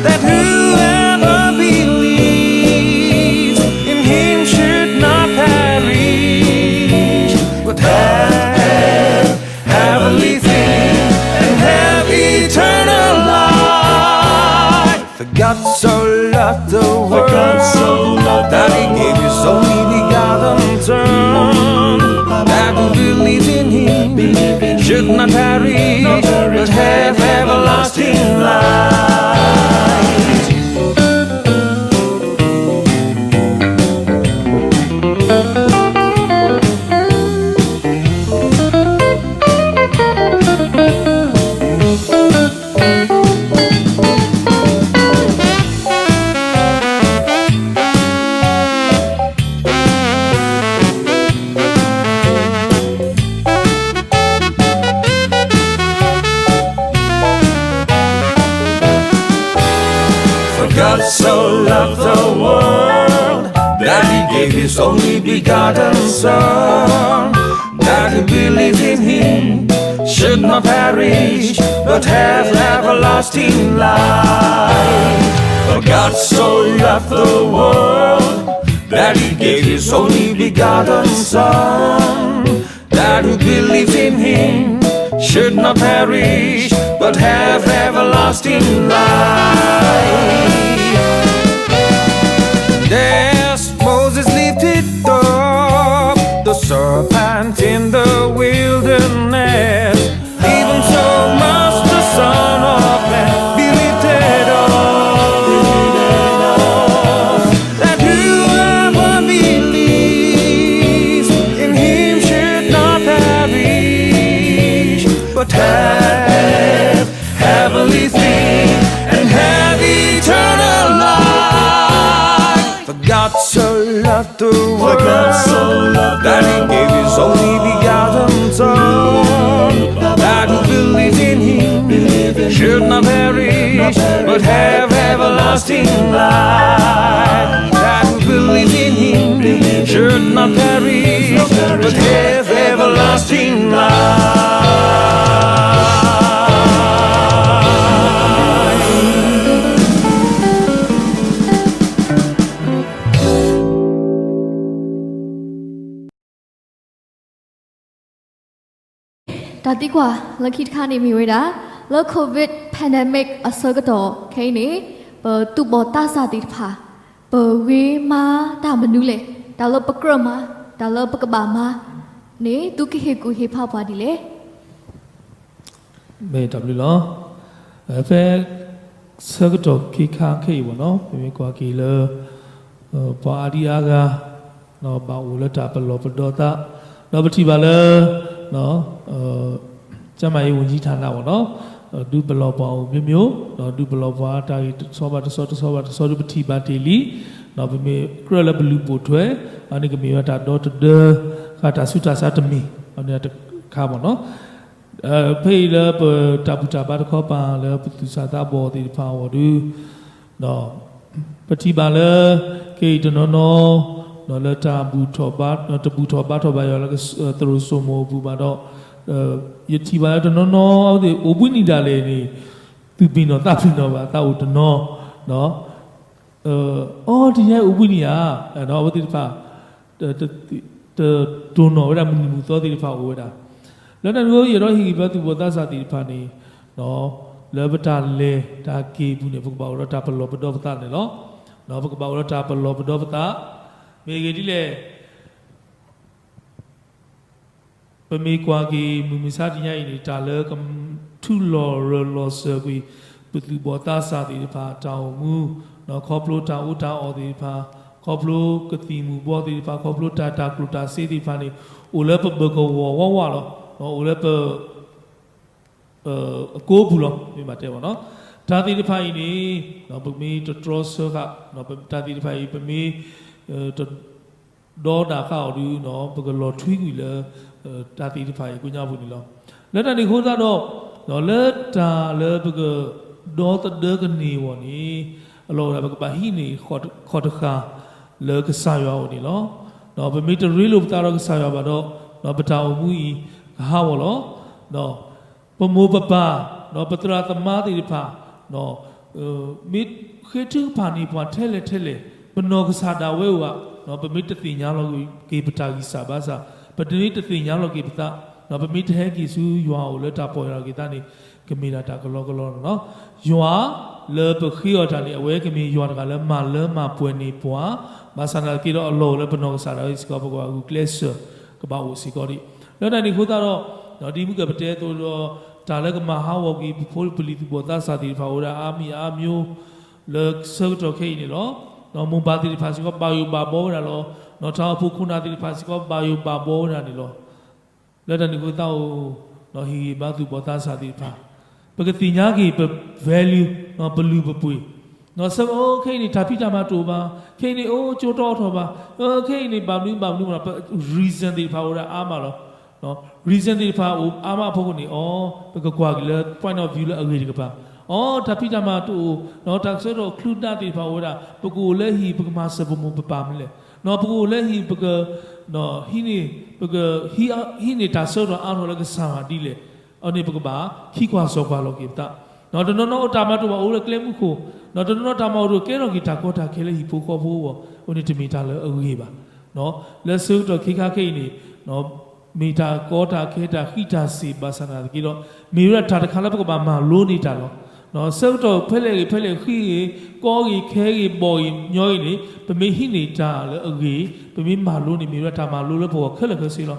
that whoever believes in him should not perish, but have, have everlasting and have eternal life. For God so loved the world that he gave his only begotten Son, that who believes in him should not perish, but have everlasting life. For God so loved the world that he gave his only begotten Son, that who believes in him should not perish but have everlasting life. For God so loved the world that he gave his only begotten Son, that who believes in him should not perish but have everlasting life. Yes, Moses lifted up the serpent in the wilderness. God so loved the world that he gave his only begotten Son, that who believes in him should not perish but have everlasting life. That who believes in him should not perish but have everlasting life. တၢ်သံကွၢ်လၢခံတခါန့ၣ်မ့ၢ်ဝဲဒၣ် လၢ COVID pandemic အဆၢကတီၢ်ခဲအံၤန့ၣ် ပသူၣ်ဘီၣ်သးစၢ်သ့ၣ်တဖၣ် ပဂ့ၤမၤတၢ်မနုၤလဲၣ်, တၢ်လၢပကြၢးမၤ, တၢ်လၢပကဘၣ်မၤန့ၣ် သုကဟ့ၣ်ကူၣ်ဟ့ၣ်ဖးပှၤဒ်လဲၣ်. မ့ၢ်တၢ်ဘျုးလီၤ. ဖဲဆၢကတီၢ်ခ့ခါခဲအံၤဘၣ်နီၤ ပမ့ၢ်ကွၢ်က့ၤလၢ ပှၤအါဒံအါဂၤ ဘၣ်အိၣ်လၢတၢ်ပလီၢ်ပဒီသး, ဒီးပထံၣ်ဘၣ်လၢ ကျန်းမာရေးဝန်ကြီးဌာနဘၣ်နီၤ ဒုးပလီၢ်ပှၤအိၣ်မျိုးမျိုး, ဒီးဒုးပလီၢ်ပှၤတၢ်ဂ့ၢ်တဆီဘၣ်တဆီ တဆီဘၣ်တဆီ ဒုးပထံၣ်ဘၣ်တ့ၢ်လံ, ဒီးပမ့ၢ်ကြၢးလၢပလူၤပိာ်ထွဲ အန့ၣ်ကမ့ၢ်ဝဲတၢ်ဒီတဒၢ ဃာ်တၢ်ဆူးတၢ်ဆါတမံၤ အန့ၣ်တခါဘၣ်နီၤ. ဖဲအံၤလၢပတၢ်ဘူၣ်တၢ်ဘါတခီပၤလၢပသူၣ်စၢ်သးဘီၣ်သ့ၣ်တဖၣ်အဂီၢ်ဒုး ပထံၣ်ဘၣ်လၢ ခဲအံၤတနီၤနီၤ လၢတၢ်ဘူၣ်ထီၣ်ဘါ တဘူၣ်ထီၣ်ဘါထီၣ်ဘၣ်ယွၤလၢသရိာ်စိမိၤအပူၤဘၣ်ဒီး ယထံၣ်ဘၣ်လၢတနီၤနီၤ အိၣ်ဘှံးနံၤဒၣ်လဲာ်န့ၣ် သူၣ်ပှဲၤနီၣ်သးပှဲၤနီၣ်ဘၣ် သးအိၣ်တနီၤ အီ တယါအိၣ်ဘှံးနံၤဧါ, အဝဲသ့ၣ်တဖၣ် တတိၢ်နီၣ်ဝဲဒၣ်မုၢ်နံၤမုၢ်သီသ့ၣ်တဖၣ်အိၣ်ဝဲဒၣ်. လၢတၢ်န့ၣ်အဃိ ယအဲၣ်ဒိးဟ့ၣ်ဂံၢ်ဘါသူၣ်ဘီၣ်သးစၢ်သ့ၣ်တဖၣ်န့ၣ် လၢပတၢ်လဲၤတၢ်က့ၤအပူၤန့ၣ် ပကဘၣ်အိၣ်ဒီးတၢ်ပလီၢ်ပဒီပသးန့ၣ်လီၤ. ပကဘၣ်အိၣ်ဒီးတၢ်ပလီၢ်ပဒီပသး မ့ၢ်ဂ့ၢ်ဒ်လဲၣ် ပမ့ၢ်ကွၢ်က့ၤမုၢ်မဆါတနံၤအံၤန့ၣ် တၢ်လၢကထူလီၤရၢၢ်လီၤစၢၤကွံာ် ပသူၣ်ဘီၣ်သးစၢ်သ့ၣ်တဖၣ်တၢ်အိၣ်မူ, ခီဖျိတၢ်အီၣ်တၢ်အီသ့ၣ်တဖၣ်, ခီဖျိကသံၣ်မူၤဘှီးသ့ၣ်တဖၣ်, ခီဖျိတၢ်တၢ်ကျိၣ်တၢ်စ့သ့ၣ်တဖၣ်န့ၣ် အိၣ်လၢပဘၢၣ်ကဝီၤဝးဝးလီၤ. အိၣ်လၢပ အကိးပူၤလီၤ မ့ၢ်ဘၣ်တဲဘၣ်နီၤ. တၢ်သ့ၣ်တဖၣ်အံၤန့ၣ် ပမ့ၢ်တတြီဆၢဃာ် တၢ်သ့ၣ်တဖၣ်အံၤ ပမ့ၢ် တဒီဒၣ်ဃာ်အီၤဒုး ပကလီၤထွံကွံာ်လၢ တၢ်သ့ၣ်တဖၣ်အံၤကိညါပူၤန့ၣ်လီၤ. လၢတၢ်န့ၣ်အဃိသတးဒီး လၢတၢ်လၢပကဒီသဒၢကန့ၢ်အဂီၢ်န့ၣ် အလီၢ်ဝဲဒၣ်ပကဘၣ်ဟံးန့ၢ်ခီၣ်တဃာ်လၢကစၢ်ယွၤအအိၣ်န့ၣ်လီၤ. ပမ့ၢ်တရ့လိာ်ပသးဒီးကစၢ်ယွၤဘၣ်ဒီး ပတၢ်အိၣ်မူအံၤကဟးဂီၤလီၤ. ပမိၢ်ပပၢ် ဒီးပသရၣ်သမါသ့ၣ်တဖၣ် မ့ၢ်ဃ့ထုကဖၣ်န့ၢ်ပှၤထဲလဲၣ်ထဲလဲၣ် ပနီၢ်ကစၢ်ဒၣ်ဝဲဧါ, ပမ့ၢ်တသ့ၣ်ညါလီၤက့ၤပတၢ်ဂံၢ်စၢ်ဘါစၢ်, ပမ့ၢ်တသ့ၣ်ညါလီၤက့ၤပသး, ပမ့ၢ်တဟဲက့ၤဆူယွၤအအိၣ်လၢတၢ်ပီၢ်ယၢ်လီၤက့ၤသးန့ၣ် ကမ့ၢ်ဒၣ်တၢ်ကလီကလီလီၤ. ယွၤလၢပဃ့အီၤတၢ်န့ၣ် အဝဲကမ့ၢ်ယွၤတဂၤလၢမၤလၢမၤပှဲၤန့ၢ်ပှၤ, ဘၣ်ဆၣ်သနာ်က့ဒီးအလီၢ်အိၣ်လၢပနီၢ်ကစၢ်ဒၣ်ဝဲစ့ၢ်ကီး ပကဘၣ်ဂုာ်ကျဲးစၢး ကဘၣ်အိၣ်စ့ၢ်ကီးဒံး. လၢတၢ်န့ၣ်အဃိသတးဒီး ဒ်မုၢ်ကပတဲအသိးဒီး တၢ်လၢကမၤဟးဂီၤက့ၤ ပဖိပလံၤသူၣ်ဘီၣ်သးစၢ်သ့ၣ်တဖၣ်အိၣ်ဝဲဒၣ်အါမံၤအါမျိုး လၢဆၢကတီၢ်ခဲအံၤန့ၣ်လီၤ. မိၢ်ပၢ်သ့ၣ်တဖၣ်စ့ၢ်ကီးဘၣ်ယိၣ်ဘၣ်ဘီဝဲဒၣ်လီၤ. တၢ်အိၣ်ဖှိၣ်ခိၣ်နၢ်သ့ၣ်တဖၣ်စ့ၢ်ကီးဘၣ်ယိၣ်ဘၣ်ဘီဝဲဒၣ်န့ၣ်လီၤ. လၢတၢ်န့ၣ်အဃိသတးဒီး ဟ့ၣ်ဂံၢ်ဘါသူၣ်ဘီၣ်သးစၢ်သ့ၣ်တဖၣ် ပကသ့ၣ်ညါက့ၤပ value ပလုၢ်ပပှ့ၤ ဆၢကတီၢ်ခဲအံၤန့ၣ် တၢ်ဖံးတၢ်မၤတအိၣ်ဘၣ်, ခဲအံၤန့ၣ် အိၣ်ကၠိတီအီၣ်ထီၣ်ဘၣ်, ခဲအံၤန့ၣ် ဘၣ်မနုၤဘၣ်မနုၤမ့ၢ် reason သ့ၣ်တဖၣ်အိၣ်ဝဲဒၣ်အါမးလီၤ. reason သ့ၣ်တဖၣ်အိၣ်အါမးအဖီခိၣ်န့ၣ် အီ ပကကွၢ်က့ၤလၢ point of view လၢအဂ့ၤတကပၤ, အီ တၢ်ဖံးတၢ်မၤတအိၣ်, တၢ်ဆၢကတီၢ်ချုးဒၣ်သ့ၣ်တဖၣ်အိၣ်ဝဲဒၣ် ပကအိၣ်လၢဟံၣ် ပကမၤစၢၤပမိၢ်ပပၢ်မနုၤလဲၣ်, ပကအိၣ်လၢဟံၣ် ပက ဟံးန့ၢ် ပက ဟံးန့ၢ်တၢ်ဆၢကတီၢ်အါထီၣ်လၢကစၢ်ယွၤဒ်လဲၣ်, အန့ၣ်ပကဘၣ်ခံကွၢ်စိကွၢ်လီၤက့ၤပသး. တနီၤနီၤအိၣ်တၢ်မၤတအိၣ်ဘၣ်အိၣ်လၢကျဲမုၢ်ခိၣ်, တနီၤနီၤတၢ်မၤအိၣ်တအိၣ်ကဲထီၣ်က့ၤတၢ်ကီတၢ်ခဲလၢဟံၣ်ဖိဃီဖိအဂီၢ်, အန့ၣ်တမ့ၢ်တၢ်လၢအဂ့ၤဘၣ်. လၢဆၢကတီၢ်ခဲခါခဲအံၤန့ၣ် မ့ၢ်တၢ်ကီတၢ်ခဲတၢ်ဃံးတၢ်စ့ၤဘၣ်ဆၣ်သနာ်က့ဒီး မ့ၢ်ဝဲဒၣ်တၢ်တခါလၢပကဘၣ်မၤလိန့ၢ်တၢ်လီၤ. ဆၢကတီၢ်ဖဲလဲၣ်ဂ့ၤဖဲလဲၣ်ဃံးဂ့ၤ ကီဂ့ၤခဲဂ့ၤဘီၣ်ဂ့ၤညီဂ့ၤန့ၣ် ပမ့ၢ်ဟံးန့ၢ်တၢ်လၢအဂ့ၤ ပမ့ၢ်မၤလိန့ၣ် မ့ၢ်ဝဲဒၣ်တၢ်မၤလိလၢပဂီၢ်ခဲလၢာ်ခဲဆ့လီၤ.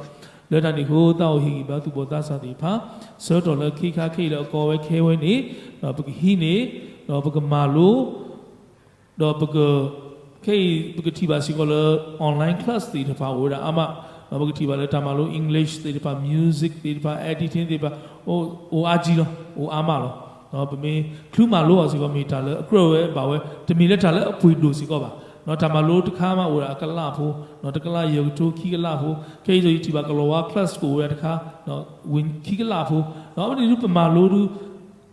လၢတၢ်န့ၣ်အဃိသတးဒီး ဟ့ၣ်ဂံၢ်ဘါသူၣ်ဘီၣ်သးစၢ်သ့ၣ်တဖၣ် ဆၢကတီၢ်လၢခဲခါခဲအံၤလၢအကီဝဲခဲဝဲန့ၣ် ပကဟံးန့ၢ် ဒီးပကမၤလိ ဒီးပက ခဲအံၤပကထံၣ်ဘၣ်စ့ၢ်ကီးလၢ online class သ့ၣ်တဖၣ်အိၣ်ဝဲဒၣ်အါမး, ဒီးပကထံၣ်ဘၣ်လၢတၢ်မၤလိ English သ့ၣ်တဖၣ် music သ့ၣ်တဖၣ် editing သ့ၣ်တဖၣ် အိၣ်အါကံလီၤ အိၣ်အါမးလီၤ. ပမ့ၢ်ချုးမၤလိအီၤစ့ၢ်ကီး မ့ၢ်တၢ်လၢအကြၢးဝဲဘၣ်ဝဲ တမ့ၢ်လၢတၢ်လၢအပှ့ၤဒိၣ်စ့ၢ်ကီးဘၣ်. တၢ်မၤလိတခါမးအိၣ်ဝဲဒၣ်အကလးဖိ, တကလးယဲၢ်ကထိခံကလးဖိ, ခဲအံၤဒီးယထံၣ်ဘၣ်ကလီၤဝါ class ကအိၣ်ဝဲဒၣ်တခါ, ဝံၤခံကလးဖိ, အဝဲန့ၣ်ဒုးပမၤလိဒုး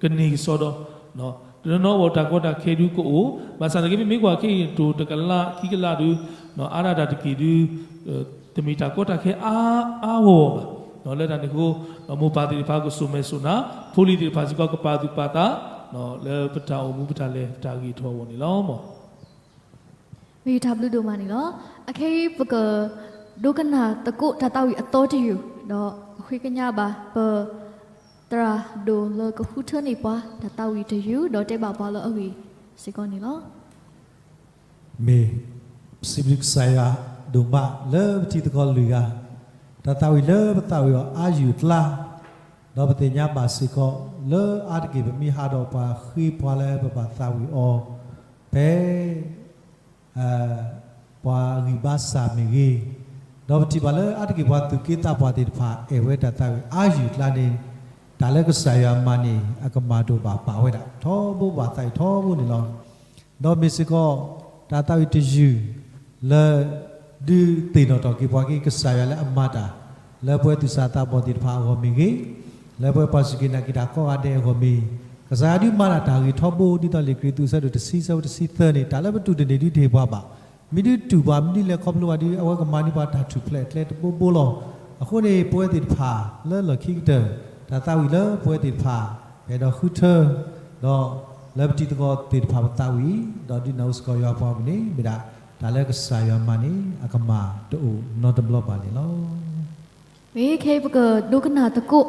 ကန့ၢ်ကစီဒီ, တနီၤနီၤအဂီၢ်တၢ်ကီတၢ်ခဲဒုးကအိၣ်, ဘၣ်ဆၣ်သနာ်က့ ပမ့ၢ်ကွၢ်ခဲအံၤ တိၢ်တကလးခံကလးဒုး အါဒၣ်တၢ်တက့ၢ်ဒုး တမ့ၢ်တၢ်ကီတၢ်ခဲအါအါဂီၢ်ဂီၢ်ဘၣ်. လၢတၢ်န့ၣ်အဃိ မိၢ်ပၢ်သ့ၣ်တဖၣ်ကစိာ်မဲာ်စိာ်နါ, ဖိလံၤသ့ၣ်တဖၣ်စ့ၢ်ကီးကပာ်သူၣ်ပာ်သး လၢပတၢ်အိၣ်မူပတၢ်လဲၤပတၢ်ဂ့ၤထီၣ်အဂီၢ်န့ၣ်လီၤ. မ့ၢ်တၢ်ဘျုးဒိၣ်မးန့ၣ်လီၤ. အခဲအံၤပကဒိကနၣ်သကိးတၢ်သးဝံၣ်အသီတယုၢ်, ဒီးအဃ့ကညးဘၣ်ပ သရၣ်ဒိၣ်လၢကဃုထၢန့ၢ်ပှၤတၢ်သးဝံၣ်တယုၢ် ဒီးတဲဘၣ်ပှၤလၢအဂ့ၢ်စ့ၢ်ကီးန့ၣ်လီၤ. မ့ၢ်စံးဘျုးကစၢ်ယွၤဒိၣ်မးလၢပထံသကိးလွံၢ်ဂၤ, တၢ်သးဝံၣ်လၢပသးဝံၣ်အီၤအါယုၢ်အကျါ, ဒီးပသ့ၣ်ညါဘၣ်စ့ၢ်ကီး လၢအါတက့ၢ်ပမ့ၢ်ဟးဒီးပှၤဃ့ပှၤလၢပဘၣ်သးဝံၣ်အီၤ ဖဲ ပှၤဂံၢ်ဘါစၢ်မ့ၢ်ဂ့ၤ, ဒီးပထံၣ်ဘၣ်လၢအါတက့ၢ်ပှၤသူၣ်က့သးပှၢ်သ့ၣ်တဖၣ် အဲၣ်ဝဲတၢ်သးဝံၣ်အါယုၢ်အကျါန့ၣ်, တၢ်လၢကစၢ်ယွၤမၤန့ၣ် အကမၣ်တအိၣ်ဘၣ်ပာ်ဝဲဒၣ် ထီဘိဘၣ်သးအံၤထီဘိန့ၣ်လီၤ. ဒီးမ့ၢ်စ့ၢ်ကီး တၢ်သးဝံၣ်တယုၢ် လၢ ဒုးသ့ၣ်နီၣ်ထီၣ်က့ၤပှၤက့ၤကစၢ်ယွၤလၢအမၤတၢ် လၢပဝဲသူၣ်စၢ်သးဘီၣ်သ့ၣ်တဖၣ်အဂီၢ်မ့ၢ်ဂ့ၤ, လၢပဝဲပှၤစူၢ်က့ၤနာ်က့ၤတၢ်ကိးဂၤဒဲးအဂီၢ်မ့ၢ်, ကစၢ်ယွၤဒုးမၤတၢ်တၢ်ဂ့ၤထီဘိ ဒ်သိးလံာ်ကရံၣ်သူးအဆၢဒိၣ်တဆံ အဆၢဖိတဆံသၢန့ၣ် တၢ်လၢပတူၢ်တန့ၢ်ဒုးတဟ့ၣ်ပှၤဘၣ်. မ့ၢ်ဒုးတူၢ်ပှၤ မ့ၢ်ဒုးလဲၤခီဖျိဘၣ်ဒီး အဝဲကမၤန့ၢ်ပှၤတၢ်ထူၣ်ဖျဲးအကျဲတဘိဘိလီၤ. အဃိန့ၣ် ပဝဲသ့ၣ်တဖၣ်လၢလီၢ်ခံကတၢၢ် တၢ်သးဝံၣ်လၢပဝဲသ့ၣ်တဖၣ် ပအဲၣ်ဒိးဃုထၢ ဒီးလၢပထံသကိးသ့ၣ်တဖၣ်ပသးဝံၣ် ဒီးဒုးနၢ်ဟူစ့ၢ်ကီးယွၤအပှၤပူၤန့ၣ် မ့ၢ်ဒၣ်တၢ်လၢကစၢ်ယွၤမၤန့ၣ် အကမၣ်တအိၣ်နီတဘျီဘၣ်န့ၣ်လီၤ. မ့ၢ်ခဲအံၤပကဒိကနၣ်သကိး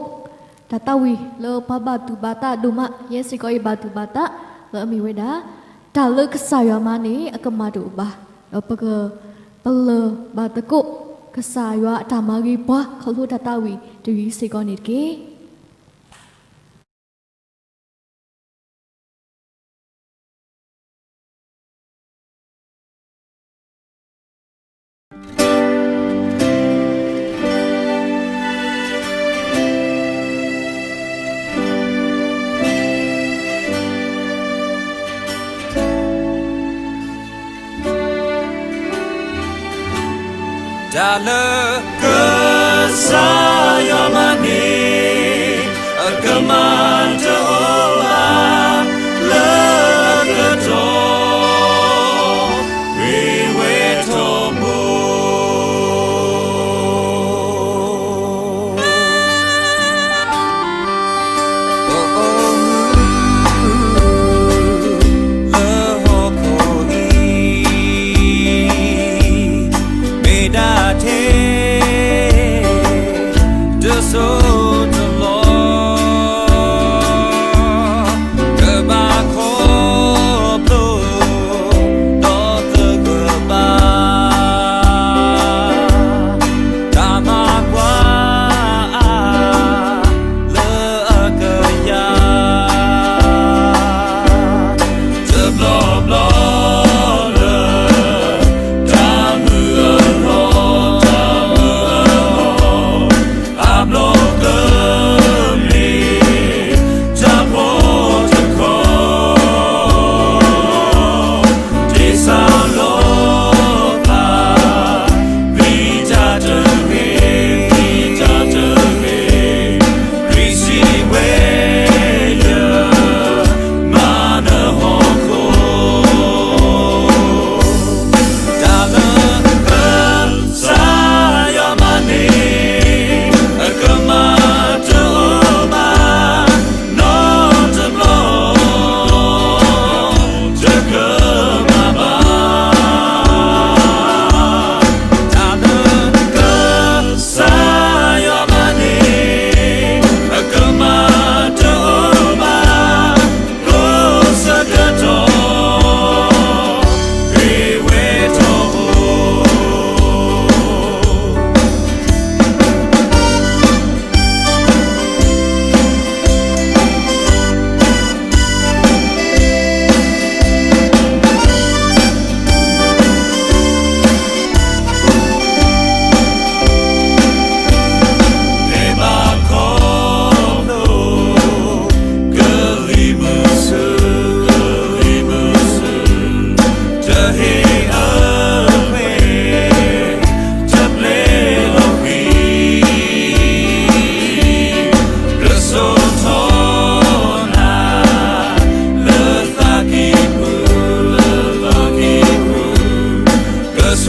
တၢ်သးဝံၣ်လၢပှၤဘၣ်သူၣ်ဘၣ်သးဒိၣ်မး ယဲစ့ၢ်ကီးယဘၣ်သူၣ်ဘၣ်သး လၢအမ့ၢ်ဝဲဒၣ် တၢ်လၢကစၢ်ယွၤမၤန့ၣ် အကမၣ်တအိၣ်ဘၣ်, ဒီးပကပလၢၢ်ဘၣ်သကိး ကစၢ်ယွၤအတၢ်မၤဂ့ၤပှၤ ခီဖျိတၢ်သးဝံၣ်တယုၢ်စ့ၢ်ကီးန့ၣ်တက့ၢ်. တၢ်လၢကစၢ်ယွၤမၤန့ၣ် အကမၣ်တအိၣ်ဘၣ် လၢကတီၢ် ရ့ဝဲထီဘိ လၢဟီၣ်ခိၣ်အံၤ မ့ၢ်ဒၣ်ထဲ တစိၢ်တလီၢ်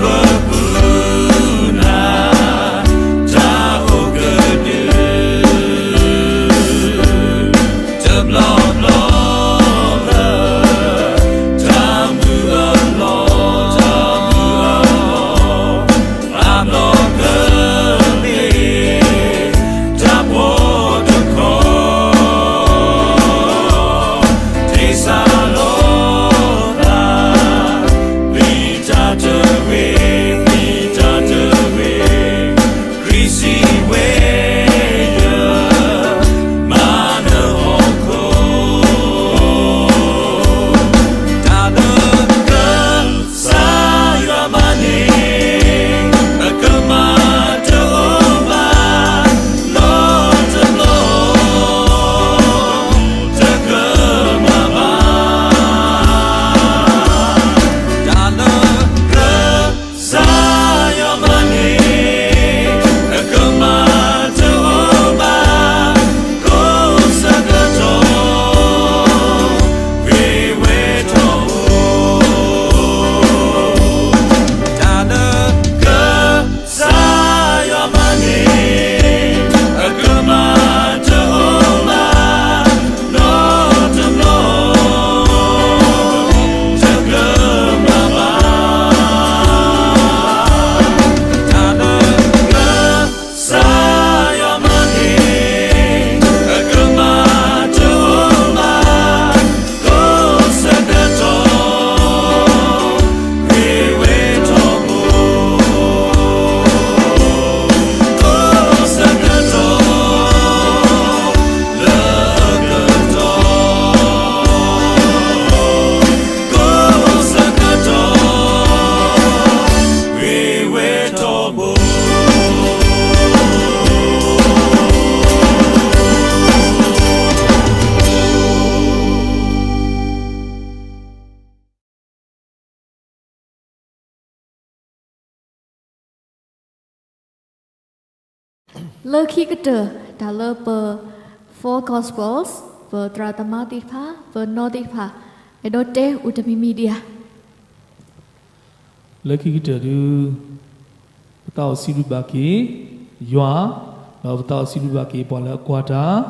တၢ်အိၣ်ကဒု တဘျီဘျီ တၢ်မုၢ်အလီၢ် တၢ်မုၢ်အလီၢ် အဘျီကမ့ၢ် တၢ်ဖီတခီ တ့စၢ်လီၤသး မ့ၢ်တၢ်တဂ့ၤ မ့ၢ်တၢ်တဂ့ၤ ခရံာ်စံးဝဲယၤ မၤနဟီၣ်ခိၣ် တၢ်လၢကစၢ်ယွၤမၤန့ၣ် အကမၣ်တအိၣ်ဘၣ် နီတဘျီ တကမၣ်ဘၣ် တၢ်လၢက စၢ်ယွၤမၤန့ၣ် အကမၣ်တအိၣ်ဘၣ် ကိးဆၢကတီၢ် ဂ့ၤဝဲထီဘိ တၢ်လၢက စၢ်ယွၤမၤန့ၣ် အကမၣ်တအိၣ်ဘၣ် နီတဘျီ တကမၣ်ဘၣ် တၢ်လၢက စၢ်ယွၤမၤန့ၣ် အကမၣ်တအိၣ်ဘၣ် ကိးဆၢကတီၢ် ဂ့ၤဝဲထီဘိ ကိးဆၢကတီၢ် လၢအကတီၢ် ကိးဆၢကတီၢ် ဂ့ၤဝဲထီဘိ လၢခံကတၢၢ် တၢ်လၢပ Four Gospels ပသရၣ်သမါသ့ၣ်တဖၣ် ပနီၢ်သ့ၣ်တဖၣ် အဲၣ်ဒိးတဲအိၣ်တမံၤမံၤဒံးဧါ. လၢခံကတၢၢ်ဒုး ပသးအိၣ်စံးဘျုးဘၣ်က့ၤ ယွၤ, ဒီးပသးအိၣ်စံးဘျုးဘၣ်က့ၤပှၤလၢအကွၢ်တၢ်,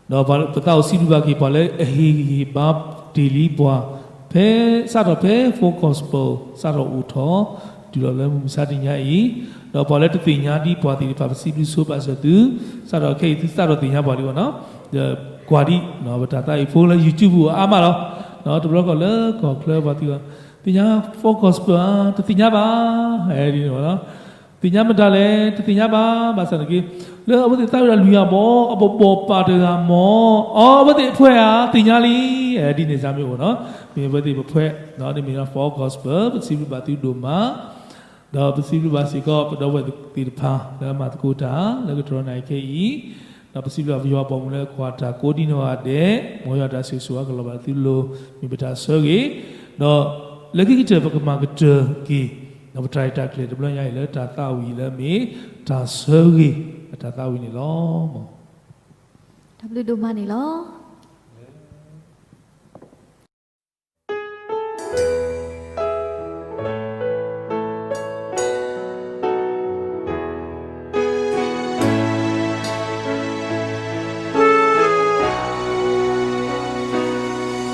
ဒီးပသးအိၣ်စံးဘျုးဘၣ်က့ၤပှၤလၢအဟ့ၣ်ဂံၢ်ဟ့ၣ်ဘါတ့ၢ်လံပှၤ ဖဲစးထီၣ်ဖဲ Four Gospel စးထီၣ်အိၣ်ထီၣ် တုၤလီၤလၢမုၢ်မဆါတနံၤညါအံၤ, ဒီးပှၤလၢတသ့ၣ်ညါဒံးပှၤသ့ၣ်တဖၣ် ပစံးဘျုးဆိဘၣ်စၢၤသု, စးထီၣ်ခဲအံၤသုစးထီၣ်သ့ၣ်ညါပှၤလံအီၤနီၤ, ဒီးကွၢ်ဒံး ပတၢ်သးဝံၣ်ဖိလၢ YouTube အါမးလီၤ, တဘျီဃီလၢကီၢ်ချၢပှၤသ့ၣ်ညါ Four Gospel ဧါ တသ့ၣ်ညါဘၣ်, ဒ်န့ၣ်လီၤ, သ့ၣ်ညါမတၤလဲၣ် တသ့ၣ်ညါဘၣ်, ဘၣ်ဆၣ်န့ၣ်က့ လၢအဝဲသ့ၣ်သးဝံၣ်တၢ်လုၢ်ဟံၣ်အဘီ အဘီဘီပာ်တဂၤမ့ၢ် အီ အဝဲသ့ၣ်အဖှဲဧါ သ့ၣ်ညါလံ, ဒ်န့ၣ်စ့ၢ်မ့ၢ်အိၣ်နီၤ, မ့ၢ်အဝဲသ့ၣ်ပဖှဲ, ဒီးန့ၣ်မ့ၢ် Four Gospel ပစံးဘျုးဘၣ်သုဒိၣ်မး ဒီးပစံးဘျုးဘၣ်စ့ၢ်ကီး ပဒီပုၢ်ဝဲၢ်သ့ၣ်တဖၣ် လၢအမၤသကိးတၢ် လၢကတြီနၤခဲအံၤ, ဒီးပစံးဘျုးဘၣ်ပယွၤအဘီအမုၢ်လၢအကွၢ်တၢ်ကိးဒံနီၢ်ဂၤဒဲး, မ်ယွၤတၢ်ဆိၣ်ဂ့ၤဆိၣ်ဝါကလီၤဘၣ်သုလိၤ, မ့ၢ်ပတၢ်ဆၢဂ့ၤ, ဒီးလၢခံကတၢၢ်ပကမၤကတၢၢ်က့ၤ, ဒီးပတၢ်ရဲၣ်တၢ်ကျဲၤတဘျီညါအံၤလၢတၢ်သးဝံၣ်လၢမ့ၢ်တၢ်ဆၢဂ့ၤ, တၢ်သးဝံၣ်န့ၣ်လီၤ. တၢ်ဘျုးဒိၣ်မးန့ၣ်လီၤ.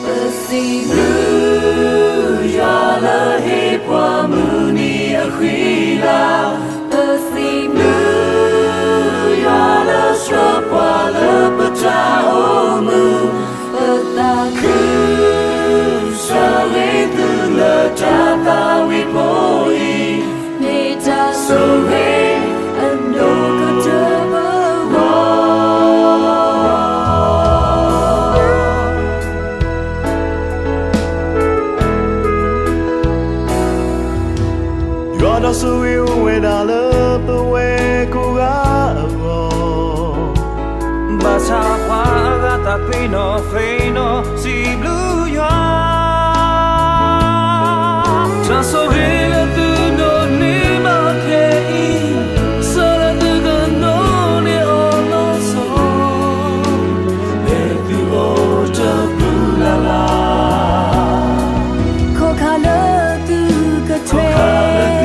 ပစံးဘျုးယွၤလၢဟ့ၣ်ပှၤမုၢ်နံၤအဃံလၤ, ပစံးဘျုးယွၤလၢဆှၢပှၤလၢပတၢ်အိၣ်မူ, ပသးခု ဆၢဂ့ၤသုလၢတၢ်သးဝံၣ်ဖိအံၤ, မ့ၢ်တၢ်ဆိၣ်ဂ့ၤအဒိၣ်ကတၢၢ်ပဂီၢ်. ယွၤဒီးဆိၣ်ဂ့ၤအိၣ်ဝဲဒၣ်လၢပဝဲကိးဂၤအဂီၢ်, ဘၣ်ဆၣ်ပှၤအဂၤသးပ့ၤနီၣ်သ့ၣ်နီၣ် စံးဘျုးယွၤ, တၢ်ဆိၣ်ဂ့ၤလၢသုဒိးန့ၢ်ဘၣ်ခဲအံၤ, ဆၢလၢသုကဒိးန့ၢ်အီၤလီၤဆီ, မ့ၢ်သုအိၣ်တပူၤလၢ်လၢ်, ခီၣ်ခါလၢသုကထွဲ, ခီၣ်ခါလၢသု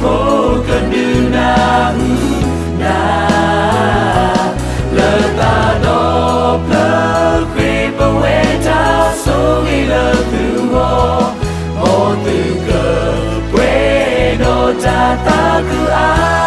ဖိကဒုးနၢ်ဟူနၤ, လၢသးဒီဖျၢၣ်ဃ့ ပဝဲတၢ်ဆိၣ်ဂ့ၤလၢသုဂီၢ်, မ်သုကပှဲၤဒီးတၢ်သးခုအါ.